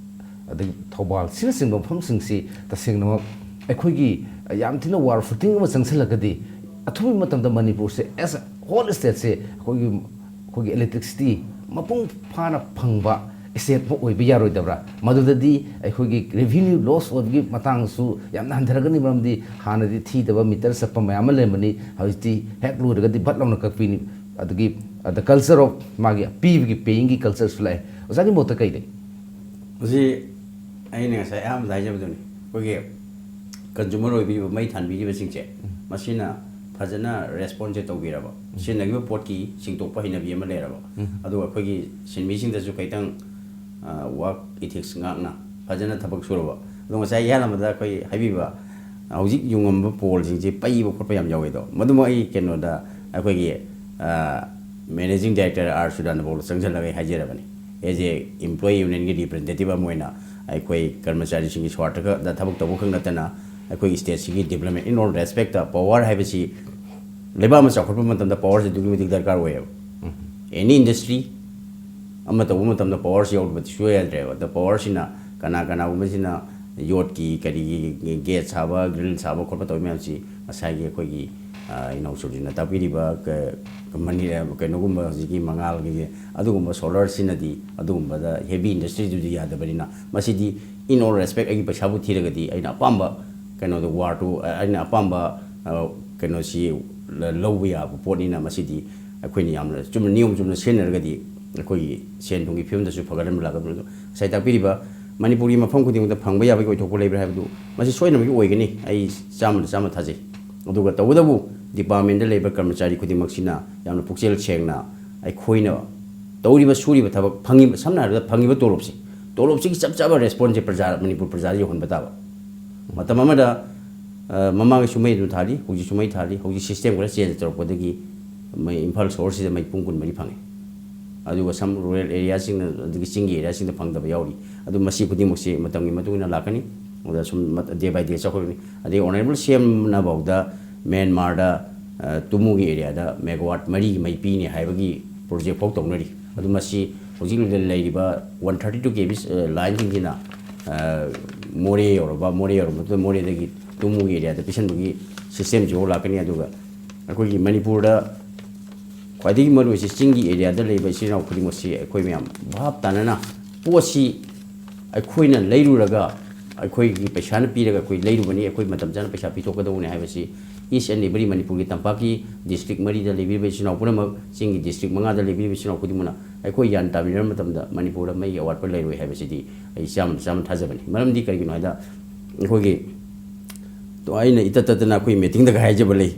ꯑꯗꯒꯤ ꯊꯧꯕꯥꯜ, ꯁꯤꯅꯆꯤꯡꯕ ꯃꯐꯝꯁꯤꯡꯁꯤ ꯇꯁꯦꯡꯅꯃꯛ ꯑꯩꯈꯣꯏꯒꯤ ꯌꯥꯝ ꯊꯤꯅ ꯋꯥꯔ ꯐꯨꯇꯤꯡ ꯑꯃ ꯆꯪꯁꯤꯜꯂꯒꯗꯤ, ꯑꯊꯨꯕ ꯃꯇꯝꯗ ꯃꯅꯤꯄꯨꯔꯁꯦ as a whole state ꯁꯦ ꯑꯩꯈꯣꯏꯒꯤ, ꯑꯩꯈꯣꯏꯒꯤ electricity ꯃꯄꯨꯡ ꯐꯥꯅ ꯐꯪꯕ state ꯑꯃ ꯑꯣꯏꯕ ꯌꯥꯔꯣꯏꯗꯕ꯭ꯔꯥ? ꯃꯗꯨꯗꯗꯤ ꯑꯩꯈꯣꯏꯒꯤ revenue loss ꯑꯣꯏꯕꯒꯤ ꯃꯇꯥꯡꯁꯨ ꯌꯥꯝꯅ ꯍꯟꯊꯔꯒꯅꯤ, ꯃꯔꯝꯗꯤ ꯍꯥꯟꯅꯗꯤ ꯊꯤꯗꯕ meter ꯆꯠꯄ ꯃꯌꯥꯝ ꯑꯃ ꯂꯩꯔꯝꯕꯅꯤ, ꯍꯧꯖꯤꯛꯇꯤ ꯍꯦꯛ ꯂꯣꯏꯔꯒꯗꯤ ꯚꯠ ꯂꯥꯎꯅ ꯀꯛꯄꯤꯅꯤ꯫ ꯑꯗꯒꯤ the culture of ꯃꯥꯒꯤ ꯄꯤꯕꯒꯤ, paying ꯒꯤ culture ꯁꯨ ꯂꯥꯛꯑꯦ꯫ ꯑꯣꯖꯥꯒꯤ ꯃꯣꯠꯇ ꯀꯩ ꯂꯩ? ꯃꯁꯤ ꯑꯩꯅ ꯉꯁꯥꯏ ꯑꯍꯥꯟꯕꯗ ꯍꯥꯏꯖꯕꯗꯨꯅꯤ, ꯑꯩꯈꯣꯏꯒꯤ consumer ꯑꯣꯏꯕꯤꯔꯤꯕ ꯃꯩ ꯊꯥꯟꯕꯤꯔꯤꯕꯁꯤꯡꯁꯦ, ꯃꯁꯤꯅ ꯐꯖꯅ response ꯁꯦ ꯇꯧꯕꯤꯔꯕ, ꯁꯤꯖꯤꯟꯅꯈꯤꯕ ꯄꯣꯠꯀꯤ ꯁꯦꯡꯗꯣꯛꯄ ꯍꯩꯅꯕꯤ ꯑꯃ ꯂꯩꯔꯕ, ꯑꯗꯨꯒ ꯑꯩꯈꯣꯏꯒꯤ ꯁꯤꯟꯃꯤꯁꯤꯡꯗꯁꯨ ꯈꯤꯇꯪ work ethics ꯉꯥꯛꯅ ꯐꯖꯅ ꯊꯕꯛ ꯁꯨꯔꯕ꯫ ꯑꯗꯣ ꯉꯁꯥꯏ ꯏꯍꯥꯟ ꯑꯃꯗ ꯑꯩꯈꯣꯏ ꯍꯥꯏꯕꯤꯕ, ꯍꯧꯖꯤꯛ ꯌꯨꯡꯉꯝꯕ ꯄꯣꯜꯁꯤꯡꯁꯦ ꯄꯩꯕ ꯈꯣꯠꯄ ꯌꯥꯝ ꯌꯥꯎꯋꯦ꯫ ꯑꯗꯣ ꯃꯗꯨꯃꯛ ꯑꯩ ꯀꯩꯅꯣꯗ, ꯑꯩꯈꯣꯏꯒꯤ managing director ꯑꯥꯔ ꯁꯨꯗꯥꯅꯐꯥꯎꯗ ꯆꯪꯁꯤꯜꯂꯒ ꯑꯩ ꯍꯥꯏꯖꯔꯕꯅꯤ꯫ As a employee union ꯒꯤ representative ꯑꯃ ꯑꯣꯏꯅ, ꯑꯩꯈꯣꯏ ꯀꯔꯃꯆꯥꯔꯤꯁꯤꯡꯒꯤ ꯁ꯭ꯋꯥꯔꯊ ꯈꯛꯇ ꯊꯕꯛ ꯇꯧꯕ ꯈꯛ ꯅꯠꯇꯅ, ꯑꯩꯈꯣꯏ state ꯁꯤꯒꯤ development, in all respect, power ꯍꯥꯏꯕꯁꯤ, ꯂꯩꯕꯥꯛ ꯑꯃ ꯆꯥꯎꯈꯠꯄ ꯃꯇꯝꯗ power ꯁꯤ ꯑꯗꯨꯛꯀꯤ ꯃꯇꯤꯛ ꯗꯔꯀꯥꯔ ꯑꯣꯏꯌꯦꯕ꯫ Any industry ꯑꯃ ꯇꯧꯕ ꯃꯇꯝꯗ power ꯁꯤ ꯌꯥꯎꯗꯕꯗꯤ ꯁꯨꯡꯌꯥ ꯌꯥꯗ꯭ꯔꯦꯕ꯫ ꯑꯗ power ꯁꯤꯅ ꯀꯅꯥ ꯀꯅꯥꯒꯨꯝꯕꯁꯤꯅ ꯌꯣꯠꯀꯤ, ꯀꯔꯤꯒꯤ gate ꯁꯥꯕ, grill ꯁꯥꯕ ꯈꯣꯠꯄ ꯇꯧꯕ ꯃꯌꯥꯝꯁꯤ, ꯉꯁꯥꯏꯒꯤ ꯑꯩꯈꯣꯏꯒꯤ, ꯑ, ꯏꯅꯥꯎ ꯁꯨꯔꯖꯤꯠꯅ ꯇꯥꯛꯄꯤꯔꯤꯕ ꯀ-, company, ꯀꯩꯅꯣꯒꯨꯝꯕ, ꯍꯧꯖꯤꯛꯀꯤ ꯃꯉꯥꯜꯒꯤ ꯑꯗꯨꯒꯨꯝꯕ solar ꯁꯤꯅꯗꯤ ꯑꯗꯨꯒꯨꯝꯕꯗ heavy industry ꯗꯨꯗꯤ ꯌꯥꯗꯕꯅꯤꯅ, ꯃꯁꯤꯗꯤ in all respect ꯑꯩꯒꯤ ꯄꯩꯁꯥꯕꯨ ꯊꯤꯔꯒꯗꯤ ꯑꯩꯅ ꯑꯄꯥꯝꯕ ꯀꯩꯅꯣꯗꯣ, ꯋꯥꯔꯗꯨ, ꯑ, ꯑꯩꯅ ꯑꯄꯥꯝꯕ, ꯑ, ꯀꯩꯅꯣꯁꯤ ꯂ-, ꯂꯧꯕ ꯌꯥꯕ ꯄꯣꯠꯅꯤꯅ, ꯃꯁꯤꯗꯤ ꯑꯩꯈꯣꯏꯅ ꯌꯥꯝꯅ ꯆꯨꯝꯅ, ꯅꯤꯌꯣꯝ ꯆꯨꯝꯅ ꯁꯤꯖꯤꯟꯅꯔꯒꯗꯤ ꯑꯩꯈꯣꯏꯒꯤ ꯁꯦꯟ ꯊꯨꯝꯒꯤ ꯐꯤꯕꯝꯗꯁꯨ ꯐꯒꯠꯍꯟꯕ ꯂꯥꯛꯀꯗꯕꯅꯤ꯫ ꯑꯗꯣ ꯉꯁꯥꯏ ꯇꯥꯛꯄꯤꯔꯤꯕ ꯃꯅꯤꯄꯨꯔꯒꯤ ꯃꯐꯝ ꯈꯨꯗꯤꯡꯃꯛꯇ ꯐꯪꯕ ꯌꯥꯕꯒꯤ ꯑꯣꯏꯊꯣꯛꯄ ꯂꯩꯕ꯭ꯔꯥ ꯍꯥꯏꯕꯗꯨ, ꯃꯁꯤ ꯁꯣꯏꯗꯅꯃꯛꯀꯤ ꯑꯣꯏꯒꯅꯤ, ꯑꯩ ꯆꯥꯝꯃꯗ ꯆꯥꯝꯃ ꯊꯥꯖꯩ꯫ ꯑꯗꯨꯒ ꯇꯧꯕꯇꯕꯨ department ꯗ ꯂꯩꯕ ꯀꯔꯃꯆꯥꯔꯤ ꯈꯨꯗꯤꯡꯃꯛꯁꯤꯅ ꯌꯥꯝꯅ ꯄꯨꯛꯆꯦꯜ ꯁꯦꯡꯅ ꯑꯩꯈꯣꯏꯅ ꯇꯧꯔꯤꯕ, ꯁꯨꯔꯤꯕ ꯊꯕꯛ, ꯐꯪꯉꯤꯕ, ꯁꯝꯅ ꯍꯥꯏꯔꯕꯗ ꯐꯪꯉꯤꯕ ꯇꯣꯂꯣꯞꯁꯤ, ꯇꯣꯂꯣꯞꯁꯤꯒꯤ ꯆꯞ ꯆꯥꯕ response ꯁꯦ ꯄ꯭ꯔꯖꯥ, ꯃꯅꯤꯄꯨꯔ ꯄ꯭ꯔꯖꯥꯗ ꯌꯧꯍꯟꯕ ꯇꯥꯕ꯫ ꯃꯇꯝ ꯑꯃꯗ, ꯑ, ꯃꯃꯥꯡꯒꯤꯁꯨ ꯃꯩ ꯑꯗꯨꯝ ꯊꯥꯜꯂꯤ, ꯍꯧꯖꯤꯛꯁꯨ ꯃꯩ ꯊꯥꯜꯂꯤ꯫ ꯍꯧꯖꯤꯛ system ꯈꯔ change ꯇꯧꯔꯛꯄꯗꯒꯤ ꯃꯩ ꯏꯝꯐꯥꯜ ꯁꯍꯔꯁꯤꯗ ꯃꯩ ꯄꯨꯡ ꯀꯨꯟꯃꯔꯤ ꯐꯪꯉꯦ꯫ ꯑꯗꯨꯒ some rural area ꯁꯤꯡꯅ, ꯑꯗꯒꯤ ꯆꯤꯡꯒꯤ area ꯁꯤꯡꯗ ꯐꯪꯗꯕ ꯌꯥꯎꯔꯤ꯫ ꯑꯗꯨ ꯃꯁꯤ ꯈꯨꯗꯤꯡꯃꯛꯁꯤ ꯃꯇꯝꯒꯤ ꯃꯇꯨꯡ ꯏꯟꯅ ꯂꯥꯛꯀꯅꯤ꯫ ꯑꯗꯨꯗ ꯁꯨꯝ ꯃꯠ-, day by day ꯆꯥꯎꯈꯠꯂꯛꯀꯅꯤ꯫ ꯑꯗꯒꯤ honourable ꯁꯤ ꯑꯦꯝꯅ ꯐꯥꯎꯗ ꯃ꯭ꯌꯥꯟꯃꯥꯔꯗ ꯇꯨꯃꯨꯒꯤ ꯑꯦꯔꯤꯌꯥꯗ ꯃꯦꯒꯥꯋꯥꯠ ꯃꯔꯤꯒꯤ ꯃꯩ ꯄꯤꯅꯤ ꯍꯥꯏꯕꯒꯤ ꯄ꯭ꯔꯣꯖꯦꯛ ꯐꯥꯎ ꯇꯧꯅꯔꯤ꯫ ꯑꯗꯨ ꯃꯁꯤ ꯍꯧꯖꯤꯛ ꯂꯩꯔꯤꯕ ꯋꯥꯟ ꯊꯥꯔꯇꯤ ꯇꯨ ꯀꯦ ꯚꯤ ꯂꯥꯏꯟꯁꯤꯡꯁꯤꯅ ꯃꯣꯔꯦ ꯌꯧꯔꯕ, ꯃꯣꯔꯦ ꯌꯧꯔꯕ ꯃꯇꯨꯡꯗ ꯃꯣꯔꯦꯗꯒꯤ ꯇꯨꯃꯨꯒꯤ ꯑꯦꯔꯤꯌꯥꯗ ꯄꯤꯁꯟꯕꯒꯤ ꯁꯤꯁꯇꯦꯝꯁꯤꯐꯥꯎ ꯂꯥꯛꯀꯅꯤ꯫ ꯑꯗꯨꯒ ꯑꯩꯈꯣꯏꯒꯤ ꯃꯅꯤꯄꯨꯔꯗ ꯈ꯭ꯋꯥꯏꯗꯒꯤ ꯃꯔꯨꯑꯣꯏꯁꯤ ꯆꯤꯡꯒꯤ ꯑꯦꯔꯤꯌꯥꯗ ꯂꯩꯕ ꯏꯆꯤꯜ ꯏꯅꯥꯎ ꯈꯨꯗꯤꯡꯃꯛꯁꯤ ꯑꯩꯈꯣꯏ ꯃꯌꯥꯝ ꯚꯥꯞ ꯇꯥꯅꯅ ꯄꯣꯠꯁꯤ ꯑꯩꯈꯣꯏꯅ ꯂꯩꯔꯨꯔꯒ ꯑꯩꯈꯣꯏꯒꯤ ꯄꯩꯁꯥꯅ ꯄꯤꯔꯒ ꯑꯩꯈꯣꯏ ꯂꯩꯔꯨꯕꯅꯤ, ꯑꯩꯈꯣꯏ ꯃꯇꯝ ꯆꯥꯅ ꯄꯩꯁꯥ ꯄꯤꯊꯣꯛꯀꯗꯧꯕꯅꯤ ꯍꯥꯏꯕꯁꯤ each and every ꯃꯅꯤꯄꯨꯔꯒꯤ ꯇꯝꯄꯥꯛꯀꯤ ꯗꯤꯁꯇ꯭ꯔꯤꯛ ꯃꯔꯤꯗ ꯂꯩꯕꯤꯔꯤꯕ ꯏꯆꯤꯜ ꯏꯅꯥꯎ ꯄꯨꯝꯅꯃꯛ, ꯆꯤꯡꯒꯤ ꯗꯤꯁꯇ꯭ꯔꯤꯛ ꯃꯉꯥꯗ ꯂꯩꯕꯤꯔꯤꯕ ꯏꯆꯤꯜ ꯏꯅꯥꯎ ꯈꯨꯗꯤꯡꯃꯛꯅ ꯑꯩꯈꯣꯏ ꯒ꯭ꯌꯥꯟ ꯇꯥꯃꯤꯟꯅꯔꯕ ꯃꯇꯝꯗ ꯃꯅꯤꯄꯨꯔꯗ ꯃꯩꯒꯤ ꯑꯋꯥꯠꯄ ꯂꯩꯔꯣꯏ ꯍꯥꯏꯕꯁꯤꯗꯤ ꯑꯩ ꯆꯥꯝꯃꯗ ꯆꯥꯝꯃ ꯊꯥꯖꯕꯅꯤ꯫ ꯃꯔꯝꯗꯤ ꯀꯔꯤꯒꯤꯅꯣ ꯍꯥꯏꯗ ꯑꯩꯈꯣꯏꯒꯤ ꯇꯣ ꯑꯩꯅ ꯏꯇꯠ ꯇꯠꯇꯅ ꯑꯩꯈꯣꯏ ꯃꯤꯇꯤꯡꯗꯒ ꯍꯥꯏꯖꯕ ꯂꯩ꯫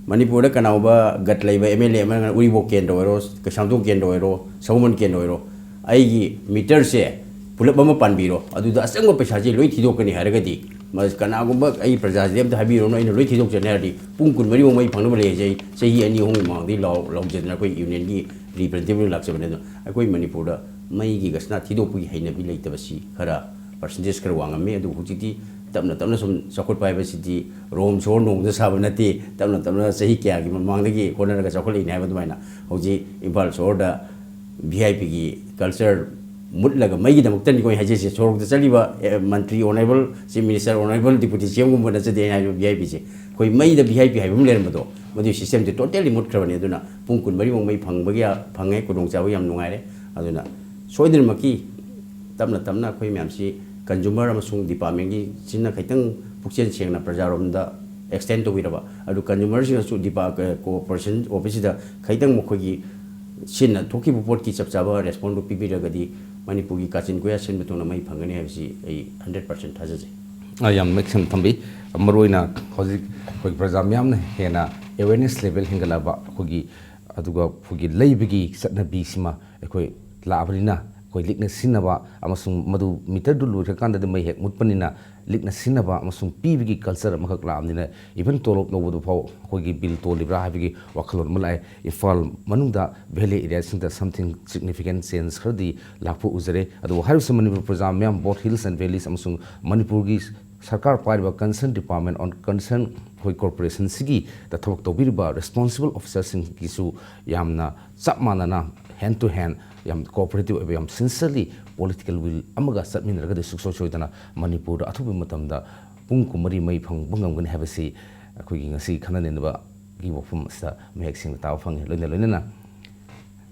ꯃꯅꯤꯄꯨꯔꯗ ꯀꯅꯥꯒꯨꯝꯕ ꯒꯠ ꯂꯩꯕ ꯑꯦꯝ ꯑꯦꯜ ꯑꯦ ꯑꯃꯅ ꯎꯔꯤꯄꯣꯛ ꯀꯦꯟꯗ꯭ꯔ ꯑꯣꯏꯔꯣ, ꯀꯩꯁꯥꯝꯊꯣꯡ ꯀꯦꯟꯗ꯭ꯔ ꯑꯣꯏꯔꯣ, ꯁꯒꯣꯜꯕꯟ ꯀꯦꯟꯗ꯭ꯔ ꯑꯣꯏꯔꯣ, ꯑꯩꯒꯤ ꯃꯤꯇꯔꯁꯦ ꯄꯨꯂꯞ ꯑꯃ ꯄꯥꯟꯕꯤꯔꯣ, ꯑꯗꯨꯗ ꯑꯆꯪꯕ ꯄꯩꯁꯥꯁꯦ ꯂꯣꯏ ꯊꯤꯗꯣꯛꯀꯅꯤ ꯍꯥꯏꯔꯒꯗꯤ, ꯃ-, ꯀꯅꯥꯒꯨꯝꯕ ꯑꯩ ꯄ꯭ꯔꯖꯥꯁꯤꯗꯤ ꯑꯝꯇ ꯍꯥꯏꯕꯤꯔꯨꯔꯅꯨ, ꯑꯩꯅ ꯂꯣꯏ ꯊꯤꯗꯣꯛꯆꯅꯤ ꯍꯥꯏꯔꯗꯤ ꯄꯨꯡ ꯀꯨꯟꯃꯔꯤꯃꯨꯛ ꯃꯩ ꯐꯪꯅꯕ ꯂꯩ ꯍꯥꯏꯁꯦ ꯑꯩ ꯆꯍꯤ ꯑꯅꯤ ꯑꯍꯨꯝꯒꯤ ꯃꯃꯥꯡꯗꯒꯤ ꯂꯥꯎ-, ꯂꯥꯎꯖꯗꯅ ꯑꯩꯈꯣꯏ ꯌꯨꯅꯤꯌꯟꯒꯤ ꯔꯤꯄ꯭ꯔꯖꯦꯟꯇꯦꯇꯤꯚ ꯂꯥꯛꯆꯕꯅꯦ꯫ ꯑꯗꯣ ꯑꯩꯈꯣꯏ ꯃꯅꯤꯄꯨꯔꯗ ꯃꯩꯒꯤ ꯒꯁꯅꯥ ꯊꯤꯗꯣꯛꯄꯒꯤ ꯍꯩꯅꯕꯤ ꯂꯩꯇꯕꯁꯤ ꯈꯔ ꯄꯥꯔꯁꯦꯟꯇꯦꯖ ꯈꯔ ꯋꯥꯡꯉꯝꯃꯤ꯫ ꯑꯗꯨꯕꯨ ꯍꯧꯖꯤꯛꯇꯤ ꯇꯞꯅ ꯇꯞꯅ ꯁꯨꯝ ꯆꯥꯎꯈꯠꯄ ꯍꯥꯏꯕꯁꯤꯗꯤ ꯔꯣꯝ ꯁꯣꯍꯣꯔ ꯅꯣꯡꯃꯗ ꯁꯥꯕ ꯅꯠꯇꯦ, ꯇꯞꯅ ꯇꯞꯅ ꯆꯍꯤ ꯀꯌꯥꯒꯤ ꯃꯃꯥꯡꯗꯒꯤ ꯍꯣꯠꯅꯔꯒ ꯆꯥꯎꯈꯠꯂꯛꯏꯅꯦ ꯍꯥꯏꯕ ꯑꯗꯨꯃꯥꯏꯅ ꯍꯧꯖꯤꯛ ꯏꯝꯐꯥꯜ ꯁꯣꯍꯣꯔꯗ ꯚꯤ ꯑꯥꯏ ꯄꯤꯒꯤ ꯀꯜꯆꯔ ꯃꯨꯠꯂꯒ ꯃꯩꯒꯤꯗꯃꯛꯇꯅꯤꯀꯣ ꯑꯩ ꯍꯥꯏꯖꯔꯤꯁꯦ꯫ ꯁꯣꯔꯣꯛꯇ ꯆꯠꯂꯤꯕ, ꯑꯦ, ꯃꯟꯇ꯭ꯔꯤ, honourable chief minister, honourable deputy ꯁꯤ ꯑꯦꯝꯒꯨꯝꯕ ꯅꯠꯆꯗꯦ ꯑꯩꯅ ꯍꯥꯏꯕ ꯚꯤ ꯑꯥꯏ ꯄꯤꯁꯦ꯫ ꯑꯩꯈꯣꯏ ꯃꯩꯗ ꯚꯤ ꯑꯥꯏ ꯄꯤ ꯍꯥꯏꯕ ꯑꯃ ꯂꯩꯔꯝꯕꯗꯣ, ꯃꯗꯨꯒꯤ ꯁꯤꯁꯇꯦꯝꯁꯦ ꯇꯣꯇꯦꯜꯂꯤ ꯃꯨꯠꯈ꯭ꯔꯕꯅꯤ꯫ ꯑꯗꯨꯅ ꯄꯨꯡ ꯀꯨꯟꯃꯔꯤꯃꯨꯛ ꯃꯩ ꯐꯪꯕꯒꯤ, ꯐꯪꯉꯦ, ꯈꯨꯗꯣꯡꯆꯥꯕ ꯌꯥꯝ ꯅꯨꯡꯉꯥꯏꯔꯦ꯫ ꯑꯗꯨꯅ ꯁꯣꯏꯗꯅꯃꯛꯀꯤ ꯇꯞꯅ ꯇꯞꯅ ꯑꯩꯈꯣꯏ ꯃꯌꯥꯝꯁꯤ ꯀꯟꯖꯨꯃꯔ ꯑꯃꯁꯨꯡ ꯗꯤꯄꯥꯔꯠꯃꯦꯟꯒꯤꯁꯤꯅ ꯈꯤꯇꯪ ꯄꯨꯛꯆꯦꯜ ꯁꯦꯡꯅ ꯄ꯭ꯔꯖꯥꯔꯣꯝꯗ ꯑꯦꯛꯁꯇꯦꯟ ꯇꯧꯕꯤꯔꯕ, ꯑꯗꯨ ꯀꯟꯖꯨꯃꯔꯁꯤꯡꯅꯁꯨ ꯗꯤꯄꯥ-, ꯀꯣꯑꯣꯄꯔꯦꯁꯟ ꯑꯣꯐꯤꯁꯁꯤꯗ ꯈꯤꯇꯪ ꯃꯈꯣꯏꯒꯤ ꯁꯤꯖꯤꯟꯅ ꯊꯣꯛꯈꯤꯕ ꯄꯣꯠꯀꯤ ꯆꯞ ꯆꯥꯕ ꯔꯦꯁꯄꯣꯟꯗꯨ ꯄꯤꯕꯤꯔꯒꯗꯤ ꯃꯅꯤꯄꯨꯔꯒꯤ ꯀꯥꯆꯤꯟ ꯀꯣꯌꯥ ꯁꯤꯟꯕ ꯊꯨꯡꯅ ꯃꯩ ꯐꯪꯒꯅꯤ ꯍꯥꯏꯕꯁꯤ ꯑꯩ ꯍꯟꯗ꯭ꯔꯦꯠ ꯄꯥꯔꯁꯦꯟ ꯊꯥꯖꯖꯩ꯫ ꯑ, ꯌꯥꯝ ꯃꯌꯦꯛ ꯁꯦꯡꯅ ꯊꯝꯕꯤ꯫ ꯃꯔꯨꯑꯣꯏꯅ ꯍꯧꯖꯤꯛ ꯑꯩꯈꯣꯏ ꯄ꯭ꯔꯖꯥ ꯃꯤꯌꯥꯝꯅ ꯍꯦꯟꯅ ꯑꯦꯋꯦꯔꯅꯦꯁ ꯂꯦꯚꯦꯜ ꯍꯦꯟꯒꯠꯂꯛꯑꯕ ꯑꯩꯈꯣꯏꯒꯤ, ꯑꯗꯨꯒ ꯑꯩꯈꯣꯏꯒꯤ ꯂꯩꯕꯒꯤ ꯆꯠꯅꯕꯤꯁꯤꯃ ꯑꯩꯈꯣꯏ ꯂꯥꯛꯑꯕꯅꯤꯅ ꯑꯩꯈꯣꯏ ꯂꯤꯛꯅ ꯁꯤꯖꯤꯟꯅꯕ ꯑꯃꯁꯨꯡ ꯃꯗꯨ ꯃꯤꯇꯔꯗꯨ ꯂꯣꯏꯈ꯭ꯔꯀꯥꯟꯗꯗꯤ ꯃꯩ ꯍꯦꯛ ꯃꯨꯠꯄꯅꯤꯅ ꯂꯤꯛꯅ ꯁꯤꯖꯤꯟꯅꯕ ꯑꯃꯁꯨꯡ ꯄꯤꯕꯒꯤ ꯀꯜꯆꯔ ꯑꯃꯈꯛ ꯂꯥꯛꯑꯕꯅꯤꯅ even ꯇꯣꯂꯣꯞ ꯂꯧꯕꯗꯨ ꯐꯥꯎ ꯑꯩꯈꯣꯏꯒꯤ ꯕꯤꯜ ꯇꯣꯜꯂꯤꯕ꯭ꯔꯥ ꯍꯥꯏꯕꯒꯤ ꯋꯥꯈꯜꯂꯣꯟ ꯑꯃ ꯂꯥꯛꯑꯦ꯫ ꯏꯝꯐꯥꯜ ꯃꯅꯨꯡꯗ ꯚꯦꯂꯤ ꯑꯦꯔꯤꯌꯥꯁꯤꯡꯗ something significant change ꯈꯔꯗꯤ ꯂꯥꯛꯄ ꯎꯖꯔꯦ꯫ ꯑꯗꯨꯕꯨ ꯍꯥꯏꯔꯤꯕꯁꯤ ꯃꯅꯤꯄꯨꯔ ꯄ꯭ꯔꯖꯥ ꯃꯤꯌꯥꯝ, both hills and valleys ꯑꯃꯁꯨꯡ ꯃꯅꯤꯄꯨꯔꯒꯤ ꯁꯔꯀꯥꯔ ꯄꯥꯏꯔꯤꯕ concern department on concern ꯑꯩꯈꯣꯏ ꯀꯣꯔꯄꯣꯔꯦꯁꯟꯁꯤꯒꯤꯗ ꯊꯕꯛ ꯇꯧꯕꯤꯔꯤꯕ responsible officerꯁꯤꯡꯒꯤꯁꯨ ꯌꯥꯝꯅ ꯆꯞ ꯃꯥꯟꯅꯅ hand to hand ꯌꯥꯝ cooperative ꯑꯣꯏꯕ, ꯌꯥꯝ sincerely political will ꯑꯃꯒ ꯆꯠꯃꯤꯟꯅꯔꯒꯗꯤ ꯁꯨꯡꯁꯣꯏ ꯁꯣꯏꯗꯅ ꯃꯅꯤꯄꯨꯔꯗ ꯑꯊꯨꯕ ꯃꯇꯝꯗ ꯄꯨꯡ ꯀꯨꯟꯃꯔꯤ ꯃꯩ ꯐꯪꯕ ꯉꯝꯒꯅꯤ ꯍꯥꯏꯕꯁꯤ ꯑꯩꯈꯣꯏꯒꯤ ꯉꯁꯤ ꯈꯟꯅ ꯅꯩꯅꯕꯒꯤ ꯋꯥꯐꯝ ꯑꯁꯤꯗ ꯃꯌꯦꯛ ꯁꯦꯡꯅ ꯇꯥꯕ ꯐꯪꯉꯤ꯫ ꯂꯣꯏꯅ ꯂꯣꯏꯅꯅ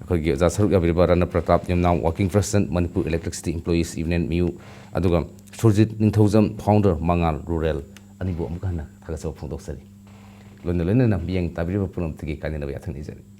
ꯑꯩꯈꯣꯏꯒꯤ ꯑꯣꯖꯥ ꯁꯔꯨꯛ ꯌꯥꯕꯤꯔꯤꯕ ꯔꯥꯅꯥ ꯄ꯭ꯔꯇꯥꯞ ꯌꯨꯝꯅꯥꯝ, working president, Manipur Electricity Employees Union, ꯃꯤꯌꯨ, ꯑꯗꯨꯒ ꯁꯨꯔꯖꯤꯠ ꯅꯤꯡꯊꯧꯖꯝ, founder, ꯃꯉꯥꯜ ꯔꯨꯔꯦꯜ, ꯑꯅꯤꯕꯨ ꯑꯃꯨꯛꯀ ꯍꯟꯅ ꯊꯥꯒꯠꯆꯕ ꯐꯣꯡꯗꯣꯛꯆꯔꯤ꯫ ꯂꯣꯏꯅ ꯂꯣꯏꯅꯅ ꯃꯤꯠꯌꯦꯡ ꯇꯥꯕꯤꯔꯤꯕ ꯄꯨꯝꯅꯃꯛꯇꯒꯤ ꯀꯥꯏꯅꯅꯕ ꯌꯥꯊꯪ ꯅꯤꯖꯔꯤ꯫